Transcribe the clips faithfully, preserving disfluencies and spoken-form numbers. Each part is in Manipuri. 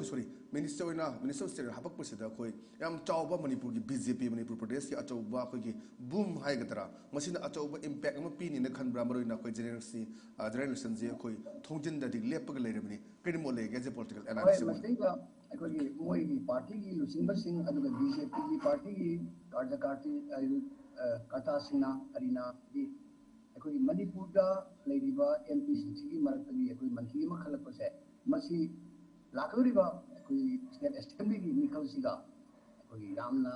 ꯁꯣꯔꯤ, ꯃꯤꯅꯤꯁꯇꯔ ꯑꯣꯏꯅ, ꯃꯤꯅꯤꯁꯇꯔ ꯑꯣꯐ ꯁ꯭ꯇꯦꯠ ꯑꯣꯏꯅ ꯍꯥꯄꯛꯄꯁꯤꯗ ꯑꯩꯈꯣꯏ ꯌꯥꯝ ꯆꯥꯎꯕ ꯃꯅꯤꯄꯨꯔꯒꯤ ꯕꯤ ꯖꯦ ꯄꯤ, ꯃꯅꯤꯄꯨꯔ ꯄ꯭ꯔꯗꯦꯁꯀꯤ ꯑꯆꯧꯕ ꯑꯩꯈꯣꯏꯒꯤ ꯕꯨꯝ ꯍꯥꯏꯒꯗ꯭ꯔꯥ, ꯃꯁꯤꯅ ꯑꯆꯧꯕ ꯏꯝꯄꯦꯛ ꯑꯃ ꯄꯤꯅꯤꯅ ꯈꯟꯕ꯭ꯔꯥ? ꯃꯔꯨꯑꯣꯏꯅ ꯑꯩꯈꯣꯏ ꯖꯦꯅꯦꯔꯦꯜꯁꯤ, ꯖꯦꯅꯦꯔꯦꯜ ꯏꯂꯦꯛꯁꯟꯁꯤ ꯑꯩꯈꯣꯏ ꯊꯣꯡꯖꯤꯟꯗ ꯍꯧꯖꯤꯛ ꯂꯦꯞꯄꯒ ꯂꯩꯔꯕꯅꯤ꯫ ꯀꯔꯤ ꯃꯣꯠ ꯂꯩꯒꯦ as a political analyst ꯑꯃ ꯑꯣꯏꯅ? ꯃꯁꯤꯗ ꯑꯩꯈꯣꯏꯒꯤ ꯃꯣꯏꯒꯤ ꯄꯥꯔꯇꯤꯒꯤ ꯂꯨꯆꯤꯡꯕꯁꯤꯡ ꯑꯗꯨꯒ ꯕꯤ ꯖꯦ ꯄꯤꯒꯤ ꯄꯥꯔꯇꯤꯒꯤ ꯀꯥꯔꯖꯀꯥꯔꯇꯤ ꯀꯥꯔꯇꯥꯁꯤꯡꯅ ꯀꯔꯤꯅ ꯑꯩꯈꯣꯏꯒꯤ ꯃꯅꯤꯄꯨꯔꯗ ꯂꯩꯔꯤꯕ ꯑꯦꯝ ꯄꯤꯁꯤꯡꯁꯤꯒꯤ ꯃꯔꯛꯇꯒꯤ ꯑꯩꯈꯣꯏ ꯃꯟꯇ꯭ꯔꯤ ꯑꯃ ꯈꯜꯂꯛꯄꯁꯦ, ꯃꯁꯤ ꯂꯥꯛꯀꯗꯧꯔꯤꯕ ꯑꯩꯈꯣꯏ ꯁ꯭ꯇꯦꯠ ꯑꯦꯁꯦꯝꯕ꯭ꯂꯤꯒꯤ ꯃꯤꯈꯜꯁꯤꯒ ꯑꯩꯈꯣꯏꯒꯤ ꯌꯥꯝꯅ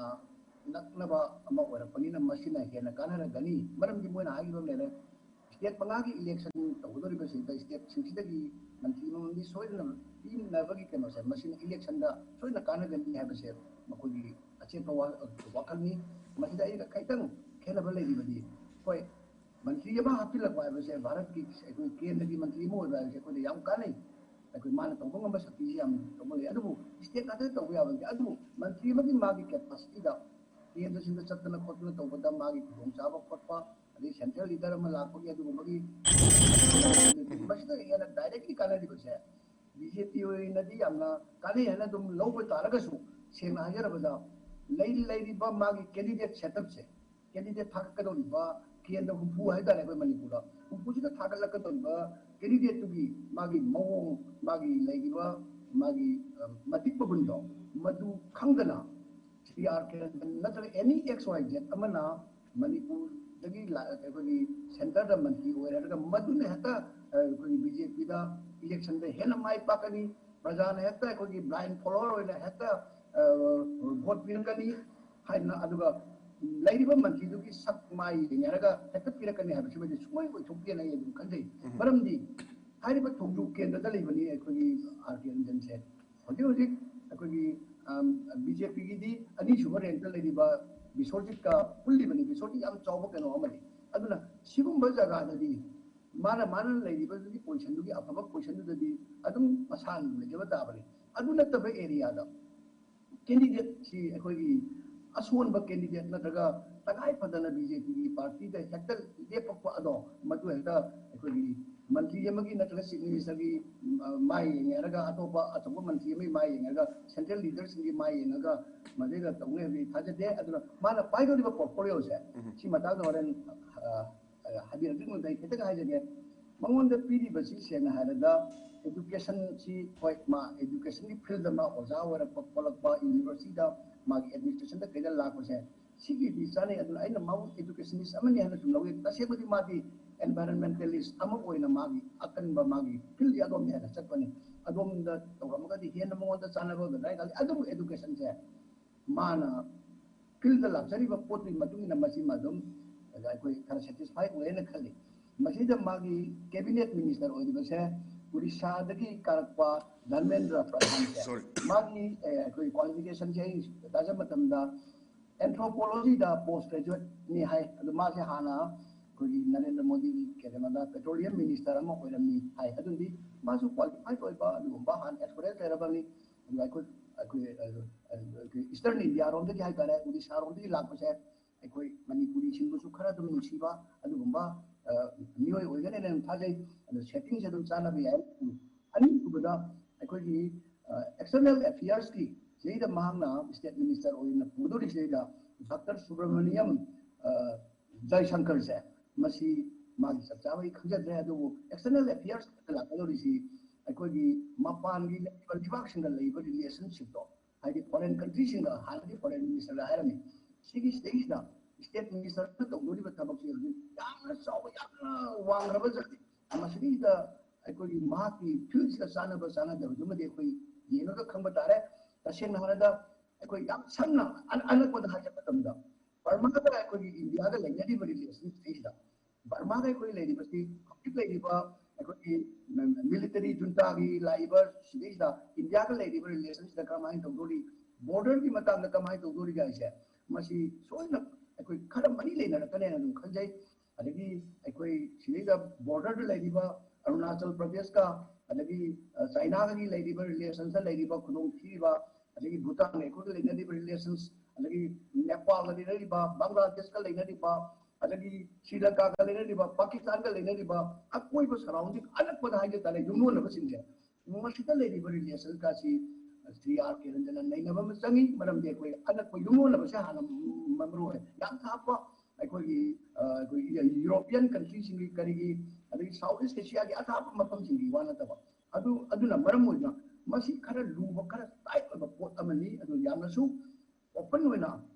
ꯅꯛꯅꯕ ꯑꯃ ꯑꯣꯏꯔꯛꯄꯅꯤꯅ ꯃꯁꯤꯅ ꯍꯦꯟꯅ ꯀꯥꯟꯅꯔꯒꯅꯤ꯫ ꯃꯔꯝꯗꯤ ꯃꯣꯏꯅ ꯍꯥꯏꯈꯤꯕ ꯑꯃ ꯂꯩꯔꯦ, ꯁ꯭ꯇꯦꯠ ꯃꯉꯥꯒꯤ ꯏꯂꯦꯛꯁꯟ ꯇꯧꯒꯗꯧꯔꯤꯕꯁꯤꯗ ꯁ꯭ꯇꯦꯠꯁꯤꯡꯁꯤꯗꯒꯤ ꯃꯟꯇ꯭ꯔꯤ ꯑꯃꯃꯝꯗꯤ ꯁꯣꯏꯗꯅ ꯄꯤꯅꯕꯒꯤ ꯀꯩꯅꯣꯁꯦ ꯃꯁꯤꯅ ꯏꯂꯦꯛꯁꯟꯗ ꯁꯣꯏꯗꯅ ꯀꯥꯟꯅꯒꯅꯤ ꯍꯥꯏꯕꯁꯦ ꯃꯈꯣꯏꯒꯤ ꯑꯆꯦꯠꯄ ꯋꯥꯈꯜꯅꯤ꯫ ꯃꯁꯤꯗ ꯑꯩꯒ ꯈꯤꯇꯪ ꯈꯦꯠꯅꯕ ꯂꯩꯔꯤꯕꯗꯤ, ꯍꯣꯏ, ꯃꯟꯇ꯭ꯔꯤ ꯑꯃ ꯍꯥꯞꯆꯤꯜꯂꯛꯄ ꯍꯥꯏꯕꯁꯦ ꯚꯥꯔꯠꯀꯤ ꯑꯩꯈꯣꯏ ꯀꯦꯟꯗ꯭ꯔꯒꯤ ꯃꯟꯇ꯭ꯔꯤ ꯑꯃ ꯑꯣꯏꯕ ꯍꯥꯏꯕꯁꯦ ꯑꯩꯈꯣꯏꯗ ꯌꯥꯝ ꯀꯥꯟꯅꯩ꯫ ꯑꯩꯈꯣꯏ ꯃꯥꯅ ꯇꯧꯕ ꯉꯝꯕ ꯁꯛꯇꯤꯁꯤ ꯌꯥꯝ ꯇꯧꯕ ꯂꯩ꯫ ꯑꯗꯨꯕꯨ ꯁ꯭ꯇꯦꯠ ꯉꯥꯛꯇꯗ ꯇꯧꯕ ꯌꯥꯕ ꯅꯠꯇꯦ꯫ ꯑꯗꯨꯕꯨ ꯃꯟꯇ꯭ꯔꯤ ꯑꯃꯒꯤ ꯃꯥꯒꯤ ꯀꯦꯄꯥꯁꯤꯇꯤꯗ ꯀꯦꯟꯗ꯭ꯔꯁꯤꯡꯗ ꯆꯠꯇꯅ ꯈꯣꯠꯇꯅ ꯇꯧꯕꯗ ꯃꯥꯒꯤ ꯈꯨꯗꯣꯡꯆꯥꯕ ꯈꯣꯠꯄ, ꯑꯗꯩ ꯁꯦꯟꯇ꯭ꯔꯦꯜ ꯂꯤꯗꯔ ꯑꯃ ꯂꯥꯛꯄꯒꯤ ꯑꯗꯨꯒꯨꯝꯕꯒꯤ ꯃꯁꯤꯗ ꯍꯦꯟꯅ ꯗꯥꯏꯔꯦꯛꯂꯤ ꯀꯥꯟꯅꯔꯤꯕꯁꯦ ꯕꯤ ꯖꯦ ꯄꯤ ꯑꯣꯏꯅꯗꯤ ꯌꯥꯝꯅ ꯀꯥꯟꯅꯩ ꯍꯥꯏꯅ ꯑꯗꯨꯝ ꯂꯧꯕ ꯇꯥꯔꯒꯁꯨ, ꯁꯦꯡꯅ ꯍꯥꯏꯖꯔꯕꯗ ꯂꯩꯔꯤ ꯂꯩꯔꯤꯕ ꯃꯥꯒꯤ ꯀꯦꯟꯗꯤꯗꯦꯠ ꯁꯦꯠꯑꯞꯁꯦ, ꯀꯦꯟꯗꯤꯗꯦꯠ ꯊꯥꯒꯠꯀꯗꯧꯔꯤꯕ ꯀꯦꯟꯗ꯭ꯔ ꯍꯨꯝꯐꯨ ꯍꯥꯏꯇꯥꯔꯦ ꯑꯩꯈꯣꯏ ꯃꯅꯤꯄꯨꯔꯗ, ꯍꯨꯝꯐꯨꯁꯤꯗ ꯊꯥꯒꯠꯂꯛꯀꯗꯧꯔꯤꯕ ꯀꯦꯟꯗꯤꯗꯦꯠꯇꯨꯒꯤ ꯃꯥꯒꯤ ꯃꯑꯣꯡ, ꯃꯥꯒꯤ ꯂꯩꯔꯤꯕ ꯃꯥꯒꯤ ꯃꯇꯤꯛ ꯃꯒꯨꯟꯗꯣ ꯃꯗꯨ ꯈꯪꯗꯅ ꯁꯤ ꯑꯥꯔ ꯀꯦ ꯔꯟꯖꯟ ꯅꯠꯇ꯭ꯔꯒ ꯑꯦꯅꯤ ꯑꯦꯛꯁ ꯋꯥꯏ ꯖꯦꯠ ꯑꯃꯅ ꯃꯅꯤꯄꯨꯔꯗꯒꯤ ꯑꯩꯈꯣꯏꯒꯤ ꯁꯦꯟꯇꯔꯗ ꯃꯟꯇ꯭ꯔꯤ ꯑꯣꯏꯔꯒ ꯃꯗꯨꯅ ꯍꯦꯛꯇ ꯑꯩꯈꯣꯏꯒꯤ ꯕꯤ ꯖꯦ ꯄꯤꯗ ꯏꯂꯦꯛꯁꯟꯗ ꯍꯦꯟꯅ ꯃꯥꯏ ꯄꯥꯛꯀꯅꯤ, ꯄ꯭ꯔꯖꯥꯅ ꯍꯦꯛꯇ ꯑꯩꯈꯣꯏꯒꯤ ꯕ꯭ꯂꯥꯏꯟ ꯐꯣꯂꯣꯋꯔ ꯑꯣꯏꯅ ꯍꯦꯛꯇ ꯚꯣꯠ ꯄꯤꯔꯛꯀꯅꯤ ꯍꯥꯏꯅ, ꯑꯗꯨꯒ ꯂꯩꯔꯤꯕ ꯃꯟꯇ꯭ꯔꯤꯗꯨꯒꯤ ꯁꯛ ꯃꯥꯏ ꯌꯦꯡꯅꯔꯒ ꯍꯦꯛꯇ ꯄꯤꯔꯛꯀꯅꯤ ꯍꯥꯏꯕꯁꯤꯃꯗꯤ ꯁꯨꯡꯑꯣꯏ ꯑꯣꯏꯊꯣꯛꯇꯦꯅ ꯑꯩ ꯑꯗꯨꯝ ꯈꯟꯖꯩ꯫ ꯃꯔꯝꯗꯤ ꯍꯥꯏꯔꯤꯕ ꯊꯣꯡꯖꯨ ꯀꯦꯟꯗ꯭ꯔꯗ ꯂꯩꯕꯅꯤ ꯑꯩꯈꯣꯏꯒꯤ ꯑꯥꯔ ꯀꯦ ꯔꯟꯖꯟꯁꯦ꯫ ꯍꯧꯖꯤꯛ ꯍꯧꯖꯤꯛ ꯑꯩꯈꯣꯏꯒꯤ ꯕꯤ ꯖꯦ ꯄꯤꯒꯤꯗꯤ ꯑꯅꯤꯁꯨꯕ ꯔꯦꯡꯛꯇ ꯂꯩꯔꯤꯕ ꯕꯤꯁꯣꯔꯖꯤꯠꯀ ꯄꯨꯜꯂꯤꯕꯅꯤ꯫ ꯕꯤꯁꯣꯔꯖꯤꯠ ꯌꯥꯝ ꯆꯥꯎꯕ ꯀꯩꯅꯣ ꯑꯃꯅꯤ꯫ ꯑꯗꯨꯅ ꯁꯤꯒꯨꯝꯕ ꯖꯒꯥꯗꯗꯤ ꯃꯥꯅ ꯃꯥꯅ ꯂꯩꯔꯤꯕꯗꯨꯒꯤ ꯄꯣꯖꯤꯁꯟꯗꯨꯒꯤ ꯑꯐꯕ ꯄꯣꯖꯤꯁꯟꯗꯨꯗꯗꯤ ꯑꯗꯨꯝ ꯃꯁꯥꯅ ꯂꯩꯖꯕ ꯇꯥꯕꯅꯤ꯫ ꯑꯗꯨ ꯅꯠꯇꯕ ꯑꯦꯔꯤꯌꯥꯗ ꯀꯦꯟꯗꯤꯗꯦꯠꯁꯤ ꯑꯩꯈꯣꯏꯒꯤ ꯑꯁꯣꯟꯕ ꯀꯦꯟꯗꯤꯗꯦꯠ ꯅꯠꯇ꯭ꯔꯒ ꯇꯉꯥꯏ ꯐꯗꯅ ꯕꯤ ꯖꯦ ꯄꯤꯒꯤ ꯄꯥꯔꯇꯤꯗ ꯍꯦꯛꯇ ꯂꯦꯞꯄꯛꯄ ꯑꯗꯣ ꯃꯗꯨ ꯍꯦꯛꯇ ꯑꯩꯈꯣꯏꯒꯤ ꯃꯟꯇ꯭ꯔꯤ ꯑꯃꯒꯤ ꯅꯠꯇ꯭ꯔꯒ ꯆꯤꯐ ꯃꯤꯅꯤꯁꯇꯔꯒꯤ ꯃꯥꯏ ꯌꯦꯡꯉꯦ ꯍꯥꯏꯔꯒ, ꯑꯇꯣꯞꯄ ꯑꯆꯧꯕ ꯃꯟꯇ꯭ꯔꯤ ꯑꯃꯒꯤ ꯃꯥꯏ ꯌꯦꯡꯉꯒ, ꯁꯦꯟꯇ꯭ꯔꯦꯜ ꯂꯤꯗꯔꯁꯤꯡꯒꯤ ꯃꯥꯏ ꯌꯦꯡꯉꯒ ꯃꯗꯩꯗ ꯇꯧꯅꯤ ꯍꯥꯏꯕꯗꯤ ꯊꯥꯖꯗꯦ꯫ ꯑꯗꯨꯅ ꯃꯥꯅ ꯄꯥꯏꯗꯧꯔꯤꯕ ꯄꯣꯔꯠꯐꯣꯂꯤꯌꯣꯁꯦ, ꯁꯤ ꯃꯇꯥꯡꯗ ꯍꯣꯔꯦꯟ ꯍꯥꯏꯕꯤꯔꯛꯇ꯭ꯔꯤꯉꯩꯗ ꯑꯩ ꯈꯤꯇꯪ ꯍꯥꯏꯖꯒꯦ꯫ ꯃꯉꯣꯟꯗ ꯄꯤꯔꯤꯕꯁꯤ ꯁꯦꯡꯅ ꯍꯥꯏꯔꯕꯗ, ꯏꯗꯨꯀꯦꯁꯟꯁꯤ, ꯍꯣꯏ, ꯃꯥ ꯏꯗꯨꯀꯦꯁꯟꯒꯤ ꯐꯤꯜꯗ ꯃꯥ ꯑꯣꯖꯥ ꯑꯣꯏꯔꯛꯄ ꯈꯣꯠꯂꯛꯄ, ꯌꯨꯅꯤꯚꯔꯁꯤꯇꯤꯗ ꯃꯥꯒꯤ ꯑꯦꯗꯃꯤꯅꯤꯁꯇ꯭ꯔꯦꯁꯟꯗ ꯀꯩꯗ ꯂꯥꯛꯄꯁꯦ, ꯁꯤꯒꯤꯗꯤ ꯆꯥꯅꯩ꯫ ꯑꯗꯨꯅ ꯑꯩꯅ ꯃꯥꯕꯨ ꯏꯗꯨꯀꯦꯁꯅꯤꯁ ꯑꯃꯅꯤ ꯍꯥꯏꯅ ꯁꯨꯝ ꯂꯧꯏ꯫ ꯇꯁꯦꯡꯕꯗꯤ ꯃꯥꯗꯤ ꯑꯦꯟꯚꯥꯏꯔꯟꯃꯦꯟꯇꯦꯂꯤꯁ ꯑꯃ ꯑꯣꯏꯅ ꯃꯥꯒꯤ ꯑꯀꯟꯕ ꯃꯥꯒꯤ ꯐꯤꯜꯗꯤ ꯑꯗꯣꯝꯅꯤ ꯍꯥꯏꯅ ꯆꯠꯄꯅꯤ꯫ ꯑꯗꯣꯝꯗ ꯇꯧꯔꯝꯃꯒꯗꯤ ꯍꯦꯟꯅ ꯃꯉꯣꯟꯗ ꯆꯥꯟꯅꯕ ꯂꯩ꯫ ꯑꯗꯨꯕꯨ ꯏꯗꯨꯀꯦꯁꯟꯁꯦ ꯃꯥꯅ ꯐꯤꯜꯗ ꯂꯥꯛꯆꯔꯤꯕ ꯄꯣꯠꯇꯨꯒꯤ ꯃꯇꯨꯡ ꯏꯟꯅ ꯃꯁꯤꯃ ꯑꯗꯨꯝ ꯑꯩꯈꯣꯏ ꯈꯔ ꯁꯦꯇꯤꯁꯐꯥꯏ ꯑꯣꯏ ꯍꯥꯏꯅ ꯈꯜꯂꯤ꯫ ꯃꯁꯤꯗ ꯃꯥꯒꯤ ꯀꯦꯕꯤꯅꯦꯠ ꯃꯤꯅꯤꯁꯇꯔ ꯑꯣꯏꯔꯤꯕꯁꯦ ꯎꯔꯤꯁꯥꯗꯒꯤ ꯀꯥꯔꯛꯄ ꯙꯔꯃꯦꯟꯗ꯭ꯔ ꯄ꯭ꯔꯙꯥꯟꯁꯦ, ꯃꯥꯒꯤ ꯑꯩꯈꯣꯏ ꯀ꯭ꯋꯥꯂꯤꯐꯤꯀꯦꯁꯟꯁꯦ ꯑꯩ ꯇꯥꯖꯕ ꯃꯇꯝꯗ ꯑꯦꯟꯊ꯭ꯔꯣꯄꯣꯂꯣꯖꯤꯗ ꯄꯣꯁ ꯒ꯭ꯔꯦꯖꯨꯋꯦꯠꯅꯤ ꯍꯥꯏ꯫ ꯑꯗꯨ ꯃꯥꯁꯦ ꯍꯥꯟꯅ ꯑꯩꯈꯣꯏꯒꯤ ꯅꯔꯦꯟꯗ꯭ꯔ ꯃꯣꯗꯤꯒꯤ ꯀꯩꯅꯣꯗ ꯄꯦꯇ꯭ꯔꯣꯂꯤꯌꯝ ꯃꯤꯅꯤꯁꯇꯔ ꯑꯃ ꯑꯣꯏꯔꯝꯃꯤ ꯍꯥꯏ꯫ ꯑꯗꯨꯗꯤ ꯃꯥꯁꯨ ꯀ꯭ꯋꯥꯂꯤꯐꯥꯏꯠ ꯑꯣꯏꯕ ꯑꯗꯨꯒꯨꯝꯕ ꯍꯥꯟꯅ ꯑꯦꯛꯁꯄꯤꯔꯤꯌꯟꯁ ꯂꯩꯔꯕꯅꯤ꯫ ꯑꯗꯨꯒ ꯑꯩꯈꯣꯏ ꯑꯩꯈꯣꯏ ꯏꯁꯇꯔꯟ ꯏꯟꯗꯤꯌꯥꯔꯣꯝꯗꯒꯤ ꯍꯥꯏꯇꯥꯔꯦ, ꯎꯗꯤꯁꯥꯔꯣꯝꯗꯒꯤ ꯂꯥꯛꯄꯁꯦ ꯑꯩꯈꯣꯏ ꯃꯅꯤꯄꯨꯔꯤꯁꯤꯡꯕꯨꯁꯨ ꯈꯔ ꯑꯗꯨꯝ ꯅꯨꯡꯁꯤꯕ ꯑꯗꯨꯒꯨꯝꯕ ꯃꯤꯑꯣꯏ ꯑꯣꯏꯒꯅꯦꯅ ꯑꯗꯨꯝ ꯊꯥꯖꯩ꯫ ꯑꯗꯨ ꯁꯦꯠꯇꯤꯡꯁꯦ ꯑꯗꯨꯝ ꯆꯥꯟꯅꯕ ꯌꯥꯏ꯫ ꯑꯅꯤꯁꯨꯕꯗ ꯑꯩꯈꯣꯏꯒꯤ ꯑꯦꯛꯁꯇꯔꯅꯦꯜ ꯑꯦꯐꯤꯌꯔꯁꯀꯤ ꯁꯤꯗꯩꯗ ꯃꯍꯥꯛꯅ ꯏꯁꯇꯦꯠ ꯃꯤꯅꯤꯁꯇꯔ ꯑꯣꯏꯅ ꯄꯨꯒꯗꯧꯔꯤꯁꯤꯗꯩꯗ ꯗꯥꯛꯇꯔ ꯁꯨꯕ꯭ꯔꯃꯅꯤꯌꯝ ꯖꯌꯁꯪꯀꯔꯁꯦ, ꯃꯁꯤ ꯃꯥꯒꯤ ꯆꯞ ꯆꯥꯕ ꯑꯩ ꯈꯪꯖꯗ꯭ꯔꯦ, ꯑꯗꯨꯕꯨ ꯑꯦꯛꯁꯇꯔꯅꯦꯜ ꯑꯦꯐꯤꯌꯔꯁꯇ ꯂꯥꯛꯀꯗꯧꯔꯤꯁꯤ ꯑꯩꯈꯣꯏꯒꯤ ꯃꯄꯥꯟꯒꯤ ꯂꯩꯔꯤꯕ ꯂꯩꯕꯥꯛꯁꯤꯡꯒ ꯂꯩꯕ ꯔꯤꯂꯦꯁꯟꯁꯤꯞꯇꯣ, ꯍꯥꯏꯗꯤ ꯐꯣꯔꯦꯟ ꯀꯟꯇ꯭ꯔꯤꯁꯤꯡꯒ ꯍꯥꯟꯅꯗꯤ ꯐꯣꯔꯦꯟ ꯃꯤꯅꯤꯁꯇꯔꯗ ꯍꯥꯏꯔꯝꯃꯤ꯫ ꯁꯤꯒꯤ ꯁꯤꯗꯩꯁꯤꯗ ꯏꯁꯇꯦꯠ ꯃꯤꯅꯤꯁꯇꯔꯅ ꯇꯧꯗꯣꯔꯤꯕ ꯊꯕꯛꯁꯦ ꯍꯧꯖꯤꯛ ꯌꯥꯝꯅ ꯆꯥꯎꯕ, ꯌꯥꯝꯅ ꯋꯥꯡꯈ꯭ꯔꯕ ꯖꯥꯠꯅꯤ꯫ ꯃꯁꯤꯗꯩꯁꯤꯗ ꯑꯩꯈꯣꯏꯒꯤ ꯃꯍꯥꯛꯀꯤ ꯐꯤꯜꯁꯤꯒ ꯆꯥꯟꯅꯕ ꯆꯥꯟꯅꯗꯕꯗꯨꯃꯗꯤ ꯑꯩꯈꯣꯏ ꯌꯦꯡꯉꯒ ꯈꯪꯕ ꯇꯥꯔꯦ꯫ ꯇꯁꯦꯡꯅ ꯍꯥꯏꯔꯒ ꯑꯩꯈꯣꯏ ꯌꯥꯝ ꯁꯝꯅ ꯑꯅ-, ꯑꯅꯛꯄꯗ ꯍꯥꯏꯖꯕ ꯃꯇꯝꯗ ꯕꯔꯃꯥꯒ ꯑꯩꯈꯣꯏꯒꯤ ꯏꯟꯗꯤꯌꯥꯒ ꯂꯩꯅꯔꯤꯕ ꯔꯤꯂꯦꯁꯟꯁꯤꯗꯩꯁꯤꯗ ꯕꯔꯃꯥꯒ ꯑꯩꯈꯣꯏ ꯂꯩꯔꯤꯕꯁꯤ ꯍꯧꯖꯤꯛ ꯂꯩꯔꯤꯕ ꯑꯩꯈꯣꯏꯒꯤ ꯃꯤꯂꯤꯇꯔꯤ ꯖꯨꯟꯇꯥꯒꯤ ꯂꯥꯛꯏꯕ ꯁꯤꯗꯩꯁꯤꯗ ꯏꯟꯗꯤꯌꯥꯒ ꯂꯩꯔꯤꯕ ꯔꯤꯂꯦꯁꯟꯁꯤꯗ ꯀꯔꯝꯍꯥꯏꯅ ꯇꯧꯗꯣꯔꯤ, ꯕꯣꯔꯗꯔꯒꯤ ꯃꯇꯥꯡꯗ ꯀꯃꯥꯏꯅ ꯇꯧꯗꯣꯔꯤꯒꯦ ꯍꯥꯏꯁꯦ, ꯃꯁꯤ ꯁꯣꯏꯅ ꯑꯩꯈꯣꯏ ꯈꯔ ꯃꯔꯤ ꯂꯩꯅꯔꯛꯀꯅꯦꯅ ꯑꯗꯨꯝ ꯈꯟꯖꯩ꯫ ꯑꯗꯒꯤ ꯑꯩꯈꯣꯏ ꯁꯤꯗꯩꯗ ꯕꯣꯔꯗꯔꯗ ꯂꯩꯔꯤꯕ ꯑꯔꯨꯅꯥꯆꯜ ꯄ꯭ꯔꯗꯦꯁꯀ, ꯑꯗꯒꯤ ꯆꯥꯏꯅꯥꯒꯤ ꯂꯩꯔꯤꯕ ꯔꯤꯂꯦꯁꯟꯁꯇ ꯂꯩꯔꯤꯕ ꯈꯨꯗꯣꯡꯊꯤꯔꯤꯕ, ꯑꯗꯒꯤ ꯚꯨꯇꯥꯟꯒ ꯑꯩꯈꯣꯏꯒ ꯂꯩꯅꯔꯤꯕ ꯔꯤꯂꯦꯁꯟꯁ, ꯑꯗꯒꯤ ꯅꯦꯄꯥꯜꯒ ꯂꯩꯅꯔꯤꯕ, ꯕꯪꯒ꯭ꯂꯥꯗꯦꯁꯀ ꯂꯩꯅꯔꯤꯕ, ꯑꯗꯒꯤ ꯁ꯭ꯔꯤ ꯂꯪꯀꯥꯒ ꯂꯩꯅꯔꯤꯕ, ꯄꯥꯀꯤꯁꯇꯥꯟꯒ ꯂꯩꯅꯔꯤꯕ ꯑꯀꯣꯏꯕ ꯁꯔꯥꯎꯟꯗꯤꯡ ꯑꯅꯛꯄꯗ ꯍꯥꯏꯖ ꯇꯥꯔꯦ, ꯌꯨꯝꯂꯣꯟꯅꯕꯁꯤꯡꯁꯦ, ꯃꯁꯤꯗ ꯂꯩꯔꯤꯕ ꯔꯤꯂꯦꯁꯟꯒꯁꯤ ꯁ꯭ꯔꯤ ꯑꯥꯔ ꯀꯦ ꯔꯟꯖꯟꯅ ꯅꯩꯅꯕ ꯑꯃ ꯆꯪꯉꯤ꯫ ꯃꯔꯝꯗꯤ ꯑꯩꯈꯣꯏ ꯑꯅꯛꯄ ꯌꯨꯝꯂꯣꯟꯅꯕꯁꯦ ꯍꯥꯟꯅ ꯃꯔꯨ ꯑꯣꯏ꯫ ꯌꯥꯝ ꯊꯥꯞꯄ ꯑꯩꯈꯣꯏꯒꯤ, ꯑ, ꯑꯩꯈꯣꯏ ꯌꯨꯔꯣꯄꯤꯌꯟ ꯀꯟꯇ꯭ꯔꯤꯁꯤꯡꯒꯤ ꯀꯔꯤꯒꯤ, ꯑꯗꯒꯤ ꯁꯥꯎꯠ ꯏꯁ ꯑꯦꯁꯤꯌꯥꯒꯤ ꯑꯊꯥꯞꯄ ꯃꯐꯝꯁꯤꯡꯒꯤ ꯋꯥ ꯅꯠꯇꯕ, ꯑꯗꯨ, ꯑꯗꯨꯅ ꯃꯔꯝ ꯑꯣꯏꯗꯨꯅ ꯃꯁꯤ ꯈꯔ ꯂꯨꯕ, ꯈꯔ ꯇꯥꯏꯠ ꯑꯣꯏꯕ ꯄꯣꯠ ꯑꯃꯅꯤ꯫ ꯑꯗꯨ ꯌꯥꯝꯅꯁꯨ ꯑꯣꯄꯟ ꯑꯣꯏꯅ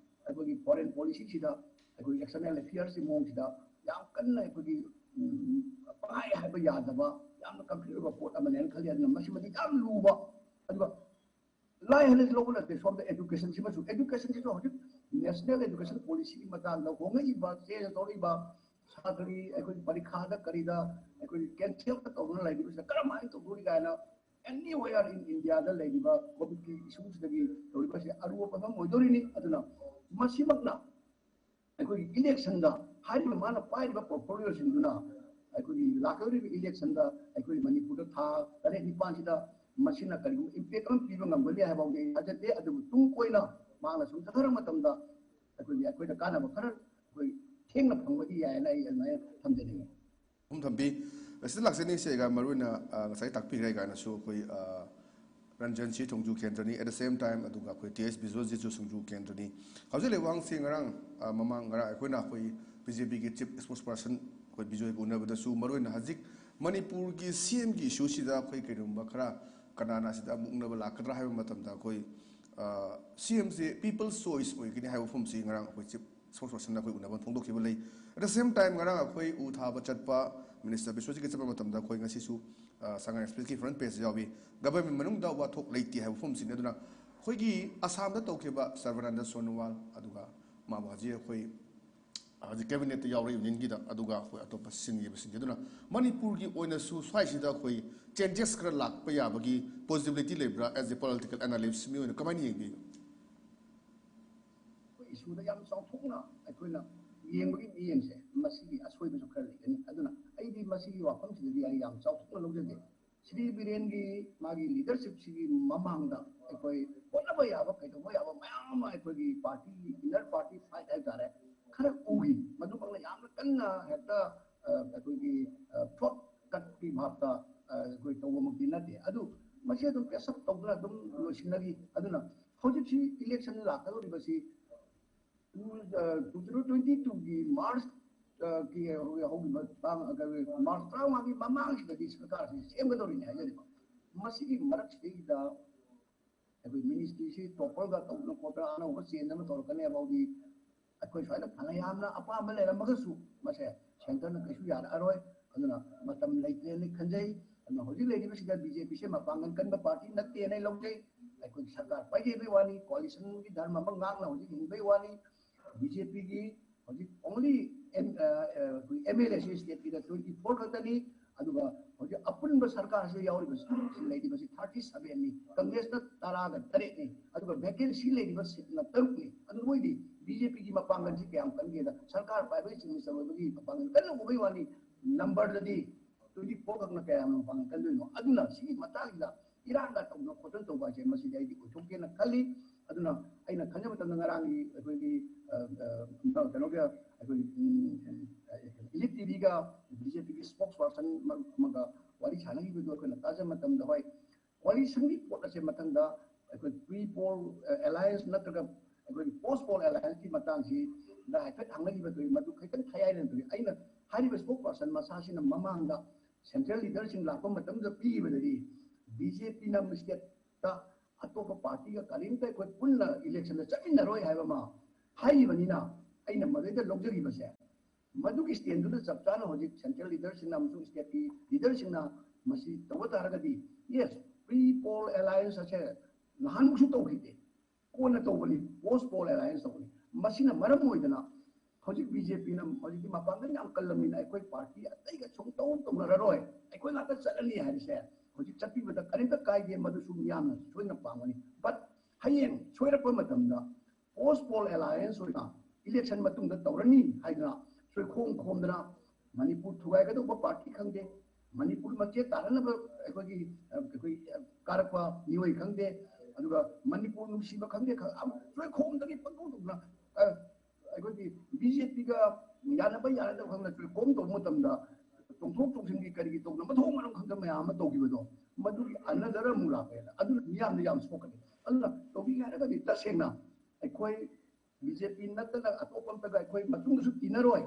ꯑꯩꯈꯣꯏꯒꯤ ꯐꯣꯔꯦꯟ ꯄꯣꯂꯤꯁꯤꯁꯤꯗ ꯑꯩꯈꯣꯏ ꯑꯦꯛꯁꯇꯔꯅꯦꯜ ꯑꯦꯐꯤꯌꯔꯁꯀꯤ ꯃꯑꯣꯡꯁꯤꯗ ꯌꯥꯝ ꯀꯟꯅ ꯑꯩꯈꯣꯏꯒꯤ, ꯎꯝ, ꯄꯪꯍꯥꯏ ꯍꯥꯏꯕ ꯌꯥꯗꯕ, ꯌꯥꯝꯅ ꯀꯟꯐ꯭ꯂꯤꯛ ꯑꯣꯏꯕ ꯄꯣꯠ ꯑꯃꯅꯦꯅ ꯈꯜꯂꯤ꯫ ꯑꯗꯨꯅ ꯃꯁꯤꯃꯗꯤ ꯌꯥꯝ ꯂꯨꯕ, ꯑꯗꯨꯒ ꯂꯥꯏ ꯍꯥꯏꯅꯁꯨ ꯂꯧꯕ ꯅꯠꯇꯦ꯫ ꯁꯣꯝꯗ ꯑꯦꯖꯨꯀꯦꯁꯟꯁꯤꯃꯁꯨ, ꯑꯦꯖꯨꯀꯦꯁꯟꯁꯤꯁꯨ ꯍꯧꯖꯤꯛ ꯅꯦꯁꯅꯦꯜ ꯑꯦꯖꯨꯀꯦꯁꯟ ꯄꯣꯂꯤꯁꯤꯒꯤ ꯃꯇꯥꯡꯗ ꯍꯣꯡꯉꯛꯏꯕ, ꯆꯦꯟꯖ ꯇꯧꯔꯛꯏꯕ, ꯁꯥꯇ꯭ꯔꯒꯤ ꯑꯩꯈꯣꯏ ꯄꯔꯤꯈꯥꯗ ꯀꯔꯤꯗ ꯑꯩꯈꯣꯏ ꯀꯦꯟꯁꯦꯜ ꯇꯧꯗꯨꯅ ꯂꯩꯔꯤꯕꯁꯤꯗ ꯀꯔꯝꯍꯥꯏꯅ ꯇꯧꯗꯣꯔꯤ ꯀꯥꯏꯅ, ꯑꯦꯅꯤꯋꯦꯌꯔ ꯏꯟ ꯏꯟꯗꯤꯌꯥꯗ ꯂꯩꯔꯤꯕ ꯀꯣꯚꯤꯗꯀꯤ ꯏꯁꯨꯁꯤꯗꯒꯤ ꯇꯧꯔꯤꯕꯁꯤ ꯑꯔꯨꯕ ꯐꯤꯕꯝ ꯑꯣꯏꯗꯣꯔꯤꯅꯤ꯫ ꯑꯗꯨꯅ ꯃꯁꯤꯃꯛꯅ ꯑꯩꯈꯣꯏꯒꯤ ꯏꯂꯦꯛꯁꯟꯗ ꯍꯥꯏꯔꯤꯕ ꯃꯥꯅ ꯄꯥꯏꯔꯤꯕ ꯄꯣꯔꯠꯐꯣꯂꯤꯑꯣꯁꯤꯡꯗꯨꯅ ꯑꯩꯈꯣꯏꯒꯤ ꯂꯥꯛꯀꯗꯧꯔꯤꯕ ꯏꯂꯦꯛꯁꯟꯗ ꯑꯩꯈꯣꯏ ꯃꯅꯤꯄꯨꯔꯗ ꯊꯥ ꯇꯔꯦꯠ ꯅꯤꯄꯥꯟꯁꯤꯗ ꯃꯁꯤꯅ ꯀꯔꯤꯒꯨꯝꯕ ꯏꯝꯄꯦꯛ ꯑꯃ ꯄꯤꯕ ꯉꯝꯒꯅꯤ ꯍꯥꯏꯕ ꯐꯥꯎꯗꯤ ꯑꯩ ꯊꯥꯖꯗꯦ꯫ ꯑꯗꯨꯕꯨ ꯇꯨꯡ ꯀꯣꯏꯅ ꯃꯥꯅ ꯁꯨꯝ ꯆꯠꯊꯔꯛꯄ ꯃꯇꯝꯗ ꯑꯩꯈꯣꯏꯒꯤ, ꯑꯩꯈꯣꯏꯗ ꯀꯥꯟꯅꯕ ꯈꯔ ꯑꯩꯈꯣꯏ ꯊꯦꯡꯅ ꯐꯪꯕꯗꯤ ꯌꯥꯏꯅ ꯑꯩ ꯑꯗꯨꯃꯥꯏꯅ ꯊꯝꯖꯅꯤꯡꯉꯤ꯫ ꯑꯍꯨꯝ ꯊꯝꯕꯤ꯫ ꯁꯤꯗ ꯂꯥꯛꯆꯅꯤꯡꯉꯤꯁꯦ ꯑꯩꯒ ꯃꯔꯨ ꯑꯣꯏꯅ, ꯑ, ꯉꯁꯥꯏ ꯇꯥꯛꯄꯤꯈ꯭ꯔꯦ ꯀꯥꯏꯅꯁꯨ ꯑꯩꯈꯣꯏ, ꯑ, ꯔꯟꯖꯟꯁꯤ ꯊꯣꯡꯖꯨ ꯀꯦꯟꯗ꯭ꯔꯅꯤ, at the same time ꯑꯗꯨꯒ ꯑꯩꯈꯣꯏ ꯇꯤ ꯑꯦꯁ ꯕꯤꯖꯣꯜꯖꯤꯠꯁꯨ ꯊꯣꯡꯖꯨ ꯀꯦꯟꯗ꯭ꯔꯅꯤ꯫ ꯍꯧꯖꯤꯛ ꯂꯩꯕꯥꯛꯁꯤ ꯉꯔꯥꯡ, ꯑ, ꯃꯃꯥꯡ ꯉꯔꯥꯡ ꯑꯩꯈꯣꯏꯅ ꯑꯩꯈꯣꯏ ꯕꯤ ꯖꯦ ꯄꯤꯒꯤ ꯆꯤꯐ ꯁ꯭ꯄꯣꯛꯁ ꯄꯔꯁꯟ ꯑꯩꯈꯣꯏ ꯕꯤꯖꯣꯏꯒ ꯎꯅꯕꯗꯁꯨ ꯃꯔꯨ ꯑꯣꯏꯅ ꯍꯧꯖꯤꯛ ꯃꯅꯤꯄꯨꯔꯒꯤ ꯁꯤ ꯑꯦꯝꯒꯤ ꯏꯁꯨꯁꯤꯗ ꯑꯩꯈꯣꯏ ꯀꯔꯤꯒꯨꯝꯕ ꯈꯔ ꯀꯅꯥꯅ ꯁꯤꯗ ꯃꯨꯛꯅꯕ ꯂꯥꯛꯀꯗ꯭ꯔꯥ ꯍꯥꯏꯕ ꯃꯇꯝꯗ ꯑꯩꯈꯣꯏ, ꯑ, ꯁꯤ ꯑꯦꯝꯁꯦ ꯄꯤꯄꯜꯁ ꯆꯣꯏꯁ ꯑꯣꯏꯒꯅꯤ ꯍꯥꯏꯕ ꯋꯥꯐꯝꯁꯤ ꯉꯔꯥꯡ ꯑꯩꯈꯣꯏ ꯆꯤꯐ ꯁ꯭ꯄꯣꯛꯁ ꯄꯔꯁꯟꯅ ꯑꯩꯈꯣꯏ ꯎꯅꯕ ꯐꯣꯡꯗꯣꯛꯈꯤꯕ ꯂꯩ꯫ At the same time ꯉꯔꯥꯡ ꯑꯩꯈꯣꯏ ꯎ ꯊꯥꯕ ꯆꯠꯄ ꯃꯤꯅꯤꯁꯇꯔ ꯕꯤꯁ꯭ꯋꯖꯤꯠꯀ ꯆꯠꯄ ꯃꯇꯝꯗ ꯑꯩꯈꯣꯏ ꯉꯁꯤꯁꯨ, ꯑ, ꯁꯉꯥꯏ ꯑꯦꯛꯁꯄ꯭ꯔꯦꯁꯀꯤ ꯐ꯭ꯔꯟ ꯄꯦꯖꯇ ꯌꯥꯎꯏ꯫ ꯒꯚꯔꯟꯃꯦꯟ ꯃꯅꯨꯡꯗ ꯋꯥꯊꯣꯛ ꯂꯩꯇꯦ ꯍꯥꯏꯕ ꯋꯥꯐꯝꯁꯤꯅꯤ꯫ ꯑꯗꯨꯅ ꯑꯩꯈꯣꯏꯒꯤ ꯑꯁꯥꯝꯗ ꯇꯧꯈꯤꯕ ꯁꯔꯕꯥꯅꯟꯗ ꯁꯣꯅꯣꯋꯥꯜ, ꯑꯗꯨꯒ ꯃꯥꯕꯨ ꯍꯧꯖꯤꯛ ꯑꯩꯈꯣꯏ ꯍꯧꯖꯤꯛ ꯀꯦꯕꯤꯅꯦꯠꯇ ꯌꯥꯎꯔꯛꯏ ꯌꯨꯅꯤꯌꯟꯒꯤꯗ, ꯑꯗꯨꯒ ꯑꯩꯈꯣꯏ ꯑꯇꯣꯞꯄ ꯁꯤꯟꯈꯤꯕꯁꯤꯡꯁꯦ꯫ ꯑꯗꯨꯅ ꯃꯅꯤꯄꯨꯔꯒꯤ ꯑꯣꯏꯅꯁꯨ ꯁ꯭ꯋꯥꯏꯁꯤꯗ ꯑꯩꯈꯣꯏ ꯆꯦꯟꯖꯦꯁ ꯈꯔ ꯂꯥꯛꯄ ꯌꯥꯕꯒꯤ ꯄꯣꯁꯤꯕꯤꯂꯤꯇꯤ ꯂꯩꯕ꯭ꯔꯥ? As a political analyst ꯃꯤ ꯑꯣꯏꯅ ꯀꯃꯥꯏꯅ ꯌꯦꯡꯕꯤꯕ? ꯑꯩꯈꯣꯏ ꯏꯁꯨꯗ ꯌꯥꯝ ꯆꯥꯎꯊꯣꯛꯅ ꯑꯩꯈꯣꯏꯅ ꯌꯦꯡꯕꯒꯤ ꯃꯤꯠꯌꯦꯡꯁꯦ, ꯃꯁꯤꯒꯤ ꯑꯁꯣꯏꯕꯁꯨ ꯈꯔ ꯂꯩꯒꯅꯤ꯫ ꯑꯗꯨꯅ ꯑꯩꯗꯤ ꯃꯁꯤꯒꯤ ꯋꯥꯐꯝꯁꯤꯗꯗꯤ ꯑꯩ ꯌꯥꯝ ꯆꯥꯎꯊꯣꯛꯅ ꯂꯧꯖꯗꯦ꯫ ꯁ꯭ꯔꯤ ꯕꯤꯔꯦꯟꯒꯤ ꯃꯥꯒꯤ ꯂꯤꯗꯔꯁꯤꯞꯁꯤꯒꯤ ꯃꯃꯥꯡꯗ ꯑꯩꯈꯣꯏ ꯍꯣꯠꯅꯕ ꯌꯥꯕ, ꯀꯩꯗꯧꯕ ꯌꯥꯕ ꯃꯌꯥꯝ ꯑꯃ ꯑꯩꯈꯣꯏꯒꯤ ꯄꯥꯔꯇꯤꯒꯤ ꯏꯟꯅꯔ ꯄꯥꯔꯇꯤ ꯐꯥꯏꯠ ꯍꯥꯏꯕ ꯇꯥꯔꯦ, ꯈꯔ ꯎꯈꯤ꯫ ꯃꯗꯨꯃꯛꯅ ꯌꯥꯝꯅ ꯀꯟꯅ ꯍꯦꯛꯇ ꯑ, ꯑꯩꯈꯣꯏꯒꯤ ꯊ꯭ꯔꯣꯠ ꯀꯠꯀꯤ ꯚꯥꯞꯇ ꯑ, ꯑꯩꯈꯣꯏ ꯇꯧꯕꯃꯛꯇꯤ ꯅꯠꯇꯦ꯫ ꯑꯗꯨ ꯃꯁꯤ ꯑꯗꯨꯝ ꯄꯦꯁ ꯑꯞ ꯇꯧꯗꯨꯅ ꯑꯗꯨꯝ ꯂꯣꯏꯁꯤꯟꯅꯈꯤ꯫ ꯑꯗꯨꯅ ꯍꯧꯖꯤꯛꯁꯤ ꯏꯂꯦꯛꯁꯟ ꯂꯥꯛꯀꯗꯧꯔꯤꯕꯁꯤ ꯇꯨ ꯖꯤꯔꯣ ꯇ꯭ꯋꯦꯟꯇꯤ ꯇꯨꯒꯤ ꯃꯥꯔꯆ ꯀꯤ ꯍꯧꯈꯤꯕ ꯇꯥꯡ, ꯃꯥꯔꯆ ꯇꯔꯥꯃꯉꯥꯒꯤ ꯃꯃꯥꯡꯁꯤꯗꯗꯤ ꯁꯔꯀꯥꯔꯁꯤ ꯁꯦꯝꯒꯗꯧꯔꯤꯅꯤ ꯍꯥꯏꯖꯔꯤꯕ꯫ ꯃꯁꯤꯒꯤ ꯃꯔꯛꯁꯤꯗꯩꯗ ꯑꯩꯈꯣꯏ ꯃꯤꯅꯤꯁꯇ꯭ꯔꯤꯁꯤ ꯇꯣꯄꯜꯒ ꯇꯧꯗꯅ ꯈꯣꯠꯇꯅ ꯑꯅꯧꯕ ꯆꯦꯟꯖ ꯑꯃ ꯇꯧꯔꯛꯀꯅꯤ ꯍꯥꯏꯕ ꯐꯥꯎꯗꯤ ꯑꯩꯈꯣꯏ ꯁ꯭ꯋꯥꯏꯗ ꯐꯅ ꯌꯥꯝꯅ ꯑꯄꯥꯝꯕ ꯂꯩꯔꯝꯃꯒꯁꯨ ꯃꯁꯦ ꯁꯦꯟꯇꯔꯅ ꯀꯩꯁꯨ ꯌꯥꯔꯛꯑꯔꯣꯏ꯫ ꯑꯗꯨꯅ ꯃꯇꯝ ꯂꯩꯇ꯭ꯔꯦꯅ ꯈꯟꯖꯩ꯫ ꯑꯗꯨꯅ ꯍꯧꯖꯤꯛ ꯂꯩꯔꯤꯕꯁꯤꯗ ꯕꯤ ꯖꯦ ꯄꯤꯁꯦ ꯃꯄꯥꯡꯒꯜ ꯀꯟꯕ ꯄꯥꯔꯇꯤ ꯅꯠꯇꯦꯅ ꯑꯩ ꯂꯧꯖꯩ꯫ ꯑꯩꯈꯣꯏ ꯁꯔꯀꯥꯔ ꯄꯥꯏꯖꯕꯩ ꯋꯥꯅꯤ, ꯀꯣꯑꯣꯂꯤꯁꯟꯒꯤ ꯙꯔꯃ ꯑꯃ ꯉꯥꯛꯅ ꯍꯧꯖꯤꯛ ꯍꯤꯡꯕꯩ ꯋꯥꯅꯤ꯫ ꯕꯤ ꯖꯦ ꯄꯤꯒꯤ ꯍꯧꯖꯤꯛ ꯑꯣꯡꯂꯤ ꯑꯦꯝ ꯑꯦꯜ ꯑꯦꯁꯤ ꯁ꯭ꯇꯦꯠꯀꯤꯗ ꯇ꯭ꯋꯦꯟꯇꯤ ꯐꯣꯔ ꯈꯛꯇꯅꯤ꯫ ꯑꯗꯨꯒ ꯍꯧꯖꯤꯛ ꯑꯄꯨꯟꯕ ꯁꯔꯀꯥꯔꯁꯤꯗ ꯌꯥꯎꯔꯤꯕꯁꯤ ꯂꯩꯔꯤꯕꯁꯤ ꯊꯥꯔꯇꯤ ꯁꯕꯦꯟꯅꯤ, ꯀꯪꯒ꯭ꯔꯦꯁꯅ ꯇꯔꯥꯒ ꯇꯔꯦꯠꯅꯤ, ꯑꯗꯨꯒ ꯚꯦꯀꯦꯟꯁꯤ ꯂꯩꯔꯤꯕ ꯁꯤꯠꯅ ꯇꯔꯨꯛꯅꯤ꯫ ꯑꯗꯨ ꯃꯣꯏꯗꯤ ꯕꯤ ꯖꯦ ꯄꯤꯒꯤ ꯃꯄꯥꯡꯒꯜꯁꯤ ꯀꯌꯥꯝ ꯀꯟꯒꯦꯗ ꯁꯔꯀꯥꯔ ꯄꯥꯏꯕꯒꯤ ꯆꯤꯡ ꯆꯪꯕꯒꯤ ꯃꯄꯥꯡꯒꯜ ꯀꯟꯅ ꯎꯕꯩ ꯋꯥꯅꯤ꯫ ꯅꯝꯕꯔꯗꯗꯤ ꯇ꯭ꯋꯦꯟꯇꯤ ꯐꯣꯔ ꯈꯛꯅ ꯀꯌꯥꯝ ꯃꯄꯥꯡꯒꯜ ꯀꯟꯗꯣꯏꯅꯣ? ꯑꯗꯨꯅ ꯁꯤꯒꯤ ꯃꯇꯥꯡꯁꯤꯗ ꯏꯔꯥꯡꯒ ꯇꯧꯗꯅ ꯈꯣꯠꯇꯅ ꯇꯧꯕ ꯍꯥꯏꯁꯦ ꯃꯁꯤꯗꯤ ꯑꯩꯗꯤ ꯑꯣꯏꯊꯣꯛꯇꯦꯅ ꯈꯜꯂꯤ꯫ ꯑꯗꯨꯅ ꯑꯩꯅ ꯈꯟꯖꯕ ꯃꯇꯝꯗ ꯉꯔꯥꯡꯒꯤ ꯑꯩꯈꯣꯏꯒꯤ ꯑ, ꯑ, ꯀꯩꯅꯣꯒ ꯑꯩꯈꯣꯏꯒꯤ ꯏꯂꯤꯠ ꯇꯤ ꯚꯤꯒ ꯕꯤ ꯖꯦ ꯄꯤꯒꯤ ꯁ꯭ꯄꯣꯛꯁ ꯄꯥꯔꯁꯟ ꯑꯃꯒ ꯋꯥꯔꯤ ꯁꯥꯟꯅꯈꯤꯕꯗꯨ ꯑꯩꯈꯣꯏꯅ ꯇꯥꯖꯕ ꯃꯇꯝꯗ, ꯍꯣꯏ, ꯀꯣꯑꯣꯂꯤꯁꯟꯒꯤ ꯄꯣꯠ ꯑꯁꯦ ꯃꯊꯪꯗ ꯑꯩꯈꯣꯏ ꯄ꯭ꯔꯤ ꯄꯣꯜ ꯑꯦꯂꯥꯌꯟꯁ ꯅꯠꯇ꯭ꯔꯒ ꯑꯩꯈꯣꯏꯒꯤ ꯄꯣꯁ ꯄꯣꯜ ꯑꯦꯂꯥꯌꯟꯁꯀꯤ ꯃꯇꯥꯡꯁꯤꯗ ꯍꯥꯏꯐꯦꯠ ꯍꯪꯅꯈꯤꯕꯗꯨꯒꯤ ꯃꯗꯨ ꯈꯤꯇꯪ ꯊꯌꯥꯏꯅ ꯇꯧꯏ꯫ ꯑꯩꯅ ꯍꯥꯏꯔꯤꯕ ꯁ꯭ꯄꯣꯛꯁ ꯄꯥꯔꯁꯟ ꯃꯁꯥꯁꯤꯅ ꯃꯃꯥꯡꯗ ꯁꯦꯟꯇ꯭ꯔꯦꯜ ꯂꯤꯗꯔꯁꯤꯡ ꯂꯥꯛꯄ ꯃꯇꯝꯗ ꯄꯤꯈꯤꯕꯗꯗꯤ ꯕꯤ ꯖꯦ ꯄꯤꯅ ꯁ꯭ꯇꯦꯠꯇ ꯑꯇꯣꯞꯄ ꯄꯥꯔꯇꯤꯒ ꯀꯔꯤꯝꯇ ꯑꯩꯈꯣꯏ ꯄꯨꯟꯅ ꯏꯂꯦꯛꯁꯟꯗ ꯆꯠꯃꯤꯟꯅꯔꯣꯏ ꯍꯥꯏꯕ ꯑꯃ ꯍꯥꯏꯈꯤꯕꯅꯤꯅ ꯑꯩꯅ ꯃꯗꯩꯗ ꯂꯧꯖꯈꯤꯕꯁꯦ, ꯃꯗꯨꯒꯤ ꯁ꯭ꯇꯦꯟꯗꯨꯗ ꯆꯞ ꯆꯥꯅ ꯍꯧꯖꯤꯛ ꯁꯦꯟꯇ꯭ꯔꯦꯜ ꯂꯤꯗꯔꯁꯤꯡꯅ ꯑꯃꯁꯨꯡ ꯁ꯭ꯇꯦꯠꯀꯤ ꯂꯤꯗꯔꯁꯤꯡꯅ ꯃꯁꯤ ꯇꯧꯕ ꯇꯥꯔꯒꯗꯤ, ꯌꯦꯁ, ꯄ꯭ꯔꯤ ꯄꯣꯜ ꯑꯦꯂꯥꯌꯟꯁ ꯑꯁꯦ ꯅꯍꯥꯟꯃꯨꯛꯁꯨ ꯇꯧꯈꯤꯗꯦ, ꯀꯣꯟꯅ ꯇꯧꯕꯅꯤ, ꯄꯣꯁ ꯄꯣꯜ ꯑꯦꯂꯥꯌꯟꯁ ꯇꯧꯕꯅꯤ꯫ ꯃꯁꯤꯅ ꯃꯔꯝ ꯑꯣꯏꯗꯅ ꯍꯧꯖꯤꯛ ꯕꯤ ꯖꯦ ꯄꯤꯅ ꯍꯧꯖꯤꯛꯇꯤ ꯃꯄꯥꯡꯒꯜ ꯌꯥꯝ ꯀꯜꯂꯕꯅꯤꯅ ꯑꯩꯈꯣꯏ ꯄꯥꯔꯇꯤ ꯑꯇꯩꯒ ꯁꯨꯝ ꯇꯧ ꯇꯧꯅꯔꯔꯣꯏ, ꯑꯩꯈꯣꯏ ꯉꯥꯛꯇ ꯆꯠꯂꯅꯤ ꯍꯥꯏꯕꯁꯦ ꯍꯧꯖꯤꯛ ꯆꯠꯄꯤꯕꯗ ꯀꯔꯤꯝꯇ ꯀꯥꯏꯗꯦ, ꯃꯗꯨꯁꯨ ꯃꯤꯌꯥꯝꯅ ꯁꯣꯏꯗꯅ ꯄꯥꯝꯒꯅꯤ꯫ ꯕꯠ ꯍꯌꯦꯡ ꯁꯣꯏꯔꯛꯄ ꯃꯇꯝꯗ ꯄꯣꯁ ꯄꯣꯜ ꯑꯦꯂꯥꯌꯟꯁ ꯑꯣꯏꯅ ꯏꯂꯦꯛꯁꯟ ꯃꯇꯨꯡꯗ ꯇꯧꯔꯅꯤ ꯍꯥꯏꯗꯅ ꯁꯣꯏꯈꯣꯝ ꯈꯣꯝꯗꯅ ꯃꯅꯤꯄꯨꯔ ꯊꯨꯒꯥꯏꯒꯗꯧꯕ ꯄꯥꯔꯇꯤ ꯈꯪꯗꯦ, ꯃꯅꯤꯄꯨꯔ ꯃꯆꯦꯠ ꯇꯥꯅꯅꯕ ꯑꯩꯈꯣꯏꯒꯤ, ꯑ, ꯑꯩꯈꯣꯏ, ꯑ, ꯀꯥꯔꯛꯄ ꯃꯤꯑꯣꯏ ꯈꯪꯗꯦ, ꯑꯗꯨꯒ ꯃꯅꯤꯄꯨꯔ ꯅꯨꯡꯁꯤꯕ ꯈꯪꯗꯦ, ꯈ-, ꯑꯝ-, ꯁꯣꯏꯈꯣꯝꯗꯒꯤ ꯄꯪꯊꯣꯛ ꯊꯣꯛꯇꯅ, ꯑ, ꯑꯩꯈꯣꯏꯒꯤ ꯕꯤ ꯖꯦ ꯄꯤꯒ ꯌꯥꯅꯕ ꯌꯥꯅꯗꯕ ꯈꯪꯗꯅ ꯔꯤꯐꯣꯔꯝ ꯇꯧꯕ ꯃꯇꯝꯗ ꯆꯣꯡꯊꯣꯛ ꯆꯣꯡꯁꯤꯟꯒꯤ ꯀꯔꯤꯒꯤ ꯇꯧꯗꯅ ꯃꯊꯣꯡ ꯃꯔꯝ ꯈꯪꯗꯕ ꯃꯌꯥꯝ ꯑꯃ ꯇꯧꯈꯤꯕꯗꯣ, ꯃꯗꯨꯒꯤ ꯑꯅꯗꯔ ꯑꯃꯨꯛ ꯂꯥꯛꯄ ꯍꯥꯏꯅ ꯑꯗꯨꯅ ꯃꯤꯌꯥꯝꯗ ꯌꯥꯝ ꯁꯣꯛꯀꯅꯤ꯫ ꯑꯗꯨꯅ ꯇꯧꯕꯤꯒꯦ ꯍꯥꯏꯔꯒꯗꯤ ꯇꯁꯦꯡꯅ ꯑꯩꯈꯣꯏ ꯕꯤ ꯖꯦ ꯄꯤ ꯅꯠꯇꯅ ꯑꯇꯣꯞꯄ ꯑꯝꯇꯒ ꯑꯩꯈꯣꯏ ꯃꯇꯨꯡꯗꯁꯨ ꯏꯟꯅꯔꯣꯏ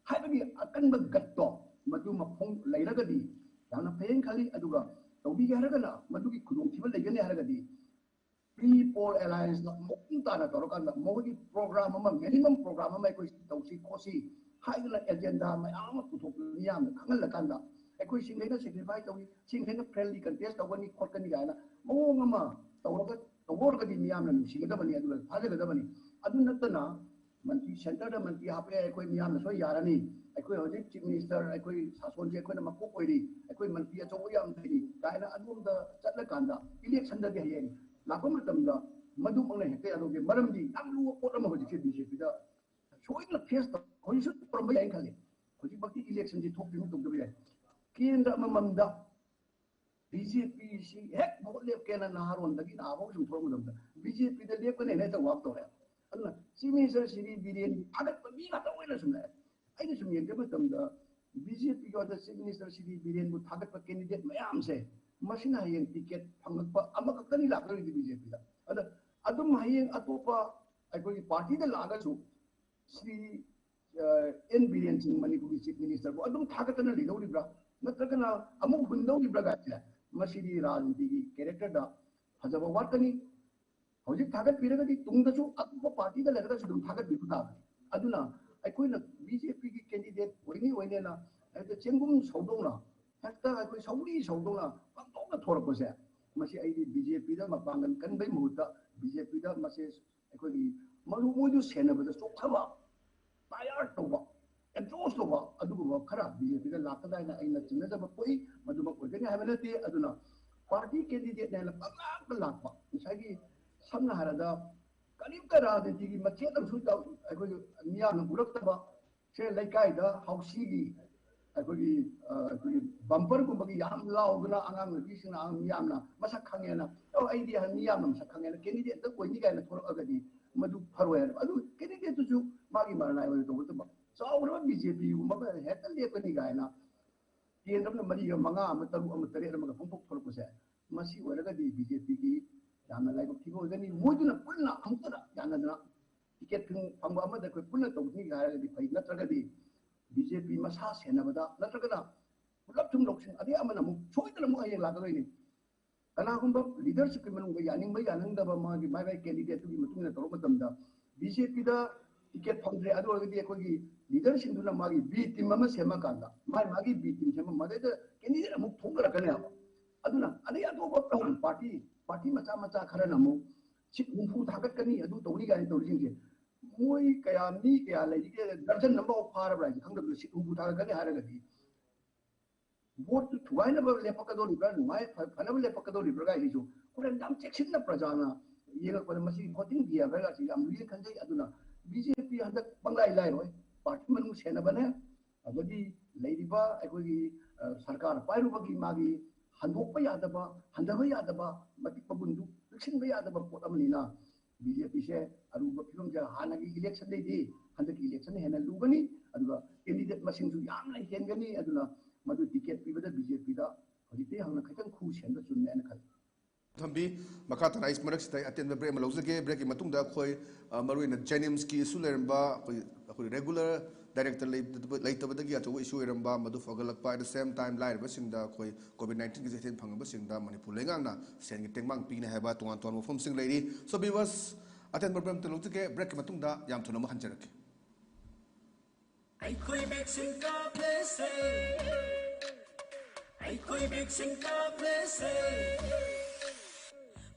ꯍꯥꯏꯕꯒꯤ ꯑꯀꯟꯕ ꯒꯠꯇꯣ ꯃꯗꯨ ꯃꯈꯣꯡ ꯂꯩꯔꯒꯗꯤ ꯌꯥꯝꯅ ꯐꯩꯌꯦꯅ ꯈꯜꯂꯤ꯫ ꯑꯗꯨꯒ ꯇꯧꯕꯤꯒꯦ ꯍꯥꯏꯔꯒꯅ ꯃꯗꯨꯒꯤ ꯈꯨꯗꯣꯡꯊꯤꯕ ꯂꯩꯒꯅꯤ ꯍꯥꯏꯔꯒꯗꯤ ꯄ꯭ꯔꯤ ꯄꯣꯜ ꯑꯦꯂꯥꯏꯟꯁꯇ ꯃꯑꯣꯡ ꯇꯥꯅ ꯇꯧꯔꯀꯥꯟꯗ ꯃꯈꯣꯏꯒꯤ ꯄ꯭ꯔꯣꯒ꯭ꯔꯥꯝ ꯑꯃ, ꯃꯤꯅꯤꯃꯝ ꯄ꯭ꯔꯣꯒ꯭ꯔꯥꯝ ꯑꯃ ꯑꯩꯈꯣꯏ ꯇꯧꯁꯤ ꯈꯣꯠꯁꯤ ꯍꯥꯏꯗꯅ ꯑꯦꯖꯦꯟꯗꯥ ꯃꯌꯥꯝ ꯑꯃ ꯄꯨꯊꯣꯛꯇꯨꯅ ꯃꯤꯌꯥꯝꯅ ꯈꯪꯍꯜꯂꯀꯥꯟꯗ ꯑꯩꯈꯣꯏ ꯁꯤꯡꯈꯩꯅ ꯁꯦꯀ꯭ꯔꯤꯐꯥꯏ ꯇꯧꯏ, ꯁꯤꯡꯈꯩꯅ ꯐ꯭ꯔꯦꯟꯂꯤ ꯀꯟꯇꯦꯁ ꯇꯧꯒꯅꯤ ꯈꯣꯠꯀꯅꯤ ꯀꯥꯏꯅ ꯃꯑꯣꯡ ꯑꯃ ꯇꯧꯔꯒ ꯇꯧꯔꯒꯗꯤ ꯃꯤꯌꯥꯝꯅ ꯅꯨꯡꯁꯤꯒꯗꯕꯅꯤ, ꯑꯗꯨꯒ ꯊꯥꯖꯒꯗꯕꯅꯤ꯫ ꯑꯗꯨ ꯅꯠꯇꯅ ꯃꯟꯇ꯭ꯔꯤ, ꯁꯦꯟꯇꯔꯗ ꯃꯟꯇ꯭ꯔꯤ ꯍꯥꯞꯄꯦ, ꯑꯩꯈꯣꯏ ꯃꯤꯌꯥꯝꯅ ꯁꯣꯏ ꯌꯥꯔꯅꯤ, ꯑꯩꯈꯣꯏ ꯍꯧꯖꯤꯛ ꯆꯤꯐ ꯃꯤꯅꯤꯁꯇꯔ, ꯑꯩꯈꯣꯏ ꯁꯥꯁꯣꯟꯁꯦ ꯑꯩꯈꯣꯏꯅ ꯃꯀꯣꯛ ꯑꯣꯏꯔꯤ, ꯑꯩꯈꯣꯏ ꯃꯟꯇ꯭ꯔꯤ ꯑꯆꯧꯕ ꯌꯥꯝ ꯂꯩꯔꯤ ꯀꯥꯏꯅ ꯑꯗꯣꯝꯗ ꯆꯠꯂꯀꯥꯟꯗ ꯏꯂꯦꯛꯁꯟꯗꯗꯤ ꯍꯌꯦꯡ ꯂꯥꯛꯄ ꯃꯇꯝꯗ ꯃꯗꯨꯃꯛꯅ ꯍꯦꯛꯇ ꯌꯥꯗꯧꯗꯦ꯫ ꯃꯔꯝꯗꯤ ꯌꯥꯝ ꯂꯨꯕ ꯄꯣꯠ ꯑꯃ ꯍꯧꯖꯤꯛꯁꯦ ꯕꯤ ꯖꯦ ꯄꯤꯗ ꯁꯣꯏꯗꯅ ꯐꯦꯁ ꯇꯧ, ꯍꯧꯖꯤꯛꯁꯨ ꯇꯧꯔꯝꯕ ꯌꯥꯏꯅ ꯈꯜꯂꯤ꯫ ꯍꯧꯖꯤꯛꯃꯛꯇꯤ ꯏꯂꯦꯛꯁꯟꯁꯤ ꯊꯣꯛꯇ꯭ꯔꯤꯕ ꯇꯧꯗꯕ ꯌꯥꯏ꯫ ꯀꯦꯟꯗ꯭ꯔ ꯑꯃꯃꯝꯗ ꯕꯤ ꯖꯦ ꯄꯤꯁꯤ ꯍꯦꯛ ꯚꯣꯠ ꯂꯦꯞꯀꯦꯅ ꯅꯍꯥꯔꯣꯟꯗꯒꯤ ꯅꯍꯥꯐꯥꯎ ꯁꯨꯝ ꯊꯣꯛꯂꯛꯄ ꯃꯇꯝꯗ ꯕꯤ ꯖꯦ ꯄꯤꯗ ꯂꯦꯞꯀꯅꯤ ꯍꯦꯛꯇ ꯋꯥꯛ ꯇꯧꯔꯦ꯫ ꯑꯗꯨꯅ ꯆꯤꯐ ꯃꯤꯅꯤꯁꯇꯔ ꯁꯤꯔꯤ ꯕꯤꯔꯦꯟꯒꯤ ꯊꯥꯒꯠꯄ ꯃꯤ ꯉꯥꯛꯇ ꯑꯣꯏꯅ ꯁꯨꯝ ꯂꯥꯛꯑꯦ꯫ ꯑꯩꯅ ꯁꯨꯝ ꯌꯦꯡꯖꯕ ꯃꯇꯝꯗ ꯕꯤ ꯖꯦ ꯄꯤꯒꯤ ꯑꯣꯏꯅ ꯆꯤꯐ ꯃꯤꯅꯤꯁꯇꯔ ꯁꯤꯔꯤ ꯕꯤꯔꯦꯟꯕꯨ ꯊꯥꯒꯠꯄ ꯀꯦꯟꯗꯤꯗꯦꯠ ꯃꯌꯥꯝꯁꯦ ꯃꯁꯤꯅ ꯍꯌꯦꯡ ꯇꯤꯀꯦꯠ ꯐꯪꯉꯛꯄ ꯑꯃꯈꯛꯇꯅꯤ ꯂꯥꯛꯇꯣꯔꯤꯗꯤ ꯕꯤ ꯖꯦ ꯄꯤꯗ꯫ ꯑꯗ ꯑꯗꯨꯝ ꯍꯌꯦꯡ ꯑꯇꯣꯞꯄ ꯑꯩꯈꯣꯏꯒꯤ ꯄꯥꯔꯇꯤꯗ ꯂꯥꯛꯑꯒꯁꯨ ꯁ꯭ꯔꯤ ꯑꯦꯟ ꯕꯤꯔꯦꯟ ꯁꯤꯡ ꯃꯅꯤꯄꯨꯔꯒꯤ ꯆꯤꯐ ꯃꯤꯅꯤꯁꯇꯔꯕꯨ ꯑꯗꯨꯝ ꯊꯥꯒꯠꯇꯅ ꯂꯩꯗꯧꯔꯤꯕ꯭ꯔꯥ, ꯅꯠꯇ꯭ꯔꯒꯅ ꯑꯃꯨꯛ ꯍꯨꯟꯗꯧꯔꯤꯕ꯭ꯔꯥ ꯀꯥꯏꯁꯦ, ꯃꯁꯤꯗꯤ ꯔꯥꯖꯅꯤꯇꯤꯒꯤ ꯀꯦꯔꯦꯛꯇꯔꯗ ꯐꯖꯕ ꯋꯥꯠꯀꯅꯤ꯫ ꯍꯧꯖꯤꯛ ꯊꯥꯒꯠꯄꯤꯔꯒꯗꯤ ꯇꯨꯡꯗꯁꯨ ꯑꯇꯣꯞꯄ ꯄꯥꯔꯇꯤꯗ ꯂꯩꯔꯒꯁꯨ ꯑꯗꯨꯝ ꯊꯥꯒꯠꯄꯤꯕ ꯇꯥꯕꯅꯤ꯫ ꯑꯗꯨꯅ ꯑꯩꯈꯣꯏꯅ ꯕꯤ ꯖꯦ ꯄꯤꯒꯤ ꯀꯦꯟꯗꯤꯗꯦꯠ ꯑꯣꯏꯅꯤ ꯑꯣꯏꯅꯦꯅ ꯍꯦꯛꯇ ꯆꯦꯡꯒꯨꯝ ꯁꯧꯗꯧꯅ, ꯍꯦꯛꯇ ꯑꯩꯈꯣꯏ ꯁꯧꯔꯤ ꯁꯧꯗꯧꯅ ꯄꯪꯊꯣꯛꯇ ꯊꯣꯔꯛꯄꯁꯦ, ꯃꯁꯤ ꯑꯩꯗꯤ ꯕꯤ ꯖꯦ ꯄꯤꯗ ꯃꯄꯥꯡꯒꯜ ꯀꯟꯕꯩ ꯃꯍꯨꯠꯇ ꯕꯤ ꯖꯦ ꯄꯤꯗ ꯃꯁꯦ ꯑꯩꯈꯣꯏꯒꯤ ꯃꯔꯨ ꯃꯣꯏꯗꯨ ꯁꯦꯟꯅꯕꯗ ꯆꯣꯛꯊꯕ, ꯇꯥꯏꯌꯥꯔ ꯇꯧꯕ, ꯑꯦꯛꯖꯣꯁ ꯇꯧꯕ ꯑꯗꯨꯒꯨꯝꯕ ꯈꯔ ꯕꯤ ꯖꯦ ꯄꯤꯗ ꯂꯥꯛꯀꯗ꯭ꯔꯥ ꯍꯥꯏꯅ ꯑꯩꯅ ꯆꯤꯡꯅꯖꯕ ꯄꯣꯛꯏ꯫ ꯃꯗꯨꯃꯛ ꯑꯣꯏꯒꯅꯤ ꯍꯥꯏꯕ ꯅꯠꯇꯦ꯫ ꯑꯗꯨꯅ ꯄꯥꯔꯇꯤ ꯀꯦꯟꯗꯤꯗꯦꯠꯅ ꯍꯦꯟꯅ ꯄꯪꯂꯥꯛꯇ ꯂꯥꯛꯄ, ꯉꯁꯥꯏꯒꯤ ꯁꯝꯅ ꯍꯥꯏꯔꯕꯗ ꯀꯔꯤꯝꯇ ꯔꯥꯖꯅꯤꯇꯤꯒꯤ ꯃꯆꯦꯠ ꯑꯃꯁꯨ ꯇꯧ-, ꯑꯩꯈꯣꯏꯒꯤ ꯃꯤꯌꯥꯝꯅ ꯎꯔꯛꯇꯕ ꯁꯦ ꯂꯩꯀꯥꯏꯗ ꯍꯥꯎꯁꯤꯒꯤ ꯑꯩꯈꯣꯏꯒꯤ, ꯑ, ꯑꯩꯈꯣꯏꯒꯤ ꯕꯝꯄꯔꯒꯨꯝꯕꯒꯤ ꯌꯥꯝ ꯂꯥꯎꯗꯅ ꯑꯉꯥꯡ ꯅꯨꯄꯤꯁꯤꯡꯅ ꯃꯤ ꯌꯥꯝꯅ ꯃꯁꯛ ꯈꯪꯉꯦꯅ, "ꯑꯣ, ꯑꯩꯗꯤ ꯃꯤ ꯌꯥꯝꯅ ꯃꯁꯛ ꯈꯪꯉꯦꯅ ꯀꯦꯟꯗꯤꯗꯦꯠꯇ ꯑꯣꯏꯅꯤ" ꯀꯥꯏꯅ ꯊꯣꯛꯂꯛꯑꯒꯗꯤ ꯃꯗꯨ ꯐꯔꯣꯏ ꯍꯥꯏꯕ꯫ ꯑꯗꯨ ꯀꯦꯟꯗꯤꯗꯦꯠꯇꯨꯁꯨ ꯃꯥꯒꯤ ꯃꯔꯥꯏ ꯑꯣꯏꯅ ꯇꯧꯒꯗꯕ꯫ ꯆꯥꯎꯈ꯭ꯔꯕ ꯕꯤ ꯖꯦ ꯄꯤꯒꯨꯝꯕ ꯑꯃ ꯍꯦꯛꯇ ꯂꯦꯞꯀꯅꯤ ꯀꯥꯏꯅ ꯀꯦꯟꯗ꯭ꯔ ꯑꯃꯅ ꯃꯔꯤꯒ ꯃꯉꯥ ꯑꯃ ꯇꯔꯨꯛ ꯑꯃ ꯇꯔꯦꯠ ꯑꯃꯒ ꯐꯣꯡꯗꯣꯛ ꯊꯣꯛꯂꯛꯄꯁꯦ, ꯃꯁꯤ ꯑꯣꯏꯔꯒꯗꯤ ꯕꯤ ꯖꯦ ꯄꯤꯒꯤ ꯌꯥꯝꯅ ꯂꯥꯏꯕꯛ ꯊꯤꯕ ꯑꯣꯏꯒꯅꯤ꯫ ꯃꯣꯏꯗꯨꯅ ꯄꯨꯟꯅ ꯑꯃꯨꯛꯇꯗ ꯌꯥꯅꯗꯅ ꯇꯤꯀꯦꯠ ꯐꯪ-, ꯐꯪꯕ ꯑꯃꯗ ꯑꯩꯈꯣꯏ ꯄꯨꯟꯅ ꯇꯧꯒꯅꯤ ꯍꯥꯏꯔꯒꯗꯤ ꯐꯩ, ꯅꯠꯇ꯭ꯔꯒꯗꯤ ꯕꯤ ꯖꯦ ꯄꯤ ꯃꯁꯥ ꯁꯦꯟꯅꯕꯗ ꯅꯠꯇ꯭ꯔꯒꯅ ꯄꯨꯂꯞ ꯁꯨꯝ ꯂꯧꯁꯤꯟ, ꯑꯗꯩ ꯑꯃꯅ ꯑꯃꯨꯛ ꯁꯣꯏꯗꯅ ꯑꯃꯨꯛ ꯍꯌꯦꯡ ꯂꯥꯛꯀꯗꯣꯏꯅꯤ꯫ ꯀꯅꯥꯒꯨꯝꯕ ꯂꯤꯗꯔꯁꯤꯞꯀꯤ ꯃꯅꯨꯡꯗ ꯌꯥꯅꯤꯡꯕ ꯌꯥꯅꯤꯡꯗꯕ ꯃꯥꯒꯤ ꯃꯥꯏ ꯃꯥꯏ ꯀꯦꯟꯗꯤꯗꯦꯠꯇꯨꯒꯤ ꯃꯇꯨꯡ ꯏꯟꯅ ꯇꯧꯔꯛꯄ ꯃꯇꯝꯗ ꯕꯤ ꯖꯦ ꯄꯤꯗ ꯇꯤꯀꯦꯠ ꯐꯪꯗ꯭ꯔꯦ, ꯑꯗꯨ ꯑꯣꯏꯔꯒꯗꯤ ꯑꯩꯈꯣꯏꯒꯤ ꯂꯤꯗꯔꯁꯤꯡꯗꯨꯅ ꯃꯥꯒꯤ ꯕꯤ ꯇꯤꯝ ꯑꯃ ꯁꯦꯝꯃꯀꯥꯟꯗ ꯃꯥꯏ ꯃꯥꯒꯤ ꯕꯤ ꯇꯤꯝ ꯁꯦꯝꯃ ꯃꯗꯩꯗ ꯀꯦꯟꯗꯤꯗꯦꯠ ꯑꯃꯨꯛ ꯊꯣꯛꯅꯔꯛꯀꯅꯦꯕ꯫ ꯑꯗꯨꯅ ꯑꯗꯩ ꯑꯇꯣꯞꯄ ꯄꯥꯔꯇꯤ, ꯄꯥꯔꯇꯤ ꯃꯆꯥ ꯃꯆꯥ ꯈꯔꯅ ꯑꯃꯨꯛ ꯁꯤꯠ ꯍꯨꯝꯐꯨ ꯊꯥꯒꯠꯀꯅꯤ, ꯑꯗꯨ ꯇꯧꯅꯤ ꯀꯥꯏꯅ ꯇꯧꯔꯤꯁꯤꯡꯁꯦ, ꯃꯣꯏ ꯀꯌꯥ, ꯃꯤ ꯀꯌꯥ ꯂꯩꯔꯤꯒꯦ, ꯗꯔꯖꯟ ꯑꯃꯐꯥꯎ ꯐꯥꯔꯕ꯭ꯔꯥ ꯍꯥꯏꯁꯦ ꯈꯪꯗꯕꯗꯣ, ꯁꯤꯠ ꯍꯨꯝꯐꯨ ꯊꯥꯒꯠꯀꯅꯤ ꯍꯥꯏꯔꯒꯗꯤ ꯚꯣꯠꯇꯨ ꯊꯨꯒꯥꯏꯅꯕ ꯂꯦꯞꯄꯛꯀꯗꯧꯔꯤꯕ꯭ꯔꯥ, ꯅꯨꯡꯉꯥꯏ ꯐ-, ꯐꯅꯕ ꯂꯦꯞꯄꯛꯀꯗꯧꯔꯤꯕ꯭ꯔꯥ ꯍꯥꯏꯁꯤꯁꯨ ꯍꯣꯔꯦꯟ ꯌꯥꯝ ꯆꯦꯛꯁꯤꯟꯅ ꯄ꯭ꯔꯖꯥꯅ ꯌꯦꯡꯉꯛꯄꯗ ꯃꯁꯤꯒꯤ ꯚꯣꯇꯤꯡ ꯕꯤꯍꯦꯕꯤꯌꯔ ꯑꯁꯤ ꯌꯥꯝ ꯂꯨꯏꯅ ꯈꯟꯖꯩ꯫ ꯑꯗꯨꯅ ꯕꯤ ꯖꯦ ꯄꯤ ꯍꯟꯗꯛ ꯄꯪꯂꯥꯏ ꯂꯥꯏꯔꯣꯏ, ꯄꯥꯔꯇꯤ ꯃꯅꯨꯡ ꯁꯦꯟꯅꯕꯅꯦ, ꯑꯗꯒꯤ ꯂꯩꯔꯤꯕ ꯑꯩꯈꯣꯏꯒꯤ, ꯑ, ꯁꯔꯀꯥꯔ ꯄꯥꯏꯔꯨꯕꯒꯤ ꯃꯥꯒꯤ ꯍꯟꯗꯣꯛꯄ ꯌꯥꯗꯕ, ꯍꯟꯊꯕ ꯌꯥꯗꯕ, ꯃꯇꯤꯛ ꯃꯒꯨꯟꯗꯨ ꯂꯤꯛꯁꯤꯟꯕ ꯌꯥꯗꯕ ꯄꯣꯠ ꯑꯃꯅꯤꯅ ꯕꯤ ꯖꯦ ꯄꯤꯁꯦ ꯑꯔꯨꯕ ꯐꯤꯕꯝꯁꯦ ꯍꯥꯟꯅꯒꯤ ꯏꯂꯦꯛꯁꯟꯗꯩꯗꯤ ꯍꯟꯗꯛꯀꯤ ꯏꯂꯦꯛꯁꯟꯅ ꯍꯦꯟꯅ ꯂꯨꯒꯅꯤ꯫ ꯑꯗꯨꯒ ꯀꯦꯟꯗꯤꯗꯦꯠ ꯃꯁꯤꯡꯁꯨ ꯌꯥꯝꯅ ꯍꯦꯟꯒꯅꯤ꯫ ꯑꯗꯨꯅ ꯃꯗꯨ ꯇꯤꯀꯦꯠ ꯄꯤꯕꯗ ꯕꯤ ꯖꯦ ꯄꯤꯗ ꯍꯧꯖꯤꯛꯇꯤ ꯍꯧꯅ ꯈꯤꯇꯪ ꯈꯨ ꯁꯦꯟꯕ ꯆꯨꯝꯃꯦꯅ ꯈꯜꯂꯤ꯫ ꯊꯝꯕꯤ꯫ ꯃꯈꯥ ꯇꯥꯅ ꯑꯩ ꯃꯔꯛꯁꯤꯗ ꯑꯩ ꯑꯇꯦꯟꯕ ꯕ꯭ꯔꯦꯛ ꯑꯃ ꯂꯧꯖꯒꯦ꯫ ꯕ꯭ꯔꯦꯛꯀꯤ ꯃꯇꯨꯡꯗ ꯑꯩꯈꯣꯏ, ꯑ, ꯃꯔꯨꯑꯣꯏꯅ ꯖꯦꯅꯤꯝꯁꯀꯤ ꯏꯁꯨ ꯂꯩꯔꯝꯕ, ꯑꯩꯈꯣꯏ, ꯑꯩꯈꯣꯏ ꯔꯦꯒꯨꯂꯔ ꯗꯥꯏꯔꯦꯛꯇꯔ ꯂꯩꯇꯕ-, ꯂꯩꯇꯕꯗꯒꯤ ꯑꯆꯧꯕ ꯏꯁꯨ ꯑꯣꯏꯔꯝꯕ ꯃꯗꯨ ꯐꯒꯠꯂꯛꯄ, at the same time ꯂꯥꯏꯔꯕꯁꯤꯡꯗ ꯑꯩꯈꯣꯏ ꯀꯣꯚꯤꯗ ꯅꯥꯏꯟꯇꯤꯟꯒꯤ ꯆꯩꯊꯦꯡ ꯐꯪꯉꯕꯁꯤꯡꯗ ꯃꯅꯤꯄꯨꯔ ꯂꯩꯉꯥꯛꯅ ꯁꯦꯟꯒꯤ ꯇꯦꯡꯕꯥꯡ ꯄꯤꯅꯤ ꯍꯥꯏꯕ ꯇꯣꯉꯥꯟ ꯇꯣꯉꯥꯟꯕ ꯋꯥꯐꯝꯁꯤꯡ ꯂꯩꯔꯤ꯫ So viewers, ꯑꯇꯦꯟꯕ ꯕ꯭ꯔꯦꯛ ꯑꯃꯇ ꯂꯧꯖꯒꯦ꯫ ꯕ꯭ꯔꯦꯛꯀꯤ ꯃꯇꯨꯡꯗ ꯌꯥꯝ ꯊꯨꯅ ꯑꯃꯨꯛ ꯍꯟꯖꯔꯛꯀꯦ꯫ ꯑꯩꯈꯣꯏ ꯚꯦꯛꯁꯤꯟ ꯀꯥꯞꯂꯁꯦ, ꯑꯩꯈꯣꯏ ꯚꯦꯛꯁꯤꯟ ꯀꯥꯞꯂꯁꯦ꯫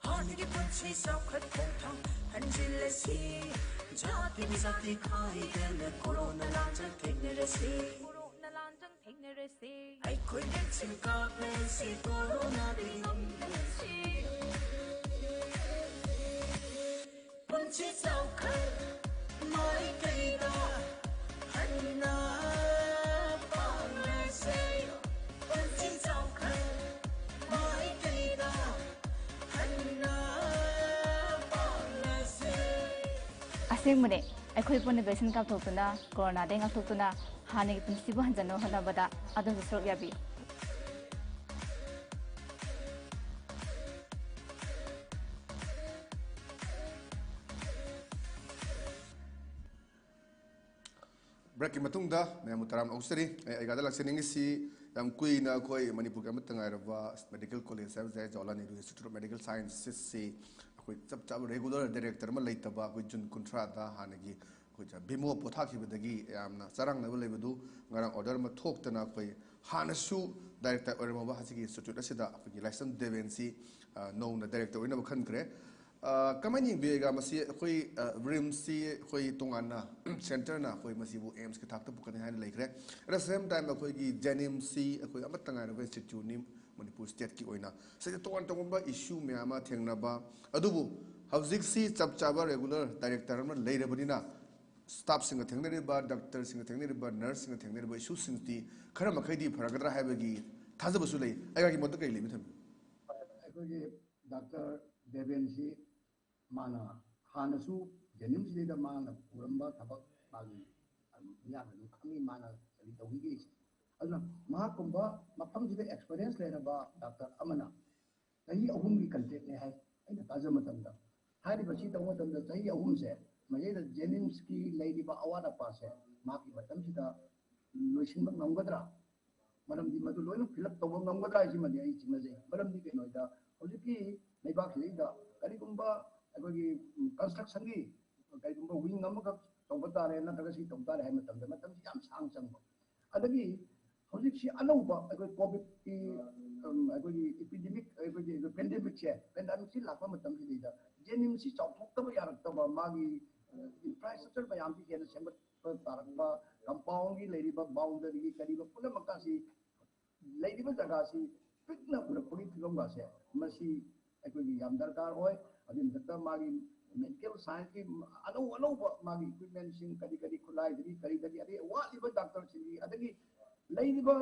ꯍꯥꯟꯅꯒꯤ ꯄꯨꯟꯁꯤ ꯆꯥꯎꯈꯠ ꯈꯣꯡꯊꯥꯡ ꯍꯟꯖꯤꯜꯂꯁꯤ, ꯖꯥꯇꯤ ꯖꯥꯇꯤ ꯈꯥꯏꯗꯅ ꯀꯣꯔꯣꯅꯥ ꯂꯥꯟꯖꯪ ꯊꯦꯡꯅꯔꯁꯤ꯫ ꯀꯣꯔꯣꯅꯥ ꯂꯥꯟꯖꯪ ꯊꯦꯡꯅꯔꯁꯤ꯫ ꯑꯩꯈꯣꯏ ꯚꯦꯛꯁꯤꯟ ꯀꯥꯞꯂꯁꯤ, ꯀꯣꯔꯣꯅꯥꯗꯒꯤ ꯉꯝꯂꯁꯤ꯫ ꯄꯨꯟꯁꯤ ꯆꯥꯎꯈꯠ ꯃꯥꯏꯀꯩꯗ ꯍꯟꯅ ꯄꯥꯡꯂꯁꯦ꯫ ꯄꯨꯟꯁꯤ ꯆꯥꯎꯈꯠ ꯃꯥꯏꯀꯩꯗ ꯍꯟꯅ ꯄꯥꯡꯂꯁꯦ꯫ ꯑꯁꯦꯡꯕꯅꯦ, ꯑꯩꯈꯣꯏ ꯄꯨꯟꯅ ꯚꯦꯛꯁꯤꯟ ꯀꯥꯞꯊꯣꯛꯇꯨꯅ ꯀꯣꯔꯣꯅꯥꯗꯒꯤ ꯉꯥꯛꯊꯣꯛꯇꯨꯅ ꯍꯥꯟꯅꯒꯤ ꯄꯨꯟꯁꯤꯕꯨ ꯍꯟꯖꯟꯅꯕ ꯍꯣꯠꯅꯕꯗ ꯑꯗꯣꯝꯁꯨ ꯁꯔꯨꯛ ꯌꯥꯕꯤꯌꯨ꯫ ꯕ꯭ꯔꯦꯛꯀꯤ ꯃꯇꯨꯡꯗ ꯃꯌꯥꯝꯕꯨ ꯇꯔꯥꯝꯅ ꯑꯣꯛꯆꯔꯤ꯫ ꯑꯩ ꯑꯩꯒꯥꯗ ꯂꯥꯛꯆꯅꯤꯡꯉꯤꯁꯤ, ꯌꯥꯝ ꯀꯨꯏꯅ ꯑꯩꯈꯣꯏ ꯃꯅꯤꯄꯨꯔꯒꯤ ꯑꯃꯠꯇ ꯉꯥꯏꯔꯕ ꯃꯦꯗꯤꯀꯦꯜ ꯀꯣꯂꯦꯖ ꯍꯥꯏꯕꯁꯦ, Jawaharlal Nehru institute of medical ꯁꯥꯏꯟꯁꯦꯁꯁꯤ ꯑꯩꯈꯣꯏ ꯆꯞ ꯆꯥꯕ ꯔꯦꯒꯨꯂꯔ ꯗꯥꯏꯔꯦꯛꯇꯔ ꯑꯃ ꯂꯩꯇꯕ, ꯑꯩꯈꯣꯏ ꯖꯨꯟ ꯀꯨꯟꯊ꯭ꯔꯥꯗ ꯍꯥꯟꯅꯒꯤ ꯑꯩꯈꯣꯏ ꯚꯤꯃꯣ ꯄꯣꯊꯥꯈꯤꯕꯗꯒꯤ ꯌꯥꯝꯅ ꯆꯔꯥꯡꯅꯕ ꯂꯩꯕꯗꯨ ꯉꯔꯥꯡ ꯑꯣꯔꯗꯔ ꯑꯃ ꯊꯣꯛꯇꯅ ꯑꯩꯈꯣꯏ ꯍꯥꯟꯅꯁꯨ ꯗꯥꯏꯔꯦꯛꯇꯔ ꯑꯣꯏꯔꯝꯃꯕ ꯍꯧꯖꯤꯛꯀꯤ ꯏꯟꯁꯇꯤꯇ꯭ꯌꯨꯠ ꯑꯁꯤꯗ ꯑꯩꯈꯣꯏꯒꯤ ꯂꯥꯏꯁ꯭ꯔꯝ ꯗꯦꯕꯦꯟꯁꯤ, ꯑ, ꯅꯧꯅ ꯗꯥꯏꯔꯦꯛꯇꯔ ꯑꯣꯏꯅꯕ ꯈꯟꯈ꯭ꯔꯦ꯫ ꯑ, ꯀꯃꯥꯏꯅ ꯌꯦꯡꯕꯤꯔꯒ ꯃꯁꯤ ꯑꯩꯈꯣꯏ, ꯑ, ꯔꯤꯝꯁꯁꯤ ꯑꯩꯈꯣꯏ ꯇꯣꯉꯥꯟꯅ ꯁꯦꯟꯇꯔꯅ ꯑꯩꯈꯣꯏ ꯃꯁꯤꯕꯨ ꯑꯦꯝꯁꯀꯤ ꯊꯥꯛꯇ ꯄꯨꯈꯠꯅꯤ ꯍꯥꯏꯅ ꯂꯩꯈ꯭ꯔꯦ꯫ At the same time ꯑꯩꯈꯣꯏꯒꯤ ꯖꯦꯅꯤꯝꯁꯁꯤ ꯑꯩꯈꯣꯏ ꯑꯃꯠꯇ ꯉꯥꯏꯔꯕ ꯏꯟꯁꯇꯤꯇ꯭ꯌꯨꯠꯅꯤ ꯃꯅꯤꯄꯨꯔ ꯁ꯭ꯇꯦꯠꯀꯤ ꯑꯣꯏꯅ꯫ ꯁꯤꯗ ꯇꯣꯉꯥꯟ ꯇꯣꯉꯥꯟꯕ ꯏꯁꯨ ꯃꯌꯥꯝ ꯑꯃ ꯊꯦꯡꯅꯕ, ꯑꯗꯨꯕꯨ ꯍꯧꯖꯤꯛꯁꯤ ꯆꯞ ꯆꯥꯕ ꯔꯦꯒꯨꯂꯔ ꯗꯥꯏꯔꯦꯛꯇꯔ ꯑꯃ ꯂꯩꯔꯕꯅꯤꯅ ꯁ꯭ꯇꯥꯐꯁꯤꯡꯒ ꯊꯦꯡꯅꯔꯤꯕ, ꯗꯥꯛꯇꯔꯁꯤꯡꯒ ꯊꯦꯡꯅꯔꯤꯕ, ꯅꯔꯁꯁꯤꯡꯒ ꯊꯦꯡꯅꯔꯤꯕ ꯏꯁꯨꯁꯤꯡꯁꯤ ꯈꯔ ꯃꯈꯩꯗꯤ ꯐꯔꯒꯗ꯭ꯔꯥ ꯍꯥꯏꯕꯒꯤ ꯊꯥꯖꯕꯁꯨ ꯂꯩ꯫ ꯑꯩꯒꯤ ꯃꯣꯠꯇ ꯀꯔꯤ ꯂꯩꯕꯤ ꯊꯝꯕꯤ? ꯑꯩꯈꯣꯏꯒꯤ ꯗꯥꯛꯇꯔ ꯗꯦꯕꯦꯟꯁꯤ ꯃꯥꯅ ꯍꯥꯟꯅꯁꯨ ꯖꯦꯅꯤꯝꯁꯁꯤꯗꯩꯗ ꯃꯥꯅ ꯄꯨꯔꯝꯕ ꯊꯕꯛ ꯃꯥꯒꯤ ꯃꯤꯌꯥꯝꯅ ꯑꯗꯨꯝ ꯈꯪꯉꯤ, ꯃꯥꯅ ꯀꯔꯤ ꯇꯧꯕꯤꯒꯦꯁꯦ꯫ ꯑꯗꯨꯅ ꯃꯍꯥꯛꯀꯨꯝꯕ ꯃꯐꯝꯁꯤꯗ ꯑꯦꯛꯁꯄꯔꯤꯌꯦꯟꯁ ꯂꯩꯔꯕ ꯗꯥꯛꯇꯔ ꯑꯃꯅ ꯆꯍꯤ ꯑꯍꯨꯝꯒꯤ ꯀꯟꯇ꯭ꯔꯦꯛꯅꯦ ꯍꯥꯏ꯫ ꯑꯩꯅ ꯇꯥꯖꯕ ꯃꯇꯝꯗ ꯍꯥꯏꯔꯤꯕꯁꯤ ꯇꯧꯕ ꯃꯇꯝꯗ ꯆꯍꯤ ꯑꯍꯨꯝꯁꯦ ꯃꯁꯤꯗ ꯖꯦꯅꯤꯝꯁꯀꯤ ꯂꯩꯔꯤꯕ ꯑꯋꯥꯠ ꯑꯄꯥꯁꯦ ꯃꯍꯥꯛꯀꯤ ꯃꯇꯝꯁꯤꯗ ꯂꯣꯏꯁꯤꯟꯕ ꯉꯝꯒꯗ꯭ꯔꯥ? ꯃꯔꯝꯗꯤ ꯃꯗꯨ ꯂꯣꯏꯅ ꯐꯤꯜ ꯑꯞ ꯇꯧꯕ ꯉꯝꯒꯗ꯭ꯔꯥ ꯍꯥꯏꯁꯤꯃꯗꯤ ꯑꯩ ꯆꯤꯡꯅꯖꯩ꯫ ꯃꯔꯝꯗꯤ ꯀꯩꯅꯣꯗ ꯍꯧꯖꯤꯛꯀꯤ ꯂꯩꯕꯥꯛꯁꯤꯗꯩꯗ ꯀꯔꯤꯒꯨꯝꯕ ꯑꯩꯈꯣꯏꯒꯤ ꯀꯟꯁꯇ꯭ꯔꯛꯁꯟꯒꯤ ꯀꯔꯤꯒꯨꯝꯕ ꯋꯤꯡ ꯑꯃꯈꯛ ꯇꯧꯕ ꯇꯥꯔꯦ ꯅꯠꯇ꯭ꯔꯒ ꯁꯤ ꯇꯧꯕ ꯇꯥꯔꯦ ꯍꯥꯏꯕ ꯃꯇꯝꯗ ꯃꯇꯝꯁꯤ ꯌꯥꯝ ꯁꯥꯡ ꯆꯪꯕ꯫ ꯑꯗꯒꯤ ꯍꯧꯖꯤꯛꯁꯤ ꯑꯅꯧꯕ ꯑꯩꯈꯣꯏ ꯀꯣꯚꯤꯗꯀꯤ ꯑꯩꯈꯣꯏꯒꯤ ꯏꯄꯤꯗꯦꯃꯤꯛ ꯑꯩꯈꯣꯏꯒꯤ ꯄꯦꯟꯗꯦꯃꯤꯛꯁꯦ ꯄꯦꯟꯗꯦꯃꯤꯛꯁꯤ ꯂꯥꯛꯄ ꯃꯇꯝꯁꯤꯗꯩꯗ ꯖꯦꯅꯤꯝꯁꯁꯤ ꯆꯥꯎꯊꯣꯛꯇꯕ ꯌꯥꯔꯛꯇꯕ, ꯃꯥꯒꯤ ꯏꯟꯐ꯭ꯔꯥꯁ꯭ꯇ꯭ꯔꯛꯆꯔ ꯃꯌꯥꯝꯁꯤ ꯍꯦꯟꯅ ꯁꯦꯝꯒꯠꯄ ꯇꯥꯔꯛꯄ, ꯀꯝꯄꯥꯎꯟꯒꯤ ꯂꯩꯔꯤꯕ ꯕꯥꯎꯟꯗꯔꯤꯒꯤ ꯀꯔꯤꯕ ꯄꯨꯝꯅꯃꯛꯀꯁꯤ ꯂꯩꯔꯤꯕ ꯖꯒꯥꯁꯤ ꯄꯤꯛꯅ ꯎꯔꯛꯄꯒꯤ ꯐꯤꯕꯝꯒꯁꯦ ꯃꯁꯤ ꯑꯩꯈꯣꯏꯒꯤ ꯌꯥꯝ ꯗꯔꯀꯥꯔ ꯑꯣꯏ꯫ ꯑꯗꯨꯒꯤ ꯃꯊꯛꯇ ꯃꯥꯒꯤ ꯃꯦꯗꯤꯀꯦꯜ ꯁꯥꯏꯟꯁꯀꯤ ꯑꯅꯧ ꯑꯅꯧꯕ ꯃꯥꯒꯤ ꯏꯀ꯭ꯋꯤꯞꯃꯦꯟꯁꯤꯡ ꯀꯔꯤ ꯀꯔꯤ ꯈꯨꯠꯂꯥꯏꯗꯒꯤ ꯀꯔꯤꯗꯒꯤ ꯑꯗꯩ ꯋꯥꯠꯂꯤꯕ ꯗꯥꯛꯇꯔꯁꯤꯡꯒꯤ ꯑꯗꯒꯤ ꯂꯩꯔꯤꯕ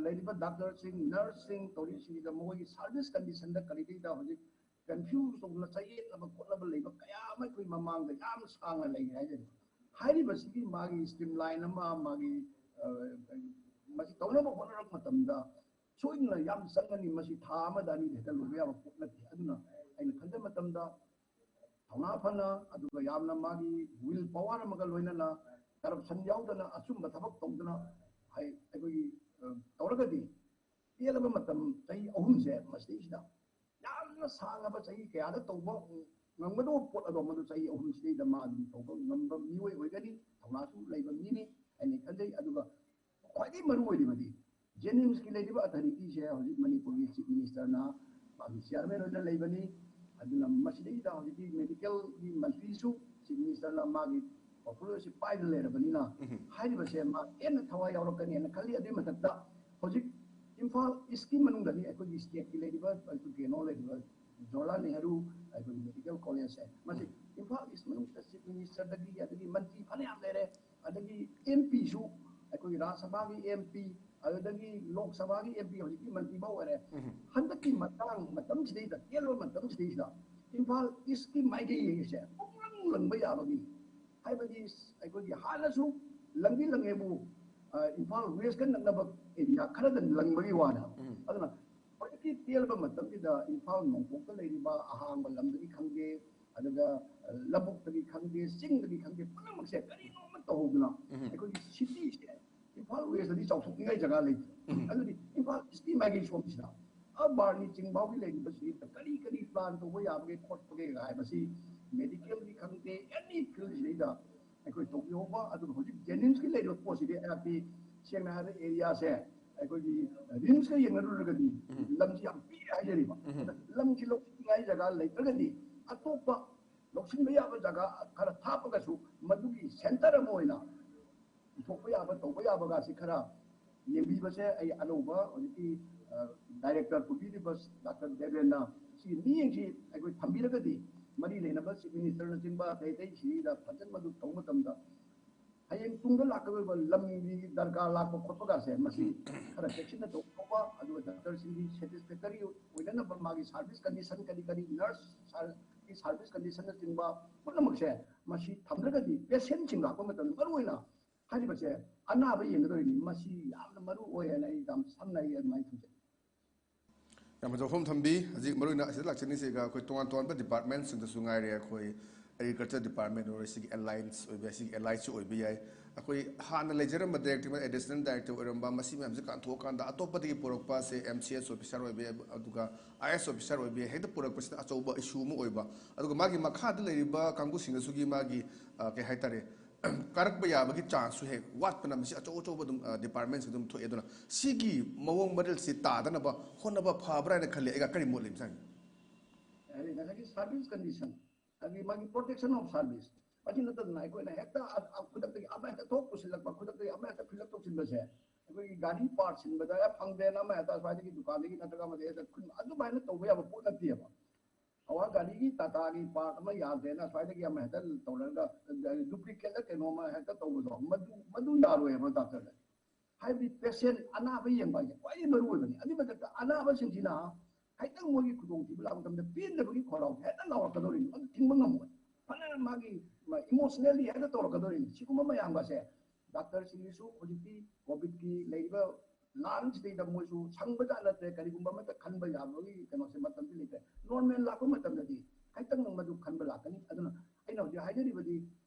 ꯂꯩꯔꯤꯕ ꯗꯥꯛꯇꯔꯁꯤꯡ ꯅꯔꯁꯁꯤꯡ ꯇꯧꯔꯤꯁꯤꯡꯁꯤꯗ ꯃꯈꯣꯏꯒꯤ ꯁꯥꯔꯚꯤꯁ ꯀꯟꯗꯤꯁꯟꯗ ꯀꯔꯤꯗꯩꯗ ꯍꯧꯖꯤꯛ ꯀꯟꯐ꯭ꯌꯨꯁ ꯇꯧꯗꯅ ꯆꯌꯦꯠꯅꯕ ꯈꯣꯠꯅꯕ ꯂꯩꯕ ꯀꯌꯥ ꯑꯃ ꯑꯩꯈꯣꯏ ꯃꯃꯥꯡꯗ ꯌꯥꯝ ꯁꯥꯡꯅ ꯂꯩꯔꯦ ꯍꯥꯏꯖꯔꯤ꯫ ꯍꯥꯏꯔꯤꯕꯁꯤꯒꯤ ꯃꯥꯒꯤ ꯁ꯭ꯇ꯭ꯔꯤꯝ ꯂꯥꯏꯟ ꯑꯃ, ꯃꯥꯒꯤ, ꯑ, ꯃꯁꯤ ꯇꯧꯅꯕ ꯍꯣꯠꯅꯔꯛꯄ ꯃꯇꯝꯗ ꯁꯣꯏꯗꯅ ꯌꯥꯝ ꯆꯪꯒꯅꯤ꯫ ꯃꯁꯤ ꯊꯥ ꯑꯃꯗ ꯑꯅꯤꯗ ꯍꯦꯛꯇ ꯂꯣꯏꯕ ꯌꯥꯕ ꯄꯣꯠ ꯅꯠꯇꯦ꯫ ꯑꯗꯨꯅ ꯑꯩꯅ ꯈꯟꯖꯕ ꯃꯇꯝꯗ ꯊꯧꯅꯥ ꯐꯅ, ꯑꯗꯨꯒ ꯌꯥꯝꯅ ꯃꯥꯒꯤ ꯋꯤꯜ ꯄꯋꯥꯔ ꯑꯃꯒ ꯂꯣꯏꯅꯅ ꯀꯔꯞꯁꯟ ꯌꯥꯎꯗꯅ ꯑꯆꯨꯝꯕ ꯊꯕꯛ ꯇꯧꯗꯅ ꯍꯥꯏ-, ꯑꯩꯈꯣꯏꯒꯤ, ꯑ, ꯇꯧꯔꯒꯗꯤ ꯇꯦꯜꯂꯕ ꯃꯇꯝ ꯆꯍꯤ ꯑꯍꯨꯝꯁꯦ ꯃꯁꯤꯗꯩꯁꯤꯗ ꯌꯥꯝꯅ ꯁꯥꯡꯉꯕ ꯆꯍꯤ ꯀꯌꯥꯗ ꯇꯧꯕ ꯉꯝꯒꯗꯧꯕ ꯄꯣꯠ ꯑꯗꯣ ꯃꯗꯨ ꯆꯍꯤ ꯑꯍꯨꯝꯁꯤꯗꯩꯗ ꯃꯥ ꯑꯗꯨꯝ ꯇꯧꯕ ꯉꯝꯕ ꯃꯤꯑꯣꯏ ꯑꯣꯏꯒꯅꯤ, ꯊꯧꯅꯥꯁꯨ ꯂꯩꯕ ꯃꯤꯅꯤ ꯍꯥꯏꯅ ꯈꯟꯖꯩ꯫ ꯑꯗꯨꯒ ꯈ꯭ꯋꯥꯏꯗꯒꯤ ꯃꯔꯨ ꯑꯣꯏꯔꯤꯕꯗꯤ ꯖꯦꯅꯤꯝꯁꯀꯤ ꯂꯩꯔꯤꯕ ꯑꯊꯣꯔꯤꯇꯤꯁꯦ ꯍꯧꯖꯤꯛ ꯃꯅꯤꯄꯨꯔꯒꯤ ꯆꯤꯐ ꯃꯤꯅꯤꯁꯇꯔꯅ ꯃꯥꯒꯤ ꯆꯤꯌꯥꯔꯃꯦꯟ ꯑꯣꯏꯅ ꯂꯩꯕꯅꯤ꯫ ꯑꯗꯨꯅ ꯃꯁꯤꯗꯩꯗ ꯍꯧꯖꯤꯛꯀꯤ ꯃꯦꯗꯤꯀꯦꯜꯒꯤ ꯃꯟꯇ꯭ꯔꯤꯁꯨ ꯆꯤꯐ ꯃꯤꯅꯤꯁꯇꯔꯅ ꯃꯥꯒꯤ ꯄꯣꯔꯠꯐꯣꯂꯤꯑꯣꯁꯤ ꯄꯥꯏꯗꯨꯅ ꯂꯩꯔꯕꯅꯤꯅ ꯍꯥꯏꯔꯤꯕꯁꯦ ꯃꯥ ꯍꯦꯟꯅ ꯊꯋꯥꯏ ꯌꯥꯎꯔꯛꯀꯅꯤ ꯍꯥꯏꯅ ꯈꯜꯂꯤ꯫ ꯑꯗꯨꯒꯤ ꯃꯊꯛꯇ ꯍꯧꯖꯤꯛ ꯏꯝꯐꯥꯜ ꯏꯁꯀꯤ ꯃꯅꯨꯡꯗꯗꯤ ꯑꯩꯈꯣꯏꯒꯤ ꯁ꯭ꯇꯦꯠꯀꯤ ꯂꯩꯔꯤꯕ, ꯀꯩꯅꯣ ꯂꯩꯔꯤꯕ ꯖꯋꯥꯍꯔꯂꯥꯜ ꯅꯦꯍꯔꯨ ꯑꯩꯈꯣꯏꯒꯤ ꯃꯦꯗꯤꯀꯦꯜ ꯀꯣꯂꯦꯖꯁꯦ ꯃꯁꯤ ꯏꯝꯐꯥꯜ ꯏꯁ ꯃꯅꯨꯡꯗ ꯆꯤꯐ ꯃꯤꯅꯤꯁꯇꯔꯗꯒꯤ ꯑꯗꯒꯤ ꯃꯟꯇ꯭ꯔꯤ ꯐꯅꯌꯥꯝ ꯂꯩꯔꯦ, ꯑꯗꯒꯤ ꯑꯦꯝ ꯄꯤꯁꯨ ꯑꯩꯈꯣꯏꯒꯤ ꯔꯥꯖ꯭ꯌ ꯁꯚꯥꯒꯤ ꯑꯦꯝ ꯄꯤ, ꯑꯗꯨꯗꯒꯤ ꯂꯣꯛ ꯁꯚꯥꯒꯤ ꯑꯦꯝ ꯄꯤ ꯍꯧꯖꯤꯛꯀꯤ ꯃꯟꯇ꯭ꯔꯤ ꯐꯥꯎ ꯑꯣꯏꯔꯦ꯫ ꯍꯟꯗꯛꯀꯤ ꯃꯇꯥꯡ ꯃꯇꯝꯁꯤꯗꯩꯗ ꯇꯦꯟꯕ ꯃꯇꯝꯁꯤꯗꯩꯁꯤꯗ ꯏꯝꯐꯥꯜ ꯏꯁꯀꯤ ꯃꯥꯏꯀꯩꯁꯦ ꯄꯨꯡꯂꯪ ꯂꯪꯕ ꯌꯥꯕꯒꯤ ꯍꯥꯏꯕꯗꯤ ꯑꯩꯈꯣꯏꯒꯤ ꯍꯥꯟꯅꯁꯨ ꯂꯪꯗꯤ ꯂꯪꯉꯦꯕꯨ, ꯑ, ꯏꯝꯐꯥꯜ ꯋꯦꯁꯀ ꯅꯛꯅꯕ ꯑꯦꯔꯤꯌꯥ ꯈꯔꯗ ꯂꯪꯕꯒꯤ ꯋꯥꯅꯦ꯫ ꯑꯗꯨꯅ ꯍꯧꯖꯤꯛꯀꯤ ꯇꯦꯜꯕ ꯃꯇꯝꯁꯤꯗ ꯏꯝꯐꯥꯜ ꯅꯣꯡꯄꯣꯛꯇ ꯂꯩꯔꯤꯕ ꯑꯍꯥꯡꯕ ꯂꯝꯗꯒꯤ ꯈꯪꯗꯦ, ꯑꯗꯨꯒ, ꯑ, ꯂꯧꯕꯨꯛꯇꯒꯤ ꯈꯪꯗꯦ, ꯆꯤꯡꯗꯒꯤ ꯈꯪꯗꯦ, ꯄꯨꯝꯅꯃꯛꯁꯦ ꯀꯔꯤꯅꯣ ꯑꯃ ꯇꯧꯍꯧꯗꯅ ꯑꯩꯈꯣꯏꯒꯤ ꯁꯤꯇꯤꯁꯦ ꯏꯝꯐꯥꯜ ꯋꯦꯁꯇꯗꯤ ꯆꯥꯎꯊꯣꯛꯅꯤꯡꯉꯥꯏ ꯖꯒꯥ ꯂꯩꯇꯦ꯫ ꯑꯗꯨꯗꯤ ꯏꯝꯐꯥꯜ ꯏꯁꯀꯤ ꯃꯥꯏꯀꯩ ꯁꯣꯝꯁꯤꯗ ꯑ ꯕꯥꯔꯅꯤ ꯆꯤꯡ ꯐꯥꯎꯒꯤ ꯂꯩꯔꯤꯕꯁꯤꯗ ꯀꯔꯤ ꯀꯔꯤ ꯄ꯭ꯂꯥꯟ ꯇꯧꯕ ꯌꯥꯕꯒꯦ ꯈꯣꯠꯄꯒꯦ ꯍꯥꯏꯕꯁꯤ ꯃꯦꯗꯤꯀꯦꯜꯒꯤ ꯈꯪꯗꯦ, ꯑꯦꯅꯤ ꯐꯤꯜꯁꯤꯗꯩꯗ ꯑꯩꯈꯣꯏ ꯇꯧꯕꯤꯍꯧꯕ꯫ ꯑꯗꯨꯒ ꯍꯧꯖꯤꯛ ꯖꯦꯅꯤꯝꯁꯀꯤ ꯂꯩꯔꯤꯕ ꯄꯣꯠꯁꯤꯗꯤ ꯑꯩꯍꯥꯛꯇꯤ ꯁꯦꯡꯅ ꯍꯥꯏꯔꯕꯗ ꯑꯦꯔꯤꯌꯥꯁꯦ ꯑꯩꯈꯣꯏꯒꯤ ꯔꯤꯝꯁꯀ ꯌꯦꯡꯅꯔꯨꯔꯒꯗꯤ ꯂꯝꯁꯤ ꯌꯥꯝ ꯄꯤꯛꯑꯦ ꯍꯥꯏꯖꯔꯤꯕ꯫ ꯑꯗ ꯂꯝꯁꯤ ꯂꯧꯁꯤꯟꯅꯤꯡꯉꯥꯏ ꯖꯒꯥ ꯂꯩꯇ꯭ꯔꯒꯗꯤ ꯑꯇꯣꯞꯄ ꯂꯧꯁꯤꯟꯕ ꯌꯥꯕ ꯖꯒꯥ ꯈꯔ ꯊꯥꯞꯄꯒꯁꯨ ꯃꯗꯨꯒꯤ ꯁꯦꯟꯇꯔ ꯑꯃ ꯑꯣꯏꯅ ꯄꯨꯊꯣꯛꯄ ꯌꯥꯕ, ꯇꯧꯕ ꯌꯥꯕꯒꯁꯤ ꯈꯔ ꯌꯦꯡꯕꯤꯕꯁꯦ ꯑꯩ ꯑꯅꯧꯕ ꯍꯧꯖꯤꯛꯀꯤ, ꯑ, ꯗꯥꯏꯔꯦꯛꯇꯔ ꯄꯨꯕꯤꯔꯤꯕ ꯗꯥꯛꯇꯔ ꯗꯦꯕꯦꯟꯅ ꯁꯤꯒꯤ ꯃꯤꯠꯌꯦꯡꯁꯤ ꯑꯩꯈꯣꯏ ꯊꯝꯕꯤꯔꯒꯗꯤ ꯃꯔꯤ ꯂꯩꯅꯕ ꯆꯤꯐ ꯃꯤꯅꯤꯁꯇꯔꯅꯆꯤꯡꯕ ꯑꯇꯩ ꯑꯇꯩ ꯁꯤꯗ ꯐꯖꯅ ꯃꯗꯨ ꯇꯧꯕ ꯃꯇꯝꯗ ꯍꯌꯦꯡ ꯇꯨꯡꯗ ꯂꯥꯛꯀꯗꯧꯔꯤꯕ ꯂꯝꯒꯤ ꯗꯔꯀꯥꯔ ꯂꯥꯛꯄ ꯈꯣꯠꯄꯒꯁꯦ ꯃꯁꯤ ꯈꯔ ꯆꯦꯛꯁꯤꯟꯅ ꯇꯧꯕ, ꯑꯗꯨꯒ ꯗꯥꯛꯇꯔꯁꯤꯡꯒꯤ ꯁꯦꯇꯤꯁꯐꯦꯛꯇꯔꯤ ꯑꯣꯏꯅꯅꯕ ꯃꯥꯒꯤ ꯁꯥꯔꯚꯤꯁ ꯀꯟꯗꯤꯁꯟ ꯀꯔꯤ ꯀꯔꯤ, ꯅꯔꯁꯀꯤ ꯁꯥꯔꯚꯤꯁ ꯀꯟꯗꯤꯁꯟꯅꯆꯤꯡꯕ ꯄꯨꯝꯅꯃꯛꯁꯦ ꯃꯁꯤ ꯊꯝꯗ꯭ꯔꯒꯗꯤ ꯄꯦꯁꯦꯟꯁꯤꯡ ꯂꯥꯛꯄ ꯃꯇꯝꯗ ꯃꯔꯨꯑꯣꯏꯅ ꯍꯥꯏꯔꯤꯕꯁꯦ ꯑꯅꯥꯕ ꯌꯦꯡꯒꯗꯧꯔꯤꯅꯤ꯫ ꯃꯁꯤ ꯌꯥꯝꯅ ꯃꯔꯨ ꯑꯣꯏ ꯍꯥꯏꯅ ꯑꯩ ꯌꯥꯝ ꯁꯝꯅ ꯑꯩ ꯑꯗꯨꯃꯥꯏꯅ ꯊꯝꯖꯩ꯫ ꯌꯥꯝ ꯐꯖꯕ ꯋꯥꯐꯝ ꯊꯝꯕꯤ꯫ ꯍꯧꯖꯤꯛ ꯃꯔꯨꯑꯣꯏꯅ ꯑꯁꯤꯗ ꯂꯥꯛꯆꯅꯤꯡꯉꯤꯁꯤꯒ ꯑꯩꯈꯣꯏ ꯇꯣꯉꯥꯟ ꯇꯣꯉꯥꯟꯕ ꯗꯤꯄꯥꯔꯠꯃꯦꯟꯁꯤꯡꯗꯁꯨ ꯉꯥꯏꯔꯦ, ꯑꯩꯈꯣꯏ ꯑꯦꯒ꯭ꯔꯤꯀꯜꯆꯔ ꯗꯤꯄꯥꯔꯠꯃꯦꯟ ꯑꯣꯏꯔꯣ, ꯁꯤꯒꯤ ꯑꯦꯂꯥꯏꯟꯁ ꯑꯣꯏꯕ ꯌꯥꯏ, ꯁꯤꯒꯤ ꯑꯦꯂꯥꯏꯁꯁꯨ ꯑꯣꯏꯕ ꯌꯥꯏ꯫ ꯑꯩꯈꯣꯏ ꯍꯥꯟꯅ ꯂꯩꯖꯔꯝꯕ ꯗꯥꯏꯔꯦꯛꯇꯔ, ꯑꯦꯗꯤꯁꯅꯦꯜ ꯗꯥꯏꯔꯦꯛꯇꯔ ꯑꯣꯏꯔꯝꯕ, ꯃꯁꯤ ꯃꯌꯥꯝꯁꯦ ꯀꯥꯟꯊꯣꯛꯑꯀꯥꯟꯗ ꯑꯇꯣꯞꯄꯗꯒꯤ ꯄꯨꯔꯛꯄꯁꯦ ꯑꯦꯝ ꯁꯤ ꯑꯦꯁ ꯑꯣꯐꯤꯁꯥꯔ ꯑꯣꯏꯕ ꯌꯥꯏ, ꯑꯗꯨꯒ ꯑꯥꯏ ꯑꯦꯁ ꯑꯣꯐꯤꯁꯥꯔ ꯑꯣꯏꯕ ꯌꯥꯏ, ꯍꯦꯛꯇ ꯄꯨꯔꯛꯄꯁꯤꯅ ꯑꯆꯧꯕ ꯏꯁꯨ ꯑꯃ ꯑꯣꯏꯕ꯫ ꯑꯗꯨꯒ ꯃꯥꯒꯤ ꯃꯈꯥꯗ ꯂꯩꯔꯤꯕ ꯀꯥꯡꯕꯨꯁꯤꯡꯗꯁꯨꯒꯤ ꯃꯥꯒꯤ, ꯑ, ꯀꯩ ꯍꯥꯏꯇꯥꯔꯦ, ꯀꯥꯔꯛꯄ ꯌꯥꯕꯒꯤ ꯆꯥꯟꯁꯁꯨ ꯍꯦꯛ ꯋꯥꯠꯄꯅ ꯃꯁꯤ ꯑꯆꯧ ꯑꯆꯧꯕ ꯑꯗꯨꯝ, ꯑ, ꯗꯤꯄꯥꯔꯠꯃꯦꯟꯁꯤꯡ ꯑꯗꯨꯝ ꯊꯣꯛꯑꯦ꯫ ꯑꯗꯨꯅ ꯁꯤꯒꯤ ꯃꯑꯣꯡ ꯃꯔꯤꯜꯁꯤ ꯇꯥꯗꯅꯕ ꯍꯣꯠꯅꯕ ꯐꯕ꯭ꯔꯥ ꯍꯥꯏꯅ ꯈꯜꯂꯤ꯫ ꯑꯩꯒ ꯀꯔꯤ ꯃꯣꯠ ꯂꯩ ꯃꯁꯥꯒꯤ? ꯍꯥꯏꯗꯤ ꯉꯁꯥꯏꯒꯤ ꯁꯥꯔꯚꯤꯁ ꯀꯟꯗꯤꯁꯟ, ꯑꯗꯒꯤ ꯃꯥꯒꯤ ꯄ꯭ꯔꯣꯇꯦꯛꯁꯟ ꯑꯣꯐ ꯁꯥꯔꯚꯤꯁ, ꯑꯁꯤ ꯅꯠꯇꯗꯅ ꯑꯩꯈꯣꯏꯅ ꯍꯦꯛꯇ ꯑ-, ꯑ-, ꯈꯨꯗꯛꯇꯒꯤ ꯑꯃ ꯍꯦꯛꯇ ꯊꯣꯛ ꯄꯨꯁꯤꯜꯂꯛꯄ, ꯈꯨꯗꯛꯇꯒꯤ ꯑꯃ ꯍꯦꯛꯇ ꯐꯤꯜ ꯑꯞ ꯇꯧꯁꯤꯟꯕꯁꯦ, ꯑꯩꯈꯣꯏꯒꯤ ꯒꯥꯔꯤ ꯄꯥꯔꯠ ꯁꯤꯟꯕꯗ ꯍꯦꯛ ꯐꯪꯗꯦꯅ ꯑꯃ ꯍꯦꯛꯇ ꯁ꯭ꯋꯥꯏꯗꯒꯤ ꯗꯨꯀꯥꯟꯗꯒꯤ ꯅꯠꯇ꯭ꯔꯒ ꯑꯃꯗꯒꯤ ꯍꯦꯛꯇ ꯈꯨꯟ-, ꯑꯗꯨꯃꯥꯏꯅ ꯇꯧꯕ ꯌꯥꯕ ꯄꯣꯠ ꯅꯠꯇꯦꯕ꯫ ꯑꯋꯥ ꯒꯥꯔꯤꯒꯤ ꯇꯥꯇꯥꯒꯤ ꯄꯥꯔꯠ ꯑꯃ ꯌꯥꯗ꯭ꯔꯦꯅ ꯁ꯭ꯋꯥꯏꯗꯒꯤ ꯑꯃ ꯍꯦꯛꯇ ꯇꯧꯔꯒ ꯗꯨꯄ꯭ꯂꯤꯀꯦꯠꯂ ꯀꯩꯅꯣꯝꯃ ꯍꯦꯛꯇ ꯇꯧꯕꯗꯣ, ꯃꯗꯨ, ꯃꯗꯨ ꯌꯥꯔꯣꯏꯕ ꯗꯥꯛꯇꯔꯗ꯫ ꯍꯥꯏꯕꯗꯤ ꯄꯦꯁꯦꯟ ꯑꯅꯥꯕ ꯌꯦꯡꯕ ꯍꯥꯏꯁꯦ ꯈ꯭ꯋꯥꯏꯗꯒꯤ ꯃꯔꯨ ꯑꯣꯏꯕꯅꯤ꯫ ꯑꯗꯨꯒꯤ ꯃꯊꯛꯇ ꯑꯅꯥꯕꯁꯤꯡꯁꯤꯅ ꯍꯦꯛꯇ ꯃꯣꯏꯒꯤ ꯈꯨꯗꯣꯡꯊꯤꯕ ꯂꯥꯛꯄ ꯃꯇꯝꯗ ꯄꯦꯟꯗꯕꯒꯤ ꯈꯣꯜꯂꯥꯎ ꯍꯦꯛꯇ ꯂꯥꯎꯔꯛꯀꯗꯧꯔꯤꯅꯤ, ꯑꯗꯨ ꯊꯤꯡꯕ ꯉꯝꯃꯣꯏ꯫ ꯐꯅ ꯃꯥꯒꯤ ꯏꯃꯣꯁꯅꯦꯜꯂꯤ ꯍꯦꯛꯇ ꯇꯧꯔꯛꯀꯗꯧꯔꯤꯅꯤ꯫ ꯁꯤꯒꯨꯝꯕ ꯃꯌꯥꯝꯒꯁꯦ ꯗꯥꯛꯇꯔꯁꯤꯡꯒꯤꯁꯨ ꯍꯧꯖꯤꯛꯇꯤ ꯀꯣꯚꯤꯗꯀꯤ ꯂꯩꯔꯤꯕ ꯂꯥꯟꯁꯤꯗꯩꯗ ꯃꯣꯏꯁꯨ ꯁꯪꯕꯖꯥꯠ ꯅꯠꯇ꯭ꯔꯦ꯫ ꯀꯔꯤꯒꯨꯝꯕ ꯑꯃꯠꯇ ꯈꯟꯕ ꯌꯥꯕꯒꯤ ꯀꯩꯅꯣꯁꯦ ꯃꯇꯝꯗꯤ ꯂꯩꯇ꯭ꯔꯦ꯫ ꯅꯣꯔꯃꯦꯜ ꯂꯥꯛꯄ ꯃꯇꯝꯗꯗꯤ ꯈꯤꯇꯪ ꯃꯗꯨ ꯈꯟꯕ ꯂꯥꯛꯀꯅꯤ꯫ ꯑꯗꯨꯅ ꯑꯩꯅ ꯍꯧꯖꯤꯛ ꯍꯥꯏꯖꯔꯤꯕꯗꯤ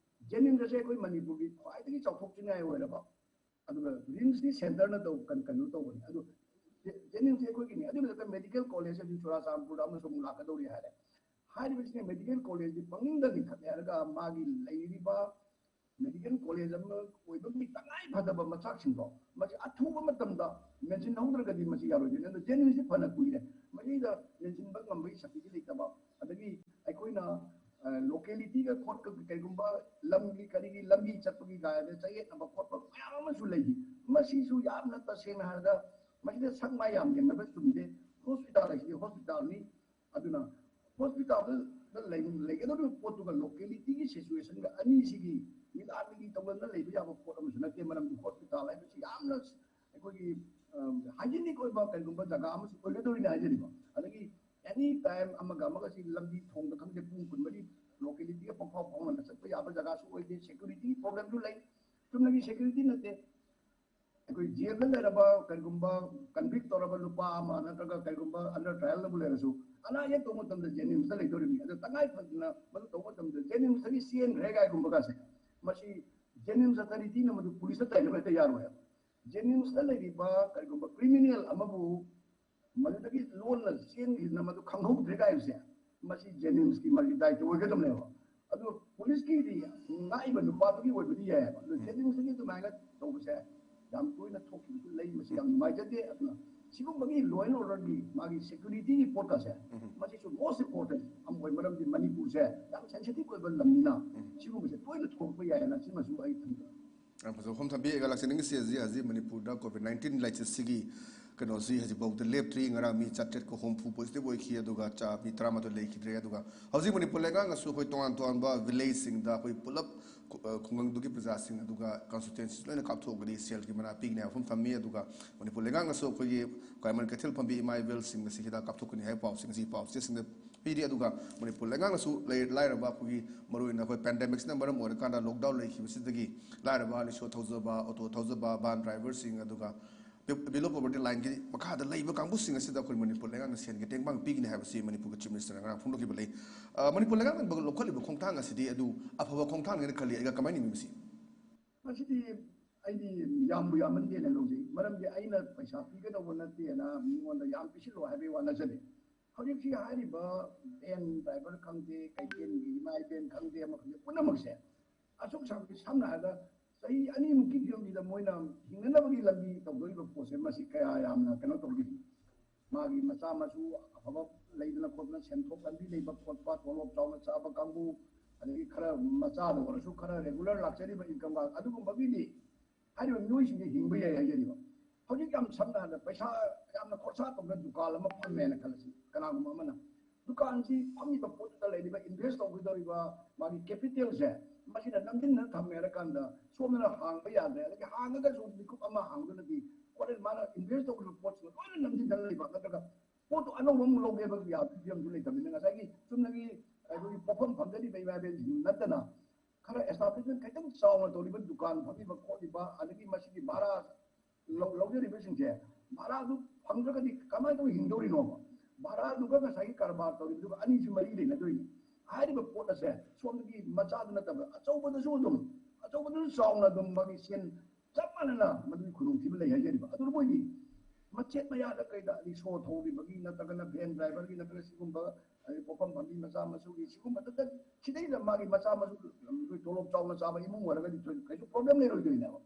ꯖꯦꯅꯤꯝꯁ ꯑꯁꯦ ꯑꯩꯈꯣꯏ ꯃꯅꯤꯄꯨꯔꯒꯤ ꯈ꯭ꯋꯥꯏꯗꯒꯤ ꯆꯥꯎꯊꯣꯛꯆꯅꯤꯡꯉꯥꯏ ꯑꯣꯏꯔꯕ, ꯑꯗꯨꯒ ꯔꯤꯝꯁꯇꯤ ꯁꯦꯟꯇꯔꯅ ꯇꯧ-, ꯀꯩꯅꯣ ꯇꯧꯕꯅꯤ꯫ ꯑꯗꯨ ꯖꯦ-, ꯖꯦꯅꯤꯝꯁꯁꯦ ꯑꯩꯈꯣꯏꯒꯤꯅꯤ꯫ ꯑꯗꯨꯒꯤ ꯃꯊꯛꯇ ꯃꯦꯗꯤꯀꯦꯜ ꯀꯣꯂꯦꯖ ꯑꯁꯤ ꯆꯨꯔꯥꯆꯥꯟꯄꯨꯔꯗ ꯑꯃꯁꯨ ꯑꯃꯨꯛ ꯂꯥꯛꯀꯗꯧꯔꯤ ꯍꯥꯏꯔꯦ꯫ ꯍꯥꯏꯔꯤꯕꯁꯤꯅ ꯃꯦꯗꯤꯀꯦꯜ ꯀꯣꯂꯦꯖꯁꯤ ꯄꯪꯅꯤꯡꯗ ꯂꯤꯡꯈꯠꯂꯦ ꯍꯥꯏꯔꯒ ꯃꯥꯒꯤ ꯂꯩꯔꯤꯕ ꯃꯦꯗꯤꯀꯦꯜ ꯀꯣꯂꯦꯖ ꯑꯃ ꯑꯣꯏꯕꯒꯤ ꯇꯉꯥꯏ ꯐꯗꯕ ꯃꯆꯥꯛꯁꯤꯡꯗꯣ ꯃꯁꯤ ꯑꯊꯨꯕ ꯃꯇꯝꯗ ꯃꯦꯟꯁꯤꯟꯍꯧꯗ꯭ꯔꯒꯗꯤ ꯃꯁꯤ ꯌꯥꯔꯣꯏꯗꯣꯏꯅꯤ꯫ ꯑꯗꯣ ꯖꯦꯅꯤꯝꯁꯁꯤ ꯐꯅ ꯀꯨꯏꯔꯦ, ꯃꯁꯤꯗ ꯃꯦꯟꯁꯤꯟꯕ ꯉꯝꯕꯒꯤ ꯁꯛꯇꯤꯗꯤ ꯂꯩꯇꯕ꯫ ꯑꯗꯒꯤ ꯑꯩꯈꯣꯏꯅ, ꯑ, ꯂꯣꯀꯦꯂꯤꯇꯤꯒ ꯈꯣꯠꯀ ꯀꯩꯒꯨꯝꯕ ꯂꯝꯒꯤ ꯀꯔꯤꯒꯤ ꯂꯝꯕꯤ ꯆꯠꯄꯒꯤ ꯀꯥꯏꯗ ꯆꯌꯦꯠꯅꯕ ꯈꯣꯠꯄ ꯃꯌꯥꯝ ꯑꯃꯁꯨ ꯂꯩꯔꯤ꯫ ꯃꯁꯤꯁꯨ ꯌꯥꯝꯅ ꯇꯁꯦꯡꯅ ꯍꯥꯏꯔꯒ ꯃꯁꯤꯗ ꯁꯛ ꯃꯥꯏ ꯌꯥꯝ ꯌꯦꯡꯅꯕ ꯆꯨꯝꯗꯦ꯫ ꯍꯣꯁꯄꯤꯇꯥꯜ ꯍꯥꯏꯁꯤꯗꯤ ꯍꯣꯁꯄꯤꯇꯥꯜꯅꯤ꯫ ꯑꯗꯨꯅ ꯍꯣꯁꯄꯤꯇꯥꯜꯗ ꯂꯩ-, ꯂꯩꯒꯗꯧꯔꯤꯕ ꯄꯣꯠꯇꯨꯒ ꯂꯣꯀꯦꯂꯤꯇꯤꯒꯤ ꯁꯤꯆꯨꯋꯦꯁꯟꯒ ꯑꯅꯤꯁꯤꯒꯤ ꯃꯤꯂꯥ ꯃꯤꯂꯤ ꯇꯧꯗꯅ ꯂꯩꯕ ꯌꯥꯕ ꯄꯣꯠ ꯑꯃꯁꯨ ꯅꯠꯇꯦ꯫ ꯃꯔꯝꯗꯤ ꯍꯣꯁꯄꯤꯇꯥꯜ ꯍꯥꯏꯕꯁꯤ ꯌꯥꯝꯅ ꯑꯩꯈꯣꯏꯒꯤ ꯍꯥꯏꯖꯤꯅꯤꯛ ꯑꯣꯏꯕ ꯀꯔꯤꯒꯨꯝꯕ ꯖꯒꯥ ꯑꯃꯁꯨ ꯑꯣꯏꯒꯗꯧꯔꯤꯅꯤ ꯍꯥꯏꯖꯔꯤꯕ꯫ ꯑꯗꯒꯤ ꯑꯦꯅꯤ ꯇꯥꯏꯝ ꯑꯃꯒ ꯑꯃꯒꯁꯤ ꯂꯝꯕꯤ ꯊꯣꯡꯗ ꯈꯪꯗꯦ, ꯄꯨꯡ ꯀꯨꯟꯃꯔꯤ ꯂꯣꯀꯦꯂꯤꯇꯤꯒ ꯄꯪꯐꯥꯎ ꯐꯥꯎꯅꯅ ꯆꯠꯄ ꯌꯥꯕ ꯖꯒꯥꯁꯨ ꯑꯣꯏꯗꯦ꯫ ꯁꯦꯀ꯭ꯌꯨꯔꯤꯇꯤꯒꯤ ꯄ꯭ꯔꯣꯕ꯭ꯂꯦꯝꯁꯨ ꯂꯩ꯫ ꯆꯨꯝꯅꯒꯤ ꯁꯦꯀ꯭ꯌꯨꯔꯤꯇꯤ ꯅꯠꯇꯦ, ꯑꯩꯈꯣꯏ ꯖꯦꯜꯗ ꯂꯩꯔꯕ ꯀꯔꯤꯒꯨꯝꯕ ꯀꯟꯚꯤꯛ ꯇꯧꯔꯕ ꯅꯨꯄꯥ ꯑꯃ ꯅꯠꯇ꯭ꯔꯒ ꯀꯔꯤꯒꯨꯝꯕ ꯑꯟꯗꯔ ꯇ꯭ꯔꯥꯏꯜꯗꯕꯨ ꯂꯩꯔꯁꯨ, ꯑꯅꯥ ꯑꯌꯦꯛ ꯇꯧꯕ ꯃꯇꯝꯗ ꯖꯦꯅꯤꯝꯁꯇ ꯂꯩꯗꯧꯔꯤꯕꯅꯤ꯫ ꯑꯗꯣ ꯇꯉꯥꯏ ꯐꯗꯅ ꯃꯗꯨ ꯇꯧꯕ ꯃꯇꯝꯗ ꯖꯦꯅꯤꯝꯁꯇꯒꯤ ꯆꯦꯟꯈ꯭ꯔꯦ ꯀꯥꯏꯒꯨꯝꯕꯒꯁꯦ, ꯃꯁꯤ ꯖꯦꯅꯤꯝꯁ ꯑꯣꯊꯣꯔꯤꯇꯤꯅ ꯃꯗꯨ ꯄꯨꯂꯤꯁꯇ ꯇꯥꯏꯅꯕ ꯍꯦꯛꯇ ꯌꯥꯔꯣꯏ ꯍꯥꯏꯕ꯫ ꯖꯦꯅꯤꯝꯁꯇ ꯂꯩꯔꯤꯕ ꯀꯔꯤꯒꯨꯝꯕ ꯀ꯭ꯔꯤꯃꯤꯅꯦꯜ ꯑꯃꯕꯨ ꯃꯗꯨꯗꯒꯤ ꯂꯣꯟꯅ ꯆꯦꯟꯈꯤꯗꯅ ꯃꯗꯨ ꯈꯪꯍꯧꯗ꯭ꯔꯦ ꯀꯥꯏꯕꯁꯦ, ꯃꯁꯤ ꯖꯦꯅꯤꯝꯁꯀꯤ ꯃꯥꯒꯤ ꯗꯥꯏꯇ ꯑꯣꯏꯒꯗꯕꯅꯦꯕ꯫ ꯑꯗꯨ ꯄꯨꯂꯤꯁꯀꯤꯗꯤ ꯉꯥꯛꯏꯕ ꯅꯨꯄꯥꯗꯨꯒꯤ ꯑꯣꯏꯕꯗꯤ ꯌꯥꯏꯑꯕ꯫ ꯑꯗꯨ ꯖꯦꯅꯤꯝꯁꯇꯒꯤ ꯑꯗꯨꯃꯥꯏꯅ ꯇꯧꯕꯁꯦ ꯌꯥꯝ ꯇꯣꯏꯅ ꯊꯣꯛꯈꯤꯕꯁꯨ ꯂꯩ꯫ ꯃꯁꯤ ꯌꯥꯝ ꯅꯨꯡꯉꯥꯏꯖꯗꯦ꯫ ꯑꯗꯨꯅ ꯁꯤꯒꯨꯝꯕꯒꯤ ꯂꯣ ꯑꯦꯟ ꯑꯣꯔꯗꯔꯒꯤ ꯃꯥꯒꯤ ꯁꯦꯀ꯭ꯌꯨꯔꯤꯇꯤꯒꯤ ꯄꯣꯠꯀꯁꯦ, ꯃꯁꯤꯁꯨ ꯃꯣꯁ ꯏꯝꯄꯣꯔꯇꯦꯟ ꯑꯃ ꯑꯣꯏ꯫ ꯃꯔꯝꯗꯤ ꯃꯅꯤꯄꯨꯔꯁꯦ ꯌꯥꯝ ꯁꯦꯟꯁꯤꯇꯤꯚ ꯑꯣꯏꯕ ꯂꯝꯅꯤꯅ ꯁꯤꯒꯨꯝꯕꯁꯦ ꯇꯣꯏꯅ ꯊꯣꯛꯄ ꯌꯥꯏ ꯍꯥꯏꯅ ꯁꯤꯃꯁꯨ ꯑꯩ ꯊꯝꯖꯒꯦ꯫ ꯌꯥꯝ ꯐꯖꯕ ꯋꯥꯐꯝ ꯊꯝꯕꯤ꯫ ꯑꯩꯒ ꯂꯥꯛꯆꯅꯤꯡꯉꯤꯁꯤ ꯍꯧꯖꯤꯛ ꯍꯧꯖꯤꯛ ꯃꯅꯤꯄꯨꯔꯗ ꯀꯣꯚꯤꯗ ꯅꯥꯏꯟꯇꯤꯟ ꯂꯥꯏꯆꯠꯁꯤꯒꯤ ꯀꯩꯅꯣꯁꯤ ꯍꯧꯖꯤꯛꯐꯥꯎꯗ ꯂꯦꯞꯇ꯭ꯔꯤ꯫ ꯉꯔꯥꯡ ꯃꯤ ꯆꯥꯇ꯭ꯔꯦꯠꯀ ꯍꯨꯝꯐꯨ ꯄꯣꯖꯤꯇꯤꯚ ꯑꯣꯏꯈꯤ, ꯑꯗꯨꯒ ꯆꯥ ꯃꯤ ꯇꯔꯥꯃꯥꯊꯣꯏ ꯂꯩꯈꯤꯗ꯭ꯔꯦ꯫ ꯑꯗꯨꯒ ꯍꯧꯖꯤꯛ ꯃꯅꯤꯄꯨꯔ ꯂꯩꯉꯥꯛꯅꯁꯨ ꯑꯩꯈꯣꯏ ꯇꯣꯉꯥꯟ ꯇꯣꯉꯥꯟꯕ ꯚꯤꯂꯦꯖꯁꯤꯡꯗ ꯑꯩꯈꯣꯏ ꯄꯨꯂꯞ ꯈꯨ- ꯑ, ꯈꯨꯡꯒꯪꯗꯨꯒꯤ ꯄ꯭ꯔꯖꯥꯁꯤꯡ ꯑꯗꯨꯒ ꯀꯟꯁꯇꯤꯇ꯭ꯋꯦꯟꯁꯤ ꯂꯣꯏꯅ ꯀꯥꯞꯊꯣꯛꯑꯒꯗꯤ ꯁꯦꯜꯒꯤ ꯃꯅꯥ ꯄꯤꯒꯅꯤ ꯍꯥꯏꯕ ꯋꯥꯐꯝ ꯊꯝꯃꯤ꯫ ꯑꯗꯨꯒ ꯃꯅꯤꯄꯨꯔ ꯂꯩꯉꯥꯛꯅꯁꯨ ꯑꯩꯈꯣꯏꯒꯤ ꯈ꯭ꯋꯥꯏꯃꯟ ꯀꯩꯊꯦꯜ ꯐꯝꯕꯤ ꯏꯃꯥ ꯏꯕꯦꯜꯁꯤꯡ ꯑꯁꯤ ꯍꯤꯗꯥꯛ ꯀꯥꯞꯊꯣꯛꯀꯅꯤ ꯍꯥꯏꯕ ꯄꯥꯎꯁꯤꯡ ꯑꯁꯤ ꯄꯥꯎꯆꯦꯁꯤꯡꯗ ꯄꯤꯔꯤ꯫ ꯑꯗꯨꯒ ꯃꯅꯤꯄꯨꯔ ꯂꯩꯉꯥꯛꯅꯁꯨ ꯂꯩ- ꯂꯥꯏꯔꯕ ꯑꯩꯈꯣꯏꯒꯤ ꯃꯔꯨꯑꯣꯏꯅ ꯑꯩꯈꯣꯏ ꯄꯦꯟꯗꯦꯃꯤꯛꯁꯤꯅ ꯃꯔꯝ ꯑꯣꯏꯔꯀꯥꯟꯗ ꯂꯣꯛꯗꯥꯎꯟ ꯂꯩꯈꯤꯕꯁꯤꯗꯒꯤ ꯂꯥꯏꯔꯕ, ꯔꯤꯛꯁꯣ ꯊꯧꯖꯕ, ꯑꯣꯇꯣ ꯊꯧꯖꯕ, ꯚꯥꯟ ꯗ꯭ꯔꯥꯏꯚꯔꯁꯤꯡ, ꯑꯗꯨꯒ ꯕꯤ- ꯕꯤꯂꯣ ꯄꯣꯚꯔꯇꯤ ꯂꯥꯏꯟꯒꯤ ꯃꯈꯥꯗ ꯂꯩꯕ ꯀꯥꯡꯕꯨꯁꯤꯡ ꯑꯁꯤꯗ ꯑꯩꯈꯣꯏ ꯃꯅꯤꯄꯨꯔ ꯂꯩꯉꯥꯛꯅ ꯁꯦꯟꯒꯤ ꯇꯦꯡꯕꯥꯡ ꯄꯤꯒꯅꯤ ꯍꯥꯏꯕꯁꯤ ꯃꯅꯤꯄꯨꯔꯒꯤ ꯆꯤꯐ ꯃꯤꯅꯤꯁꯇꯔꯅ ꯉꯔꯥꯡ ꯐꯣꯡꯗꯣꯛꯈꯤꯕ ꯂꯩ꯫ ꯑ, ꯃꯅꯤꯄꯨꯔ ꯂꯩꯉꯥꯛꯅ ꯂꯧꯈꯠꯂꯤꯕ ꯈꯣꯡꯊꯥꯡ ꯑꯁꯤꯗꯤ ꯑꯗꯨ ꯑꯐꯕ ꯈꯣꯡꯊꯥꯡꯅꯦꯅ ꯈꯜꯂꯤ꯫ ꯑꯩꯒ ꯀꯃꯥꯏꯅ ꯌꯦꯡꯕꯤꯕꯁꯤ? ꯃꯁꯤꯗꯤ ꯑꯩꯗꯤ ꯌꯥꯝꯕꯨ ꯌꯥꯝꯃꯟꯗꯦꯅ ꯂꯧꯖꯩ꯫ ꯃꯔꯝꯗꯤ ꯑꯩꯅ ꯄꯩꯁꯥ ꯄꯤꯒꯗꯧꯕ ꯅꯠꯇꯦꯅ ꯃꯤꯉꯣꯟꯗ ꯌꯥꯝ ꯄꯤꯁꯤꯜꯂꯣ ꯍꯥꯏꯕꯒꯤ ꯋꯥ ꯅꯠꯆꯗꯦ꯫ ꯍꯧꯖꯤꯛꯁꯤ ꯍꯥꯏꯔꯤꯕ ꯚꯦꯟ ꯗ꯭ꯔꯥꯏꯚꯔ ꯈꯪꯗꯦ, ꯀꯩꯊꯦꯜꯒꯤ ꯏꯃꯥ ꯏꯕꯦꯟ ꯈꯪꯗꯦ, ꯑꯃ ꯈꯪꯗꯦ, ꯄꯨꯝꯅꯃꯛꯁꯦ ꯑꯁꯨꯛ ꯁꯥꯡ, ꯁꯝꯅ ꯍꯥꯏꯔꯕꯗ ꯆꯍꯤ ꯑꯅꯤꯃꯨꯛꯀꯤ ꯐꯤꯕꯝꯁꯤꯗ ꯃꯣꯏꯅ ꯍꯤꯡꯅꯅꯕꯒꯤ ꯂꯝꯕꯤ ꯇꯧꯗꯣꯔꯤꯕ ꯄꯣꯠꯁꯦ, ꯃꯁꯤ ꯀꯌꯥ ꯌꯥꯝꯅ ꯀꯩꯅꯣ ꯇꯧꯔꯤ? ꯃꯥꯒꯤ ꯃꯆꯥ ꯃꯁꯨ ꯑꯐꯕ ꯂꯩꯗꯅ ꯈꯣꯠꯇꯅ ꯁꯦꯟꯊꯣꯛ ꯂꯝꯕꯤ ꯂꯩꯕ ꯈꯣꯠꯄ, ꯇꯣꯂꯣꯞ ꯆꯥꯎꯅ ꯆꯥꯕ ꯀꯥꯡꯕꯨ, ꯑꯗꯒꯤ ꯈꯔ ꯃꯆꯥꯗ ꯑꯣꯏꯔꯁꯨ ꯈꯔ ꯔꯦꯒꯨꯂꯔ ꯂꯥꯛꯆꯔꯤꯕ ꯏꯟꯀꯝꯒ ꯑꯗꯨꯒꯨꯝꯕꯒꯤꯗꯤ ꯍꯥꯏꯔꯤꯕ ꯃꯤꯑꯣꯏꯁꯤꯡꯁꯦ ꯍꯤꯡꯕ ꯌꯥꯏ ꯍꯥꯏꯖꯔꯤꯕ꯫ ꯍꯧꯖꯤꯛ ꯌꯥꯝ ꯁꯝꯅ ꯍꯥꯏꯔꯕꯗ ꯄꯩꯁꯥ ꯌꯥꯝꯅ ꯈꯣꯔꯁꯥ ꯇꯧꯗꯅ ꯗꯨꯀꯥꯟ ꯑꯃ ꯐꯝꯃꯦꯅ ꯈꯜꯂꯁꯤ꯫ ꯀꯅꯥꯒꯨꯝꯕ ꯑꯃꯅ ꯗꯨꯀꯥꯟꯁꯤ ꯐꯝꯃꯤꯕ ꯄꯣꯠꯇꯨꯗ ꯂꯩꯔꯤꯕ ꯏꯟꯚꯦꯁ ꯇꯧꯒꯗꯧꯔꯤꯕ ꯃꯥꯒꯤ ꯀꯦꯄꯤꯇꯦꯜꯁꯦ ꯃꯁꯤꯅ ꯅꯝꯁꯤꯟꯗꯅ ꯊꯝꯃꯦ ꯍꯥꯏꯔ ꯀꯥꯟꯗ ꯁꯣꯝꯗꯅ ꯍꯥꯡꯕ ꯌꯥꯗ꯭ꯔꯦ, ꯑꯗꯒꯤ ꯍꯥꯡꯉꯒꯁꯨ ꯃꯤꯀꯨꯞ ꯑꯃ ꯍꯥꯡꯗꯨꯅꯗꯤ ꯍꯣꯔꯦꯟ ꯃꯥꯅ ꯏꯟꯚꯦꯁ ꯇꯧꯔꯤꯕ ꯄꯣꯠꯁꯤꯡ ꯂꯣꯏꯅ ꯅꯝꯁꯤꯟꯗꯅ ꯂꯩꯕ, ꯅꯠꯇ꯭ꯔꯒ ꯄꯣꯠꯇꯣ ꯑꯅꯧꯕ ꯑꯃꯨꯛ ꯂꯧꯒꯦꯕ ꯌꯥꯕꯒꯤ ꯐꯤꯕꯝꯁꯨ ꯂꯩꯇꯕꯅꯤꯅ, ꯉꯁꯥꯏꯒꯤ ꯆꯨꯝꯅꯒꯤ ꯑꯩꯈꯣꯏꯒꯤ ꯄꯣꯠꯐꯝ ꯐꯝꯖꯔꯤꯕ ꯏꯃꯥ ꯏꯕꯦꯟꯁꯤꯡ ꯅꯠꯇꯅ ꯈꯔ ꯑꯦꯁꯇꯥꯕ꯭ꯂꯤꯁꯃꯦꯟ ꯈꯤꯇꯪ ꯆꯥꯎꯅ ꯇꯧꯔꯤꯕ ꯗꯨꯀꯥꯟ ꯐꯝꯃꯤꯕ ꯈꯣꯠꯂꯤꯕ, ꯑꯗꯒꯤ ꯃꯁꯤꯒꯤ ꯚꯔꯥ ꯂꯧ-, ꯂꯧꯖꯔꯤꯕꯁꯤꯡꯁꯦ ꯚꯔꯥꯗꯨ ꯐꯪꯗ꯭ꯔꯒꯗꯤ ꯀꯃꯥꯏꯅ ꯇꯧꯔ ꯍꯤꯡꯗꯧꯔꯤꯅꯣꯕ? ꯚꯔꯥꯗꯨꯒ ꯉꯁꯥꯏꯒꯤ ꯀꯔꯕꯥꯔ ꯇꯧꯔꯤꯕꯗꯨꯒ ꯑꯅꯤꯁꯤ ꯃꯔꯤ ꯂꯩꯅꯗꯣꯏꯅꯤ꯫ ꯍꯥꯏꯔꯤꯕ ꯄꯣꯠ ꯑꯁꯦ ꯁꯣꯝꯗꯒꯤ ꯃꯆꯥꯗꯨ ꯅꯠꯇꯕ ꯑꯆꯧꯕꯗꯁꯨ ꯑꯗꯨꯝ, ꯑꯆꯧꯕꯗꯁꯨ ꯆꯥꯎꯅ ꯑꯗꯨꯝ ꯃꯥꯒꯤ ꯁꯦꯟ ꯆꯞ ꯃꯥꯟꯅꯅ ꯃꯗꯨꯒꯤ ꯈꯨꯗꯣꯡꯊꯤꯕ ꯂꯩ ꯍꯥꯏꯖꯔꯤꯕ꯫ ꯑꯗꯨꯅ ꯃꯣꯏꯗꯤ ꯃꯆꯦꯠ ꯃꯌꯥꯗ ꯀꯩꯗ ꯔꯤꯛꯁꯣ ꯊꯧꯔꯤꯕꯒꯤ ꯅꯠꯇ꯭ꯔꯒꯅ ꯚꯦꯟ ꯗ꯭ꯔꯥꯏꯚꯔꯒꯤ ꯅꯠꯇ꯭ꯔꯒ ꯁꯤꯒꯨꯝꯕ, ꯑꯗꯩ ꯄꯣꯠꯐꯝ ꯐꯝꯕꯤ ꯃꯆꯥ ꯃꯁꯨꯒꯤ ꯁꯤꯒꯨꯝꯕꯗ ꯁꯤꯗꯩꯗ ꯃꯥꯒꯤ ꯃꯆꯥ ꯃꯁꯨ ꯑꯩꯈꯣꯏ ꯇꯣꯂꯣꯞ ꯆꯥꯎꯅ ꯆꯥꯕ ꯏꯃꯨꯡ ꯑꯣꯏꯔꯒꯗꯤ ꯀꯩꯁꯨ ꯄ꯭ꯔꯣꯕ꯭ꯂꯦꯝ ꯂꯩꯔꯣꯏꯗꯣꯏꯅꯦꯕ꯫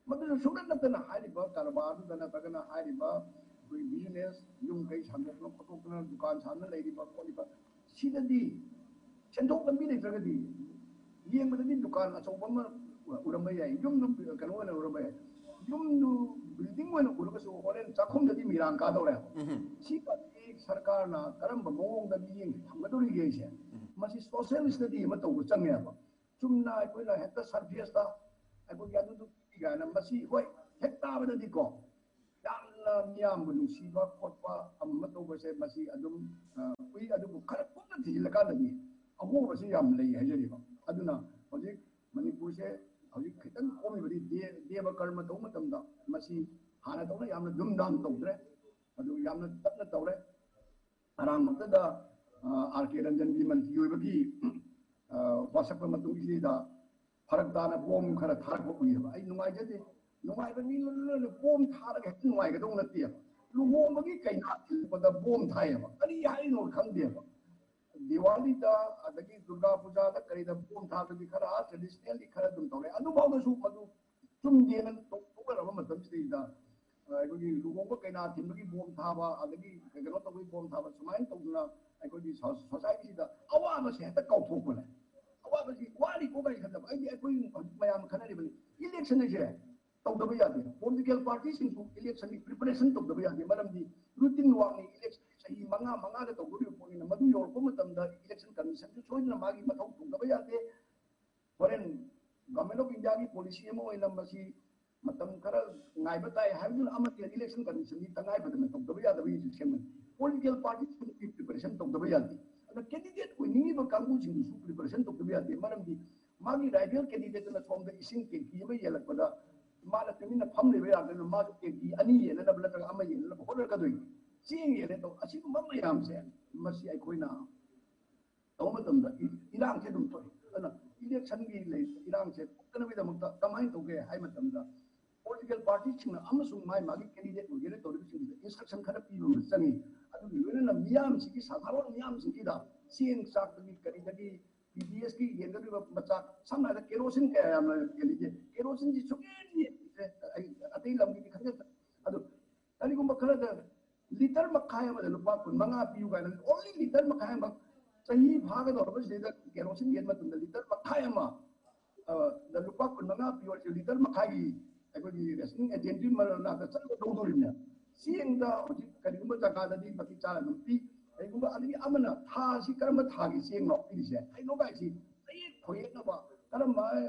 ꯃꯗꯨꯁꯨ ꯁꯨꯡꯅꯠ ꯅꯠꯇꯅ ꯍꯥꯏꯔꯤꯕ ꯀꯔꯕꯥꯔꯗꯨꯗ ꯅꯠꯇ꯭ꯔꯒꯅ ꯍꯥꯏꯔꯤꯕ ꯑꯩꯈꯣꯏ ꯕꯤꯖꯤꯅꯦꯁ ꯌꯨꯝ ꯀꯩ ꯁꯥꯟꯗꯣꯛꯇꯅ ꯈꯣꯠꯇꯣꯛꯇꯅ ꯗꯨꯀꯥꯟ ꯁꯥꯗꯅ ꯂꯩꯔꯤꯕ ꯈꯣꯠꯂꯤꯕ ꯁꯤꯗꯗꯤ ꯁꯦꯟꯊꯣꯛ ꯂꯝꯕꯤ ꯂꯩꯇ꯭ꯔꯒꯗꯤ ꯌꯦꯡꯕꯗꯗꯤ ꯗꯨꯀꯥꯟ ꯑꯆꯧꯕ ꯑꯃ ꯎꯔꯝꯕ ꯌꯥꯏ, ꯌꯨꯝꯗꯨ ꯀꯩꯅꯣ ꯑꯣꯏꯅ ꯎꯔꯝꯕ ꯌꯥꯏ, ꯌꯨꯝꯗꯨ ꯕꯤꯜꯗꯤꯡ ꯑꯣꯏꯅ ꯎꯔꯒꯁꯨ ꯍꯣꯔꯦꯟ ꯆꯥꯛꯈꯨꯝꯗꯗꯤ ꯃꯤꯔꯥꯡ ꯀꯥꯗꯧꯔꯦ꯫ ꯁꯤꯃꯗꯤ ꯁꯔꯀꯥꯔꯅ ꯀꯔꯝꯕ ꯃꯑꯣꯡꯗ ꯃꯤꯠꯌꯦꯡ ꯊꯝꯒꯗꯧꯔꯤꯒꯦꯁꯦ, ꯃꯁꯤ ꯁꯣꯁꯤꯌꯦꯜ ꯁ꯭ꯇꯗꯤ ꯑꯃ ꯇꯧꯕ ꯆꯪꯉꯦꯕ꯫ ꯆꯨꯝꯅ ꯑꯩꯈꯣꯏꯅ ꯍꯦꯛꯇ ꯁꯔꯐꯦꯁꯇ ꯑꯩꯈꯣꯏꯒꯤ ꯑꯗꯨꯗꯨ ꯄꯤ ꯀꯥꯏꯅ ꯃꯁꯤ ꯍꯣꯏ ꯍꯦꯛ ꯇꯥꯕꯗꯗꯤꯀꯣ ꯌꯥꯝꯅ ꯃꯤꯌꯥꯝꯕꯨ ꯅꯨꯡꯁꯤꯕ ꯈꯣꯠꯄ ꯑꯃ ꯇꯧꯕꯁꯦ ꯃꯁꯤ ꯑꯗꯨꯝ, ꯑ, ꯎꯏ꯫ ꯑꯗꯨꯕꯨ ꯈꯔ ꯀꯨꯞꯅ ꯊꯤꯖꯤꯜꯂꯀꯥꯟꯗꯗꯤ ꯑꯍꯣꯕꯁꯤ ꯌꯥꯝ ꯂꯩ ꯍꯥꯏꯖꯔꯤꯕ꯫ ꯑꯗꯨꯅ ꯍꯧꯖꯤꯛ ꯃꯅꯤꯄꯨꯔꯁꯦ ꯍꯧꯖꯤꯛ ꯈꯤꯇꯪ ꯀꯣꯝꯃꯤꯕꯗꯤ ꯗꯦ-, ꯗꯦꯕ ꯀꯔꯃ ꯇꯧꯕ ꯃꯇꯝꯗ ꯃꯁꯤ ꯍꯥꯟꯅꯗꯧꯅ ꯌꯥꯝꯅ ꯗꯨꯝꯗꯥꯝ ꯇꯧꯗ꯭ꯔꯦ, ꯑꯗꯨ ꯌꯥꯝꯅ ꯇꯞꯅ ꯇꯧꯔꯦ꯫ ꯑꯔꯥꯡꯕꯗꯨꯗ, ꯑ, ꯑꯥꯔ ꯀꯦ ꯔꯟꯖꯟꯒꯤ ꯃꯟꯇ꯭ꯔꯤ ꯑꯣꯏꯕꯒꯤ, ꯑ, ꯋꯥꯁꯛꯄ ꯃꯇꯨꯡꯁꯤꯗ ꯐꯔꯛ ꯇꯥꯅ ꯕꯣꯝ ꯈꯔ ꯊꯥꯔꯛꯄ ꯎꯏꯌꯦꯕ꯫ ꯑꯩ ꯅꯨꯡꯉꯥꯏꯖꯗꯦ꯫ ꯅꯨꯡꯉꯥꯏꯕ ꯃꯤ ꯂꯣꯏꯅ ꯕꯣꯝ ꯊꯥꯔꯒ ꯍꯦꯛꯇ ꯅꯨꯡꯉꯥꯏꯒꯗꯧ ꯅꯠꯇꯦꯕ꯫ ꯂꯨꯍꯣꯡꯕꯒꯤ ꯀꯩꯅꯥ ꯊꯤꯜꯂꯛꯄꯗ ꯕꯣꯝ ꯊꯥꯏꯌꯦꯕ꯫ ꯀꯔꯤ ꯍꯥꯏꯔꯤꯅꯣ ꯈꯪꯗꯦꯕ꯫ ꯗꯤꯋꯥꯂꯤꯗ ꯑꯗꯒꯤ ꯗꯨꯔꯒꯥ ꯄꯨꯖꯥꯗ ꯀꯔꯤꯗ ꯕꯣꯝ ꯊꯥꯕꯗꯤ ꯈꯔ traditionally ꯈꯔ ꯑꯗꯨꯝ ꯇꯧꯔꯦ꯫ ꯑꯗꯨꯐꯥꯎꯗꯁꯨ ꯃꯗꯨ ꯆꯨꯝꯗꯦꯅ ꯇꯣꯛ-, ꯇꯣꯛꯅꯔꯕ ꯃꯇꯝꯁꯤꯗꯩꯗ, ꯑ, ꯑꯩꯈꯣꯏꯒꯤ ꯂꯨꯍꯣꯡꯕ ꯀꯩꯅꯥ ꯊꯤꯟꯕꯒꯤ ꯕꯣꯝ ꯊꯥꯕ, ꯑꯗꯒꯤ ꯀꯩꯅꯣ ꯇꯧꯕꯒꯤ ꯕꯣꯝ ꯊꯥꯕ, ꯁꯨꯃꯥꯏꯅ ꯇꯧꯗꯅ ꯑꯩꯈꯣꯏꯒꯤ ꯁꯣ-, ꯁꯣꯁꯥꯏꯇꯤꯗ ꯑꯋꯥꯕꯁꯦ ꯍꯦꯛꯇ ꯀꯥꯎꯊꯣꯛꯄꯅꯦ꯫ ꯑꯋꯥꯕꯁꯤ ꯋꯥꯔꯤꯀꯣ ꯀꯥꯏꯅ ꯈꯟꯗꯕ꯫ ꯑꯩꯗꯤ ꯑꯩꯈꯣꯏ ꯍꯧꯖꯤꯛ ꯃꯌꯥꯝ ꯈꯟꯅꯔꯤꯕꯅꯤ, ꯏꯂꯦꯛꯁꯟ ꯍꯥꯏꯁꯦ ꯇꯧꯗꯕ ꯌꯥꯗꯦ꯫ ꯄꯣꯂꯤꯇꯤꯀꯦꯜ ꯄꯥꯔꯇꯤꯁꯤꯡꯁꯨ ꯏꯂꯦꯛꯁꯟꯒꯤ ꯄ꯭ꯔꯤꯄꯦꯔꯦꯁꯟ ꯇꯧꯗꯕ ꯌꯥꯗꯦ꯫ ꯃꯔꯝꯗꯤ ꯔꯨꯇꯤꯟ ꯋꯥꯛꯅꯤ, ꯏꯂꯦꯛꯁꯟ ꯆꯍꯤ ꯃꯉꯥ ꯃꯉꯥꯗ ꯇꯧꯗꯣꯔꯤꯕ ꯄꯣꯠꯅꯤꯅ ꯃꯗꯨ ꯌꯧꯔꯛꯄ ꯃꯇꯝꯗ ꯏꯂꯦꯛꯁꯟ ꯀꯃꯤꯁꯟꯁꯨ ꯁꯣꯏꯗꯅ ꯃꯥꯒꯤ ꯃꯊꯧ ꯇꯧꯗꯕ ꯌꯥꯗꯦ꯫ ꯍꯣꯔꯦꯟ Government of India ꯒꯤ policy ꯑꯃ ꯑꯣꯏꯅ ꯃꯁꯤ ꯃꯇꯝ ꯈꯔ ꯉꯥꯏꯕ ꯇꯥꯏ ꯍꯥꯏꯕꯗꯨꯅ ꯑꯃꯠꯇ election condition ꯗꯤ ꯇꯉꯥꯏ ꯐꯗꯅ ꯇꯧꯗꯕ ꯌꯥꯗꯕꯒꯤ ꯁꯦꯝꯕꯅꯤ꯫ Political party ꯁꯤꯡꯒꯤ preparation ꯇꯧꯗꯕ ꯌꯥꯗꯦ꯫ ꯑꯗ candidate ꯑꯣꯏꯅꯤꯡꯉꯤꯕ ꯀꯥꯡꯕꯨꯁꯤꯡꯗꯨꯁꯨ preparation ꯇꯧꯗꯕ ꯌꯥꯗꯦ꯫ ꯃꯔꯝꯗꯤ ꯃꯥꯒꯤ rival candidate ꯅ ꯁꯣꯝꯗ ꯏꯁꯤꯡ ꯇꯦꯡꯀꯤ ꯑꯃ ꯌꯦꯜꯂꯛꯄꯗ ꯃꯥꯅ ꯇꯨꯃꯤꯟꯅ ꯐꯝ ꯂꯩꯕ ꯌꯥꯗꯅ ꯃꯥꯁꯨ ꯇꯦꯡꯀꯤ ꯑꯅꯤ ꯌꯦꯟꯅꯅꯕ ꯅꯠꯇ꯭ꯔꯒ ꯑꯃ ꯌꯦꯟꯅꯅꯕ ꯍꯣꯠꯅꯔꯛꯀꯗꯣꯏꯅꯤ꯫ ꯆꯦꯡ ꯌꯦꯜꯂꯦ ꯇꯧ, ꯑꯁꯤꯒꯨꯝꯕ ꯃꯌꯥꯝꯁꯦ ꯃꯁꯤ ꯑꯩꯈꯣꯏꯅ ꯇꯧꯕ ꯃꯇꯝꯗ ꯏ-, ꯏꯔꯥꯡꯁꯦ ꯑꯗꯨꯝ ꯊꯣꯛꯑꯦ꯫ ꯑꯗꯨꯅ election ꯒꯤ ꯂꯩ-, ꯏꯔꯥꯡꯁꯦ ꯊꯣꯛꯇꯅꯕꯒꯤꯗꯃꯛꯇ ꯀꯃꯥꯏꯅ ꯇꯧꯒꯦ ꯍꯥꯏ ꯃꯇꯝꯗ political party ꯁꯤꯡꯅ ꯑꯃꯁꯨꯡ ꯃꯥꯏ ꯃꯥꯒꯤ candidate ꯑꯣꯏꯒꯦꯔꯥ ꯇꯧꯔꯤꯕꯁꯤꯡꯁꯤꯗ instruction ꯈꯔ ꯄꯤꯕ ꯑꯃ ꯆꯪꯉꯤ꯫ ꯑꯗꯨꯒꯤ ꯂꯣꯏꯅꯅ ꯃꯤꯌꯥꯝꯁꯤꯒꯤ, ꯁꯥꯗꯥꯔꯣꯟ ꯃꯤꯌꯥꯝꯁꯤꯡꯁꯤꯗ ꯆꯦꯡ ꯆꯥꯛꯇꯒꯤ ꯀꯔꯤꯗꯒꯤ P D S ꯀꯤ ꯌꯦꯟꯒꯗꯧꯔꯤꯕ ꯃꯆꯥꯛ, ꯁꯝꯅ ꯍꯥꯏꯔꯕꯗ ꯀꯦꯔꯣꯁꯤꯟ ꯀꯌꯥ ꯌꯥꯝꯅ ꯌꯦꯜꯂꯤꯁꯦ, ꯀꯦꯔꯣꯁꯤꯟꯁꯤ ꯁꯨꯛꯌꯦꯟ ꯌꯦꯟꯗ꯭ꯔꯦ꯫ ꯑꯩ ꯑꯇꯩ ꯂꯝꯒꯤꯗꯤ ꯈꯪꯖꯗ꯭ꯔꯦ꯫ ꯑꯗꯨ ꯀꯔꯤꯒꯨꯝꯕ ꯈꯔꯗ ꯂꯤꯇꯔ ꯃꯈꯥꯏ ꯑꯃꯗ ꯂꯨꯄꯥ ꯀꯨꯟ ꯃꯉꯥ ꯄꯤꯌꯨ ꯀꯥꯏꯅ, only ꯂꯤꯇꯔ ꯃꯈꯥꯏ ꯑꯃ, ꯆꯍꯤ ꯐꯥꯒꯗꯧꯔꯕꯁꯤꯗꯩꯗ ꯀꯦꯔꯣꯁꯤꯟ ꯌꯦꯟ ꯃꯇꯝꯗ ꯂꯤꯇꯔ ꯃꯈꯥꯏ ꯑꯃ, ꯑ, ꯗ ꯂꯨꯄꯥ ꯀꯨꯟ ꯃꯉꯥ ꯄꯤꯌꯨ ꯍꯥꯏꯔꯁꯨ ꯂꯤꯇꯔ ꯃꯈꯥꯏꯒꯤ ꯑꯩꯈꯣꯏꯒꯤ ꯔꯦꯁꯅꯤꯡ ꯑꯦꯖꯦꯟꯁꯤ ꯃꯅꯥꯛꯇ ꯆꯠꯂꯒ ꯂꯧꯗꯣꯔꯤꯕꯅꯦ꯫ ꯆꯦꯡꯗ ꯍꯧꯖꯤꯛ ꯀꯔꯤꯒꯨꯝꯕ ꯖꯒꯥꯗꯗꯤ ꯃꯇꯤꯛ ꯆꯥꯅ ꯑꯗꯨꯝ ꯄꯤ, ꯀꯔꯤꯒꯨꯝꯕ ꯑꯗꯒꯤ ꯑꯃꯅ ꯊꯥꯁꯤ ꯀꯔꯝꯕ ꯊꯥꯒꯤ ꯆꯦꯡꯅꯣ ꯄꯤꯔꯤꯁꯦ ꯍꯥꯏꯅꯣ ꯀꯥꯏꯁꯤ ꯆꯌꯦꯠ ꯈꯣꯏꯌꯦꯠꯅꯕ, ꯀꯔꯝꯕ